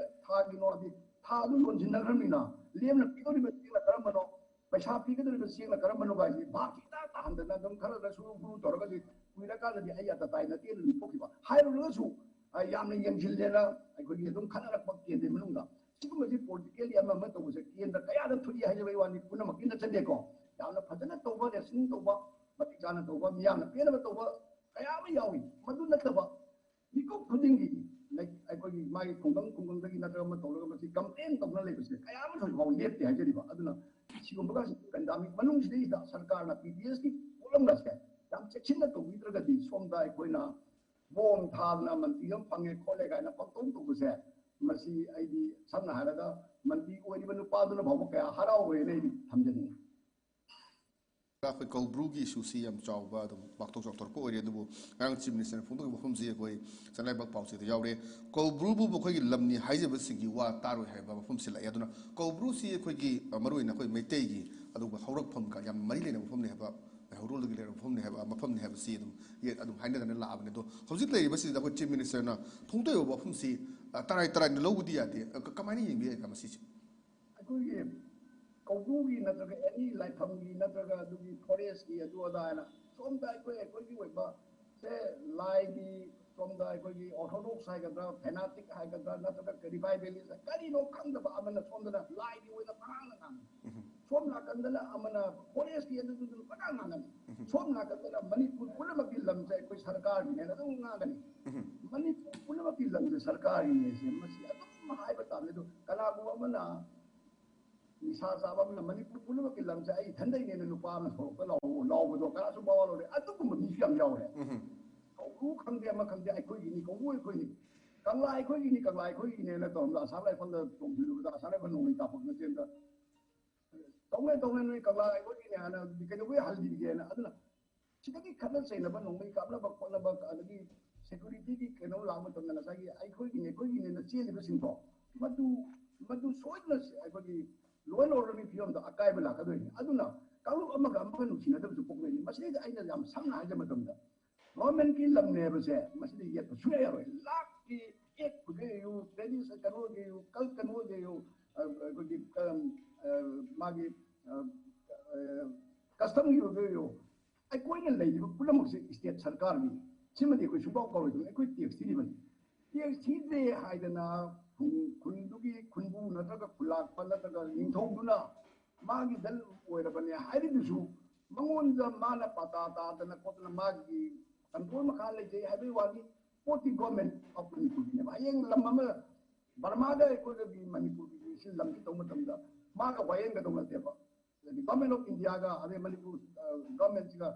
ꯊꯥꯒꯤꯅꯣ ꯍꯥꯏꯗꯤ ꯊꯥꯗꯨ ꯌꯣꯟꯁꯤꯟꯅꯈ꯭ꯔꯕꯅꯤꯅ ꯂꯦꯝꯅ ꯄꯤꯗꯧꯔꯤꯕ ꯆꯦꯡꯅ ꯀꯔꯝꯕꯅꯣ, ꯄꯩꯁꯥ ꯄꯤꯒꯗꯧꯔꯤꯕ ꯆꯦꯡꯅ ꯀꯔꯝꯕꯅꯣ ꯍꯥꯏꯁꯤ ꯚꯥꯞ ꯈꯤꯇꯪ ꯇꯥꯍꯟꯗꯅ ꯑꯗꯨꯝ ꯈꯔ ꯈꯔ ꯁꯨꯔꯨ ꯁꯨꯔꯨ ꯇꯧꯔꯒꯗꯤ ꯀꯨꯏꯔꯀꯥꯟꯗꯗꯤ ꯑꯩ ꯑꯇꯇꯥꯏ ꯅꯠꯇꯦꯅ ꯑꯗꯨꯝ ꯊꯣꯛꯈꯤꯕ꯫ ꯍꯥꯏꯔꯨꯔꯒꯁꯨ, ꯑ, ꯌꯥꯝꯅ ꯌꯦꯡꯁꯤꯜꯂꯦꯅ ꯑꯩꯈꯣꯏꯒꯤ ꯑꯗꯨꯝ ꯈꯠꯅꯔꯛꯄ ꯀꯦꯟꯗ꯭ꯔꯒꯤ ꯃꯅꯨꯡꯗ꯫ ꯁꯤꯒꯨꯝꯕꯁꯤ political ꯑꯃ ꯑꯃ ꯇꯧꯕꯁꯦ ꯀꯦꯟꯗ꯭ꯔ ꯀꯌꯥꯗ ꯊꯣꯛꯏ ꯍꯥꯏꯖꯕꯒꯤ ꯋꯥꯅꯤ, ꯄꯨꯝꯅꯃꯛꯀꯤ ꯅꯠꯆꯗꯦꯀꯣ꯫ ꯌꯥꯝꯅ ꯐꯖꯅ ꯇꯧꯕ, ꯔꯦꯁꯅꯤꯡ ꯇꯧꯕ, ꯃꯇꯤꯛ ꯆꯥꯅ ꯇꯧꯕ, ꯃꯤꯌꯥꯝꯅ ꯄꯦꯟꯅꯕ ꯇꯧꯕ ꯀꯌꯥ ꯑꯃ ꯌꯥꯎꯏ꯫ ꯃꯗꯨ ꯅꯠꯇꯕ ꯃꯤꯀꯨꯞ ꯈꯨꯗꯤꯡꯒꯤ ꯂꯩ-, ꯑꯩꯈꯣꯏꯒꯤ ꯃꯥꯒꯤ ꯈꯨꯡꯒꯪ ꯈꯨꯡꯒꯪꯗꯒꯤ ꯅꯠꯇ꯭ꯔꯒ ꯑꯃ ꯇꯧꯔꯒ ꯃꯁꯤ complain ꯇꯧꯗꯨꯅ ꯂꯩꯕꯁꯦ ꯀꯌꯥ ꯑꯃꯁꯨ ꯍꯧꯖꯤꯛ ꯐꯥꯎ ꯂꯦꯞꯇꯦ ꯍꯥꯏꯖꯔꯤꯕ꯫ ꯑꯗꯨꯅ ꯁꯤꯒꯨꯝꯕꯒ pandemic ꯃꯅꯨꯡꯁꯤꯗꯩꯗ ꯁꯔꯀꯥꯔꯅ P D S ꯀꯤ ꯄꯣꯠꯂꯝꯒꯁꯦ ꯌꯥꯝ ꯆꯦꯛꯁꯤꯟꯅ ꯇꯧꯕꯤꯗ꯭ꯔꯒꯗꯤ ꯁꯣꯝꯗ ꯑꯩꯈꯣꯏꯅ ꯕꯣꯝ ꯊꯥꯗꯅ ꯃꯟꯇ꯭ꯔꯤ ꯑꯃ ꯐꯪꯉꯦ ꯈꯣꯠꯂꯦ ꯀꯥꯏꯅ ꯄꯪꯇꯧ ꯇꯧꯕꯁꯦ, ꯃꯁꯤ ꯑꯩꯗꯤ ꯁꯝꯅ ꯍꯥꯏꯔꯒ ꯃꯟꯇ꯭ꯔꯤ ꯑꯣꯏꯔꯤꯕ ꯅꯨꯄꯥꯗꯨꯅ ꯐꯥꯎꯕ ꯀꯌꯥ ꯍꯔꯥꯎꯔꯣꯏꯅ ꯑꯩꯗꯤ ꯊꯝꯖꯅꯤꯡꯉꯤ꯫ ꯑꯩꯈꯣꯏ ꯀꯧꯕ꯭ꯔꯨꯒꯤ issue ꯁꯤ ꯌꯥꯝ ꯆꯥꯎꯕ, ꯑꯗꯨꯝ ꯄꯥꯛꯊꯣꯛ ꯆꯥꯎꯊꯣꯔꯛꯄ ꯑꯣꯏꯔꯦ꯫ ꯑꯗꯨꯕꯨ ꯉꯔꯥꯡ Chief Minister ꯅ ꯐꯣꯡꯗꯣꯛꯈꯤꯕ ꯋꯥꯐꯝꯁꯤ ꯑꯩꯈꯣꯏ ꯆꯅꯥꯏꯕꯛ ꯄꯥꯎꯆꯦꯗ ꯌꯥꯎꯔꯦ꯫ ꯀꯧꯕ꯭ꯔꯨꯕꯨ ꯃꯈꯣꯏꯒꯤ ꯂꯝꯅꯤ ꯍꯥꯏꯖꯕꯁꯤꯡꯒꯤ ꯋꯥ ꯇꯥꯔꯣꯏ ꯍꯥꯏꯕ ꯋꯥꯐꯝꯁꯤ ꯂꯥꯛꯑꯦ꯫ ꯑꯗꯨꯅ ꯀꯧꯕ꯭ꯔꯨꯁꯤ ꯑꯩꯈꯣꯏꯒꯤ, ꯑ, ꯃꯔꯨꯑꯣꯏꯅ ꯑꯩꯈꯣꯏ ꯃꯩꯇꯩꯒꯤ ꯑꯗꯨꯒ ꯍꯧꯔꯛꯐꯝꯒ ꯌꯥꯝ ꯃꯔꯤ ꯂꯩꯅꯕ ꯃꯐꯝꯅꯤ ꯍꯥꯏꯕ ꯍꯧꯔꯣꯜꯗ ꯂꯩꯔꯕ ꯃꯐꯝꯅꯤ ꯍꯥꯏꯕ, ꯃꯐꯝꯅꯤ ꯍꯥꯏꯕꯁꯤ ꯑꯗꯨꯝ, ꯌꯦ-, ꯑꯗꯨꯝ ꯍꯥꯏꯅꯗꯅ ꯂꯥꯛꯑꯕꯅꯤ꯫ ꯑꯗꯣ ꯍꯧꯖꯤꯛ ꯂꯩꯔꯤꯕꯁꯤꯗ ꯑꯩꯈꯣꯏ Chief Ministerꯅ ꯊꯣꯡꯗꯣꯛꯏꯕ ꯋꯥꯐꯝꯁꯤ, ꯑ, ꯇꯔꯥꯏ ꯇꯔꯥꯏꯅ ꯂꯧꯕꯗꯤ ꯌꯥꯗꯦ꯫ ꯑ, ꯀ-, ꯀꯃꯥꯏꯅ ꯌꯦꯡꯕꯤꯒꯦ ꯃꯁꯤꯁꯦ? ꯑꯩꯈꯣꯏꯒꯤ ꯀꯧꯕ꯭ꯔꯨꯒꯤ ꯅꯠꯇ꯭ꯔꯒ ꯑꯦꯅꯤ ꯂꯥꯏꯐꯝꯒꯤ ꯅꯠꯇ꯭ꯔꯒ ꯑꯗꯨꯒꯤ forestꯀꯤ ꯑꯗꯨ ꯑꯗꯥ ꯍꯥꯏꯅ ꯁꯣꯝꯗ ꯑꯩꯈꯣꯏ, ꯑꯩꯈꯣꯏꯒꯤ ꯑꯣꯏꯕ ꯁꯦ ꯂꯥꯏꯒꯤ, ꯁꯣꯝꯗ ꯑꯩꯈꯣꯏꯒꯤ Orthodox ꯍꯥꯏꯒꯗ꯭ꯔꯥ, fanatic ꯍꯥꯏꯒꯗ꯭ꯔꯥ, ꯅꯠꯇ꯭ꯔꯒ revivalist ꯀꯔꯤꯅꯣ ꯈꯪꯗꯕ ꯑꯃꯅ ꯁꯣꯝꯗꯅ ꯂꯥꯏꯒꯤ ꯑꯣꯏꯅ ꯄꯉꯥꯡꯗ ꯉꯥꯡꯉꯤ꯫ ꯁꯣꯝ ꯅꯥꯀꯟꯗꯅ ꯑꯃꯅ forestꯀꯤ ꯑꯗꯨꯗꯨꯗꯨ ꯄꯉꯥꯡ ꯉꯥꯡꯒꯅꯤ꯫ ꯁꯣꯝ ꯅꯥꯀꯟꯗꯅ ꯃꯅꯤꯄꯨꯔ ꯄꯨꯝꯅꯃꯛꯀꯤ ꯂꯝꯁꯦ ꯑꯩꯈꯣꯏ ꯁꯔꯀꯥꯔꯒꯤꯅꯦꯅ ꯑꯗꯨꯝ ꯉꯥꯡꯒꯅꯤ꯫ ꯃꯅꯤꯄꯨꯔ ꯄꯨꯝꯅꯃꯛꯀꯤ ꯂꯝꯁꯦ ꯁꯔꯀꯥꯔꯒꯤꯅꯦ ꯁꯦ ꯃꯁꯤ ꯑꯗꯨꯝ ꯍꯥꯏꯕ ꯇꯥꯕꯅꯤ꯫ ꯑꯗꯨ ꯀꯅꯥꯒꯨꯝꯕ ꯑꯃꯅ ꯅꯤꯁꯥ ꯆꯥꯕ ꯑꯃꯅ ꯃꯅꯤꯄꯨꯔ ꯄꯨꯝꯅꯃꯛꯀꯤ ꯂꯝꯁꯦ ꯑꯩ ꯏꯊꯟꯗꯩꯅꯦꯅ ꯅꯨꯄꯥ ꯑꯃꯅ ꯁꯣꯔꯣꯛꯇ ꯂꯥꯎ-, ꯂꯥꯎꯕꯗꯣ ꯀꯅꯥꯁꯨ ꯃꯋꯥ ꯂꯧꯗꯦ꯫ ꯑꯗꯨꯒꯨꯝꯕ ꯃꯤꯁꯨ ꯌꯥꯝ ꯌꯥꯎꯔꯦ꯫ ꯀꯧꯕ꯭ꯔꯨ ꯈꯪꯗꯦ, ꯑꯃ ꯈꯪꯗꯦ, ꯑꯩꯈꯣꯏꯒꯤꯅꯤ, ꯀꯧꯕ꯭ꯔꯨ ꯑꯩꯈꯣꯏꯅꯤ, ꯀꯪꯂꯥ ꯑꯩꯈꯣꯏꯒꯤꯅꯤ, ꯀꯪꯂꯥ ꯑꯩꯈꯣꯏꯒꯤꯅꯦꯅ ꯇꯧꯔꯝꯗ ꯑꯁꯥꯝ ꯔꯥꯏꯐꯜꯗ ꯆꯣꯡꯁꯤꯜꯂꯨꯕꯗ ꯑꯁꯥꯝ ꯔꯥꯏꯐꯜ ꯅꯣꯡꯃꯩ ꯀꯥꯞꯄꯛꯅ ꯆꯦꯟꯕ꯫ ꯇꯧꯅꯦ, ꯇꯧꯅꯦ, ꯅꯣꯏ ꯀꯪꯂꯥ ꯑꯩꯈꯣꯏꯒꯤꯅꯦ ꯍꯥꯏꯅ ꯀꯩꯗꯧꯕꯩ ꯍꯜꯂꯤꯒꯦꯅ꯫ ꯑꯗꯨꯅ ꯁꯤꯗꯒꯤ ꯈꯠꯅ ꯆꯩꯅꯕ, ꯅꯣꯡꯃꯩ ꯀꯥꯞꯅꯕ ꯈꯣꯠꯅꯕ, ꯑꯗꯒꯤ securityꯒꯤ ꯀꯩꯅꯣ ꯂꯥꯛꯄ ꯃꯇꯝꯗ ꯉꯁꯥꯏꯒꯤ ꯑꯩꯈꯣꯏꯒꯤꯅꯦ, ꯑꯩꯈꯣꯏꯒꯤꯅꯦꯅ ꯆꯦꯜꯂꯤꯕꯁꯤꯡꯗꯣ, ꯃꯗꯨ, ꯃꯗꯨ ꯁꯣꯏꯗꯅ ꯑꯩꯈꯣꯏꯒꯤ law and orderꯒꯤ ꯐꯤꯕꯝꯗ ꯑꯀꯥꯏꯕ ꯂꯥꯛꯀꯗꯣꯏꯅꯤ꯫ ꯑꯗꯨꯅ ꯀꯥꯡꯂꯨꯞ ꯑꯃꯒ ꯑꯃꯒ ꯅꯨꯡꯁꯤꯅꯗꯕꯁꯨ ꯄꯣꯛꯂꯛꯏꯅꯤ꯫ ꯃꯁꯤꯗꯩꯗ ꯑꯩꯅ ꯌꯥꯝ ꯁꯝꯅ ꯍꯥꯏꯖꯕ ꯃꯇꯝꯗ, governmentꯀꯤ ꯂꯝꯅꯦ ꯍꯥꯏꯕꯁꯦ ꯃꯁꯤꯗ ꯌꯦꯠꯄ ꯁꯨꯡꯌꯥ ꯌꯥꯔꯣꯏ꯫ ꯂꯥꯛꯀꯤ ꯑꯦꯛ ꯈꯨꯗꯩꯌꯨ, tradition ꯀꯩꯅꯣꯒꯤꯌꯨ, cult ꯀꯩꯅꯣꯒꯤꯌꯨ, ꯑ, ꯑꯩꯈꯣꯏꯒꯤ, ꯑ, ꯑ, ꯃꯥꯒꯤ, ꯑ, ꯑ, customꯒꯤ ꯑꯣꯏꯕ ꯑꯣꯏꯌꯨ, ꯑꯩꯈꯣꯏꯅ ꯂꯩꯔꯤꯕ ꯄꯨꯝꯅꯃꯛꯁꯦ state ꯁꯔꯀꯥꯔꯒꯤꯅꯤ꯫ ꯁꯤꯃꯗꯤ ꯑꯩꯈꯣꯏ ꯁꯨꯡꯀꯥꯎ ꯀꯥꯎꯔꯣꯏꯗꯕꯅꯤ꯫ ꯑꯩꯈꯣꯏ tax ꯊꯤꯔꯤꯕꯅꯤ꯫ Tax ꯊꯤꯗ꯭ꯔꯦ ꯍꯥꯏꯗꯅ ꯈꯨꯟ-, ꯈꯨꯟꯗꯨꯒꯤ ꯈꯨꯟꯕꯨ ꯅꯠꯇ꯭ꯔꯒ ꯈꯨꯜꯂꯥꯛꯄ ꯅꯠꯇ꯭ꯔꯒ ꯅꯤꯡꯊꯧꯗꯨꯅ ꯃꯥꯒꯤ ꯗꯜ ꯑꯣꯏꯔꯕꯅꯦ ꯍꯥꯏꯔꯤꯗꯨꯁꯨ ꯃꯉꯣꯟꯗ ꯃꯥꯅ ꯄꯥꯇꯥ ꯇꯥꯗꯅ ꯈꯣꯠꯇꯅ ꯃꯥꯒꯤ control ꯃꯈꯥ ꯂꯩꯖꯩ ꯍꯥꯏꯕꯒꯤ ꯋꯥꯅꯤ꯫ ꯄꯣꯠꯇꯤ government of ꯃꯅꯤꯄꯨꯔꯒꯤꯅꯦꯕ꯫ ꯍꯌꯦꯡ ꯂꯝ ꯑꯃ ꯕꯔꯃꯥꯒ ꯑꯩꯈꯣꯏꯒꯤ ꯃꯅꯤꯄꯨꯔꯒꯤ ꯁꯤ ꯂꯝꯁꯤ ꯇꯧꯕ ꯃꯇꯝꯗ ꯃꯥꯒ ꯋꯥꯌꯦꯡꯒꯗꯧ ꯅꯠꯇꯦꯕ꯫ ꯑꯗꯒꯤ government of Indiaꯒ ꯑꯗꯩ ꯃꯅꯤꯄꯨꯔ, ꯑ, governmentꯁꯤꯒ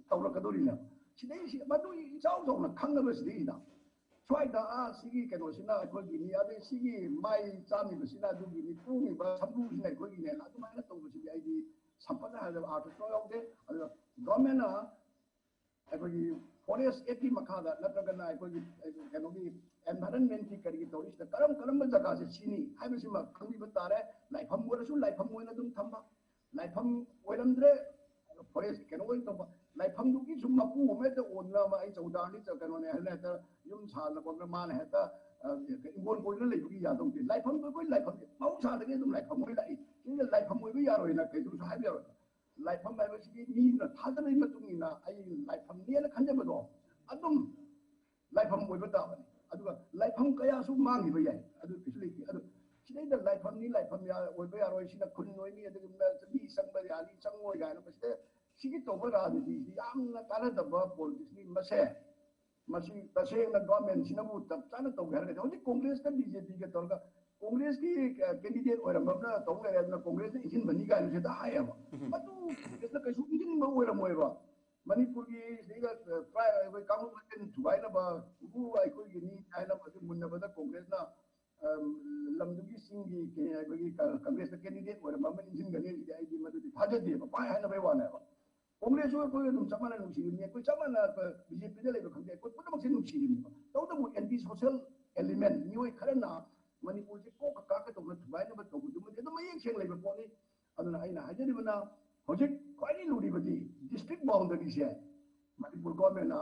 ꯇꯧꯔꯛꯀꯗꯧꯔꯤꯅꯦꯕ꯫ ꯁꯤꯗꯩꯁꯤ ꯃꯗꯨ ꯏꯆꯥꯎ ꯆꯥꯎꯅ ꯈꯪꯅꯕ ꯁꯤꯗꯩꯁꯤꯗ ꯁ꯭ꯋꯥꯏꯗ, ꯑꯥ, ꯁꯤꯒꯤ ꯀꯩꯅꯣꯁꯤꯅ ꯑꯩꯈꯣꯏꯒꯤꯅꯤ, ꯑꯗꯩ ꯁꯤꯒꯤ ꯃꯥꯏ ꯆꯥꯝꯃꯤꯕꯁꯤꯅ ꯑꯗꯨꯒꯤꯅꯤ, ꯇꯣꯡꯉꯤꯕ ꯁꯝꯕ꯭ꯔꯨꯁꯤꯅ ꯑꯩꯈꯣꯏꯒꯤꯅꯦꯅ ꯑꯗꯨꯃꯥꯏꯅ ꯇꯧꯕꯁꯤꯗꯤ ꯑꯩꯗꯤ ꯁꯝꯄꯠꯅ ꯍꯥꯏꯔꯕ ꯑꯥꯔꯊ ꯁꯨꯡꯌꯥꯎ ꯌꯥꯎꯗꯦ꯫ ꯑꯗꯨꯒ governmentꯅ ꯑꯩꯈꯣꯏꯒꯤ forest actꯀꯤ ꯃꯈꯥꯗ ꯅꯠꯇ꯭ꯔꯒꯅ ꯑꯩꯈꯣꯏꯒꯤ ꯀꯩꯅꯣꯒꯤ environmentꯀꯤ ꯀꯔꯤꯒꯤ ꯇꯧꯔꯤꯁꯤꯗ ꯀꯔꯝ ꯀꯔꯝꯕ ꯖꯒꯥꯁꯦ ꯁꯤꯅꯤ ꯍꯥꯏꯕꯁꯤꯃ ꯈꯪꯕꯤꯕ ꯇꯥꯔꯦ꯫ ꯂꯥꯏꯐꯝ ꯑꯣꯏꯔꯁꯨ ꯂꯥꯏꯐꯝ ꯑꯣꯏꯅ ꯑꯗꯨꯝ ꯊꯝꯕ, ꯂꯥꯏꯐꯝ ꯑꯣꯏꯔꯝꯗ꯭ꯔꯦ, ꯐꯣꯔꯦꯁ ꯀꯩꯅꯣ ꯑꯣꯏꯅ ꯇꯧꯕ, ꯂꯥꯏꯐꯝꯗꯨꯒꯤ ꯁꯨꯝ ꯃꯄꯨ ꯑꯃ ꯍꯦꯛꯇ ꯑꯣꯟꯕ ꯑꯃ, ꯑꯩ ꯆꯧꯗꯥꯔꯅꯤ ꯀꯩꯅꯣꯅꯦ ꯍꯥꯏꯅ ꯍꯦꯛꯇ ꯌꯨꯝ ꯁꯥꯗꯅ ꯈꯣꯠꯇꯅ ꯃꯥꯅ ꯍꯦꯛꯇ ꯏꯪꯈꯣꯜ ꯀꯣꯏꯅ ꯂꯩꯕꯒꯤ ꯌꯥꯗꯧꯗꯦ꯫ ꯂꯥꯏꯐꯝꯗꯣ ꯑꯩꯈꯣꯏ ꯂꯥꯏꯐꯝꯁꯦ ꯃꯍꯧꯁꯥꯗꯒꯤ ꯑꯗꯨꯝ ꯂꯥꯏꯐꯝ ꯑꯣꯏ ꯂꯥꯛꯏ꯫ ꯁꯤꯗ ꯂꯥꯏꯐꯝ ꯑꯣꯏꯕ ꯌꯥꯔꯣꯏꯅ ꯀꯩꯁꯨꯁꯨ ꯍꯥꯏꯕ ꯌꯥꯔꯣꯏ꯫ ꯂꯥꯏꯐꯝ ꯍꯥꯏꯕꯁꯤꯗꯤ ꯃꯤꯅ ꯊꯥꯖꯕꯒꯤ ꯃꯇꯨꯡ ꯏꯟꯅ ꯑꯩ ꯂꯥꯏꯐꯝꯅꯦꯅ ꯈꯟꯖꯕꯗꯣ ꯑꯗꯨꯝ ꯂꯥꯏꯐꯝ ꯑꯣꯏꯕ ꯇꯥꯕꯅꯤ꯫ ꯑꯗꯨꯒ ꯂꯥꯏꯐꯝ ꯀꯌꯥꯁꯨ ꯃꯥꯡꯈꯤꯕ ꯌꯥꯏ, ꯑꯗꯨ ꯀꯩꯁꯨ ꯂꯩꯇꯦ꯫ ꯑꯗꯨ ꯁꯤꯗꯩꯗ ꯂꯥꯏꯐꯝꯅꯤ, ꯂꯥꯏꯐꯝ ꯑꯣꯏꯕ ꯌꯥꯔꯣꯏ, ꯁꯤꯗ ꯈꯨꯟ ꯑꯣꯏꯅꯤ, ꯑꯗꯨꯒꯨꯝꯕ ꯆꯍꯤ ꯆꯪꯕ ꯌꯥꯅꯤ, ꯆꯪꯉꯣꯏ ꯀꯥꯏꯅ ꯃꯁꯤꯗ ꯁꯤꯒꯤ ꯇꯧꯕ ꯔꯥꯖꯅꯤꯇꯤꯁꯤ ꯌꯥꯝꯅ ꯀꯥꯟꯅꯗꯕ ꯄꯣꯂꯤꯇꯤꯛꯁꯅꯤ꯫ ꯃꯁꯦ ꯃꯁꯤ ꯇꯁꯦꯡꯅ ꯒꯣꯔꯃꯦꯟꯁꯤꯅꯕꯨ ꯆꯞ ꯆꯥꯅ ꯇꯧꯒꯦ ꯍꯥꯏꯔꯒꯗꯤ ꯍꯧꯖꯤꯛ ꯀꯣꯡꯒ꯭ꯔꯦꯁꯀ ꯕꯤ ꯖꯦ ꯄꯤꯒ ꯇꯧꯔꯒ ꯀꯣꯡꯒ꯭ꯔꯦꯁꯀꯤ ꯀꯦꯟꯗꯤꯗꯦꯠ ꯑꯣꯏꯔꯝꯕ ꯑꯃꯅ ꯇꯧ ꯂꯩꯔꯦ ꯑꯗꯨꯅ ꯀꯣꯡꯒ꯭ꯔꯦꯁꯅ ꯏꯟꯁꯤꯟꯕꯅꯤ ꯀꯥꯏꯅ ꯍꯦꯛꯇ ꯍꯥꯏꯌꯦꯕ꯫ ꯃꯗꯨ ꯀꯣꯡꯒ꯭ꯔꯦꯁꯅ ꯀꯩꯁꯨ ꯏꯟꯁꯤꯟꯕ ꯑꯣꯏꯔꯝꯃꯣꯏꯕ꯫ ꯃꯅꯤꯄꯨꯔꯒꯤ ꯁꯤꯗꯩꯗ ꯇ꯭ꯔꯥꯏ ꯑꯩꯈꯣꯏ ꯀꯥꯡꯂꯨꯞ ꯃꯁꯦꯟ ꯊꯨꯒꯥꯏꯅꯕ ꯎ ꯑꯩꯈꯣꯏꯒꯤꯅꯤ ꯍꯥꯏꯅꯕ ꯑꯗꯨ ꯃꯨꯟꯅꯕꯗ ꯀꯣꯡꯒ꯭ꯔꯦꯁꯅ ꯂꯝꯗꯨꯒꯤ ꯆꯤꯡꯒꯤ ꯑꯩꯈꯣꯏꯒꯤ ꯀꯪꯒ꯭ꯔꯦꯁꯇ ꯀꯦꯟꯗꯤꯗꯦꯠ ꯑꯣꯏꯔꯝꯕ ꯑꯃ ꯏꯟꯁꯤꯟꯒꯅꯤ ꯁꯤꯗꯤ ꯑꯩꯗꯤ ꯃꯗꯨꯗꯤ ꯊꯥꯖꯗꯦꯕ꯫ ꯄꯥꯏ ꯍꯥꯏꯅꯕꯩ ꯋꯥꯅꯦꯕ꯫ ꯀꯣꯡꯒ꯭ꯔꯦꯁꯁꯨ ꯑꯩꯈꯣꯏ ꯑꯗꯨꯝ ꯆꯞ ꯃꯥꯟꯅ ꯅꯨꯡꯁꯤꯔꯤꯕꯅꯤ, ꯑꯩꯈꯣꯏ ꯆꯞ ꯃꯥꯟꯅ ꯕꯤ ꯖꯦ ꯄꯤꯗ ꯂꯩꯕ ꯈꯪꯗꯦ, ꯑꯩꯈꯣꯏ ꯄꯨꯝꯅꯃꯛꯁꯦ ꯅꯨꯡꯁꯤꯔꯤꯕꯅꯦꯕ꯫ ꯇꯧꯕꯇꯕꯨ ꯑꯦꯟꯇꯤ ꯁꯣꯁꯦꯜ ꯑꯦꯂꯤꯃꯦꯟ ꯃꯤꯑꯣꯏ ꯈꯔꯅ ꯃꯅꯤꯄꯨꯔꯁꯦ ꯀꯣꯛꯀ ꯀꯥꯛꯀ ꯇꯧꯅ ꯊꯨꯒꯥꯏꯅꯕ ꯇꯧꯕꯗꯨꯃꯗꯤ ꯑꯗꯨꯝ ꯃꯌꯦꯛ ꯁꯦꯡꯅ ꯂꯩꯕ ꯄꯣꯠꯅꯤ꯫ ꯑꯗꯨꯅ ꯑꯩꯅ ꯍꯥꯏꯖꯔꯤꯕꯅ ꯍꯧꯖꯤꯛ ꯈ꯭ꯋꯥꯏꯗꯒꯤ ꯂꯨꯔꯤꯕꯗꯤ ꯗꯤꯁꯇ꯭ꯔꯤꯛ ꯕꯥꯎꯟꯗꯔꯤꯁꯦ ꯃꯅꯤꯄꯨꯔ ꯒꯣꯔꯃꯦꯟꯅ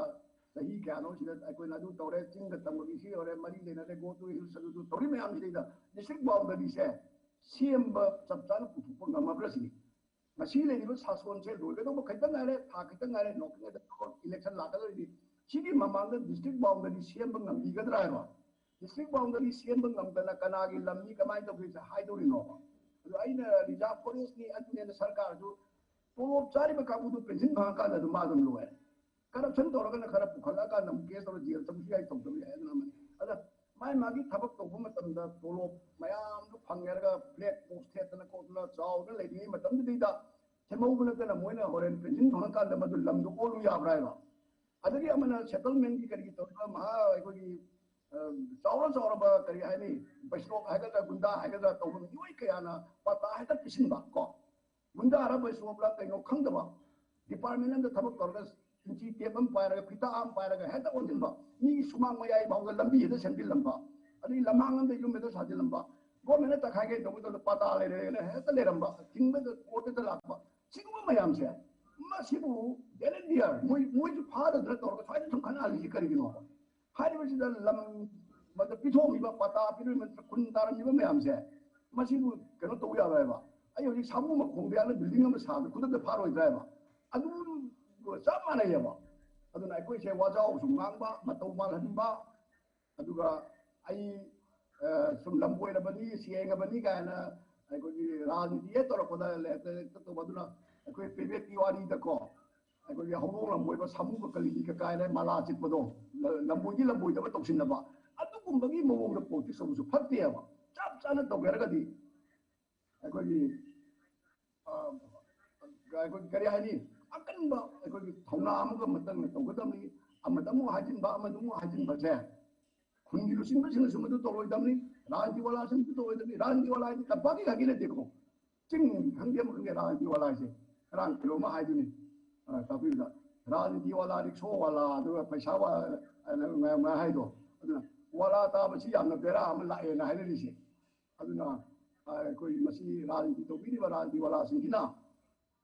ꯆꯍꯤ ꯀꯌꯥꯅꯣ ꯁꯤꯗ ꯑꯩꯈꯣꯏꯅ ꯑꯗꯨ ꯇꯧꯔꯦ, ꯆꯤꯡꯒ ꯇꯝꯒꯒꯤ ꯁꯤ ꯌꯧꯔꯦ, ꯃꯔꯤ ꯂꯩꯅꯔꯦ, ꯒꯣ ꯇꯨ ꯍꯤꯜꯁ ꯑꯗꯨ ꯇꯧꯔꯤ ꯃꯌꯥꯝꯁꯤꯗꯩꯗ ꯗꯤꯁꯇ꯭ꯔꯤꯛ ꯕꯥꯎꯟꯗꯔꯤꯁꯦ ꯁꯦꯝꯕ ꯆꯞ ꯆꯥꯅ ꯄꯨꯊꯣꯛꯄ ꯉꯝꯃꯕ꯭ꯔꯥ ꯁꯤꯅꯤ꯫ ꯉꯁꯤ ꯂꯩꯔꯤꯕ ꯁꯥꯁꯣꯟꯁꯦ ꯂꯣꯏꯒꯗꯧꯕ ꯈꯤꯇꯪ ꯉꯥꯏꯔꯦ, ꯊꯥ ꯈꯤꯇꯪ ꯉꯥꯏꯔꯦ, ꯅꯣꯡ ꯈꯤꯇꯪ ꯏꯂꯦꯛꯁꯟ ꯂꯥꯛꯀꯗꯧꯔꯤꯗꯤ ꯁꯤꯒꯤ ꯃꯃꯥꯡꯗ ꯗꯤꯁꯇ꯭ꯔꯤꯛ ꯕꯥꯎꯟꯗꯔꯤ ꯁꯦꯝꯕ ꯉꯝꯕꯤꯒꯗ꯭ꯔꯥ ꯍꯥꯏꯕ? ꯗꯤꯁꯇ꯭ꯔꯤꯛ ꯕꯥꯎꯟꯗꯔꯤ ꯁꯦꯝꯕ ꯉꯝꯗꯅ ꯀꯅꯥꯒꯤ ꯂꯝꯅꯤ, ꯀꯃꯥꯏꯅ ꯇꯧꯒꯦꯁꯦ ꯍꯥꯏꯗꯧꯔꯤꯅꯣꯕ? ꯑꯗꯣ ꯑꯩꯅ ꯔꯤꯖꯥꯔꯚ ꯐꯣꯔꯦꯁꯅꯤ ꯑꯗꯨꯅꯦꯅ ꯁꯔꯀꯥꯔꯁꯨ ꯇꯣꯂꯣꯞ ꯆꯥꯔꯤꯕ ꯀꯥꯡꯕꯨꯗꯨ ꯄꯦꯟꯁꯤꯟ ꯐꯪꯉꯀꯥꯟꯗ ꯑꯗꯨꯝ ꯃꯥ ꯑꯗꯨꯝ ꯂꯣꯏꯔꯦ꯫ ꯀꯔꯞꯁꯟ ꯇꯧꯔꯒꯅ ꯈꯔ ꯄꯨꯈꯠꯂꯛꯑꯀꯥꯟꯗ ꯑꯃꯨꯛ ꯀꯦꯁ ꯇꯧꯔ ꯖꯦꯜ ꯆꯪꯕꯁꯨ ꯌꯥꯏ, ꯇꯧꯗꯕ ꯌꯥꯏ, ꯑꯗꯨꯅ ꯑꯃꯅꯤ꯫ ꯑꯗ ꯃꯥꯏ ꯃꯥꯒꯤ ꯊꯕꯛ ꯇꯧꯕ ꯃꯇꯝꯗ ꯇꯣꯂꯣꯞ ꯃꯌꯥꯝꯗꯨ ꯐꯪꯉꯦ ꯍꯥꯏꯔꯒ ꯐ꯭ꯂꯦꯛ ꯄꯣꯁ ꯊꯦꯠꯇꯅ ꯈꯣꯠꯇꯅ ꯆꯥꯎꯅ ꯂꯩꯔꯤꯉꯩ ꯃꯇꯝꯗꯨꯗꯩꯗ ꯊꯦꯝꯍꯧꯕ ꯅꯠꯇꯅ ꯃꯣꯏꯅ ꯍꯣꯔꯦꯟ ꯄꯦꯟꯁꯤꯟ ꯐꯪꯉꯀꯥꯟꯗ ꯃꯗꯨ ꯂꯝꯗꯣ ꯑꯣꯜꯂꯨ ꯌꯥꯕ꯭ꯔꯥ ꯍꯥꯏꯕ? ꯑꯗꯒꯤ ꯑꯃꯅ ꯁꯦꯇꯜꯃꯦꯟꯒꯤ ꯀꯔꯤꯒꯤ ꯇꯧꯔꯤꯕ ꯃꯍꯥ ꯑꯩꯈꯣꯏꯒꯤ ꯆꯥꯎꯔ ꯆꯥꯎꯔꯕ ꯀꯔꯤ ꯍꯥꯏꯅꯤ, ꯕꯩꯁꯅꯣꯞ ꯍꯥꯏꯒꯗ꯭ꯔꯥ, ꯒꯨꯟꯗꯥ ꯍꯥꯏꯒꯗ꯭ꯔꯥ ꯇꯧꯕ ꯃꯤꯑꯣꯏ ꯀꯌꯥꯅ ꯄꯇꯥ ꯍꯦꯛꯇ ꯄꯤꯁꯤꯟꯕ ꯀꯣ, ꯒꯨꯟꯗꯥꯔ ꯕꯩꯁꯅꯣꯞꯂ ꯀꯩꯅꯣ ꯈꯪꯗꯕ, ꯗꯤꯄꯥꯔꯠꯃꯦꯟ ꯑꯃꯗ ꯊꯕꯛ ꯇꯧꯔꯒ ꯏꯟꯆꯤ ꯇꯦꯞ ꯑꯃ ꯄꯥꯏꯔꯒ ꯐꯤꯇꯥ ꯑꯃ ꯄꯥꯏꯔꯒ ꯍꯦꯛꯇ ꯑꯣꯟꯁꯤꯟꯕ, ꯃꯤꯒꯤ ꯁꯨꯃꯥꯡ ꯃꯌꯥꯏ ꯐꯥꯎꯗ ꯂꯝꯕꯤ ꯍꯦꯛꯇ ꯁꯦꯝꯖꯤꯜꯂꯝꯕ, ꯑꯗꯒꯤ ꯂꯝꯍꯥꯡ ꯑꯃꯗ ꯌꯨꯝ ꯍꯦꯛꯇ ꯁꯥꯖꯤꯜꯂꯝꯕ, ꯒꯣꯔꯃꯦꯟꯅ ꯇꯛꯈꯥꯏꯒꯦ ꯇꯧꯕ ꯃꯇꯝꯗ ꯄꯇꯥ ꯂꯩꯔꯦꯅ ꯍꯦꯛꯇ ꯂꯩꯔꯝꯕ, ꯊꯤꯡꯕꯗ ꯀꯣꯔꯠꯇ ꯂꯥꯛꯄ, ꯁꯤꯒꯨꯝꯕ ꯃꯌꯥꯝꯁꯦ ꯃꯁꯤꯕꯨ ꯗꯦꯂꯤꯅꯤꯌꯔ ꯃꯣꯏ ꯃꯣꯏꯁꯨ ꯐꯥꯗꯗꯅ ꯇꯧꯔꯒ ꯁ꯭ꯋꯥꯏꯗ ꯁꯨꯝ ꯈꯟꯅꯍꯜꯂꯤꯁꯤ ꯀꯔꯤꯒꯤꯅꯣ? ꯍꯥꯏꯔꯤꯕꯁꯤꯗ ꯂꯝ ꯃꯗ ꯄꯤꯊꯣꯛꯂꯤꯕ ꯄꯇꯥ ꯄꯤꯔꯤꯕ ꯈꯨꯟ ꯇꯥꯔꯝꯃꯤꯕ ꯃꯌꯥꯝꯁꯦ ꯃꯁꯤꯕꯨ ꯀꯩꯅꯣ ꯇꯧꯕ ꯌꯥꯔꯣꯏꯕ꯫ ꯑꯩ ꯍꯧꯖꯤꯛ ꯁꯥꯃꯨ ꯃꯈꯣꯡꯗ ꯌꯥꯜꯂ ꯕꯤꯜꯗꯤꯡ ꯑꯃ ꯁꯥꯕꯗ ꯈꯨꯗꯛꯇ ꯐꯥꯔꯣꯏꯗ꯭ꯔꯥ ꯍꯥꯏꯕ? ꯑꯗꯨꯒ ꯆꯞ ꯃꯥꯟꯅꯩꯌꯦꯕ꯫ ꯑꯗꯨꯅ ꯑꯩꯈꯣꯏꯁꯦ ꯋꯥꯖꯥꯎꯁꯨ ꯉꯥꯡꯕ, ꯃꯇꯧ ꯃꯥꯜꯍꯟꯕ, ꯑꯗꯨꯒ ꯑꯩ ꯁꯨꯝ ꯂꯝꯕꯣꯏꯔꯕꯅꯤ, ꯁꯦꯡꯉꯕꯅꯤ ꯀꯥꯏꯅ ꯑꯩꯈꯣꯏꯒꯤ ꯔꯥꯖꯅꯤꯇꯤ ꯍꯦꯛ ꯇꯧꯔꯛꯄꯗ ꯍꯦꯛꯇ ꯇꯧꯕ꯫ ꯑꯗꯨꯅ ꯑꯩꯈꯣꯏ ꯄꯦꯕꯦꯠꯀꯤ ꯋꯥꯔꯤꯗꯀꯣ, ꯑꯩꯈꯣꯏꯒꯤ ꯍꯧꯗꯣꯡ ꯂꯝꯕꯣꯏꯕ, ꯁꯥꯃꯨꯒ ꯀꯂꯤꯒ ꯀꯥꯏꯅ ꯃꯥꯂꯥ ꯆꯤꯛꯄꯗꯣ, ꯂꯝꯕꯣꯏꯒꯤ ꯂꯝꯕꯣꯏꯗꯕ ꯇꯧꯁꯤꯟꯅꯕ, ꯑꯗꯨꯒꯨꯝꯕꯒꯤ ꯃꯑꯣꯡꯗ ꯄꯣꯂꯤꯇꯤꯛꯁ ꯇꯧꯕꯁꯨ ꯐꯠꯇꯦ ꯍꯥꯏꯕ꯫ ꯆꯞ ꯆꯥꯅ ꯇꯧꯒꯦ ꯍꯥꯏꯔꯒꯗꯤ ꯑꯩꯈꯣꯏꯒꯤ ꯑꯩꯈꯣꯏ ꯀꯔꯤ ꯍꯥꯏꯅꯤ, ꯑꯀꯟꯕ ꯑꯩꯈꯣꯏꯒꯤ ꯊꯧꯅꯥ ꯑꯃꯒ ꯃꯇꯪꯅ ꯇꯧꯒꯗꯕꯅꯤ꯫ ꯑꯃꯗ ꯑꯃꯨꯛ ꯍꯥꯏꯖꯤꯟꯕ, ꯑꯃꯗ ꯑꯃꯨꯛ ꯍꯥꯏꯖꯤꯟꯕꯁꯦ ꯈꯨꯟꯒꯤ ꯂꯨꯆꯤꯡꯕꯁꯤꯡꯅꯁꯨ ꯃꯗꯨ ꯇꯧꯔꯣꯏꯗꯕꯅꯤ, ꯔꯥꯖꯅꯤꯇꯤ ꯋꯥꯂꯥꯁꯤꯡꯅꯁꯨ ꯇꯧꯔꯣꯏꯗꯕꯅꯤ꯫ ꯔꯥꯖꯅꯤꯇꯤ ꯋꯥꯂꯥ ꯍꯥꯏꯗꯤ ꯇꯝꯄꯥꯛꯀꯤ ꯈꯛꯀꯤ ꯅꯠꯇꯦꯀꯣ, ꯆꯤꯡ ꯈꯪꯗꯦ ꯑꯃ ꯈꯪꯗꯦ, ꯔꯥꯖꯅꯤꯇꯤ ꯋꯥꯂꯥ ꯍꯥꯏꯁꯦ ꯉꯔꯥꯡ ꯀꯩꯅꯣꯝꯃ ꯍꯥꯏꯗꯨꯅꯤ ꯇꯥꯛꯄꯤꯕꯗ, ꯔꯥꯖꯅꯤꯇꯤ ꯋꯥꯂꯥ, ꯔꯤꯛꯁꯣ ꯋꯥꯂꯥ, ꯑꯗꯨꯒ ꯄꯩꯁꯥ ꯋꯥꯂꯥ ꯍꯥꯏꯗꯣ꯫ ꯑꯗꯨꯅ ꯋꯥꯂꯥ ꯇꯥꯕꯁꯤ ꯌꯥꯝꯅ ꯕꯦꯔꯥ ꯑꯃ ꯂꯥꯛꯑꯦꯅ ꯍꯥꯏꯅꯔꯤꯁꯦ꯫ ꯑꯗꯨꯅ ꯑꯩꯈꯣꯏ ꯃꯁꯤ ꯔꯥꯖꯅꯤꯇꯤ ꯇꯧꯕꯤꯔꯤꯕ ꯔꯥꯖꯅꯤꯇꯤ ꯋꯥꯂꯥꯁꯤꯡꯁꯤꯅ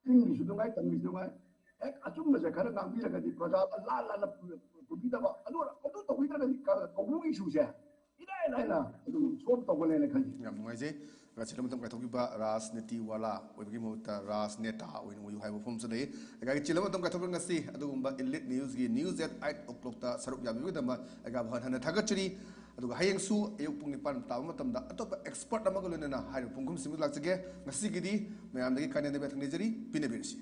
ꯆꯤꯡꯒꯤꯁꯨ ꯅꯨꯡꯉꯥꯏ, ꯇꯝꯒꯤꯁꯨ ꯅꯨꯡꯉꯥꯏ, ꯍꯦꯛ ꯑꯆꯨꯝꯕꯁꯦ ꯈꯔ ꯉꯥꯡꯕꯤꯔꯒꯗꯤ ꯄ꯭ꯔꯖꯥꯗ ꯂꯥꯟ ꯂꯥꯟꯅ ꯄꯨꯕꯤꯗꯕ, ꯑꯗꯨ ꯑꯗꯨ ꯇꯧꯕꯤꯗ꯭ꯔꯒꯗꯤ ꯀꯧꯕ꯭ꯔꯨꯒꯤ ꯏꯁꯨꯁꯦ ꯏꯔꯥꯏ ꯂꯥꯏꯅ ꯑꯗꯨꯝ ꯁꯣꯜꯕ ꯇꯧꯒꯅꯦꯅ ꯈꯜꯂꯤ꯫ ꯌꯥꯝ ꯅꯨꯡꯉꯥꯏꯖꯩ꯫ ꯔꯥꯖꯅꯤꯇꯤ ꯃꯇꯝ ꯀꯥꯏꯊꯣꯛꯈꯤꯕ ꯔꯥꯖꯅꯤꯇꯤ ꯋꯥꯂꯥ ꯑꯣꯏꯕꯒꯤ ꯃꯍꯨꯠꯇ ꯔꯥꯖꯅꯦꯇꯥ ꯑꯣꯏꯅ ꯑꯣꯏꯌꯨ ꯍꯥꯏꯕ ꯋꯥꯐꯝꯁꯨ ꯂꯩ꯫ ꯑꯩꯒꯤ ꯆꯤꯜꯂꯕ ꯃꯇꯝ ꯀꯥꯏꯊꯣꯛꯈꯤꯕ ꯉꯁꯤ ꯑꯗꯨꯒꯨꯝꯕ ꯏꯂꯤꯠ ꯅ꯭ꯌꯨꯁꯀꯤ ꯅ꯭ꯌꯨꯁ ꯑꯦꯠ ꯑꯩꯠ ꯑꯣ ꯀ꯭ꯂꯣꯛꯇ ꯁꯔꯨꯛ ꯌꯥꯕꯤꯕꯒꯤꯗꯃꯛ ꯑꯩꯒ ꯍꯟꯅ ꯍꯟꯅ ꯊꯥꯒꯠꯆꯔꯤ꯫ ꯑꯗꯨꯒ ꯍꯌꯦꯡꯁꯨ ꯑꯌꯨꯛ ꯄꯨꯡ ꯅꯤꯄꯥꯟ ꯇꯥꯕ ꯃꯇꯝꯗ ꯑꯇꯣꯞꯄ ꯑꯦꯛꯁꯄꯔꯠ ꯑꯃꯒ ꯂꯣꯏꯅꯅ ꯍꯥꯏꯔꯤꯕ ꯄꯨꯡꯈꯨꯝꯁꯤꯡꯗꯨ ꯂꯥꯛꯆꯒꯦ꯫ ꯉꯁꯤꯒꯤꯗꯤ ꯃꯌꯥꯝꯗꯒꯤ ꯀꯥꯏꯅꯅꯕ ꯊꯧꯅꯤꯖꯔꯤ꯫ ꯄꯤꯅꯕꯤꯔꯁꯤ꯫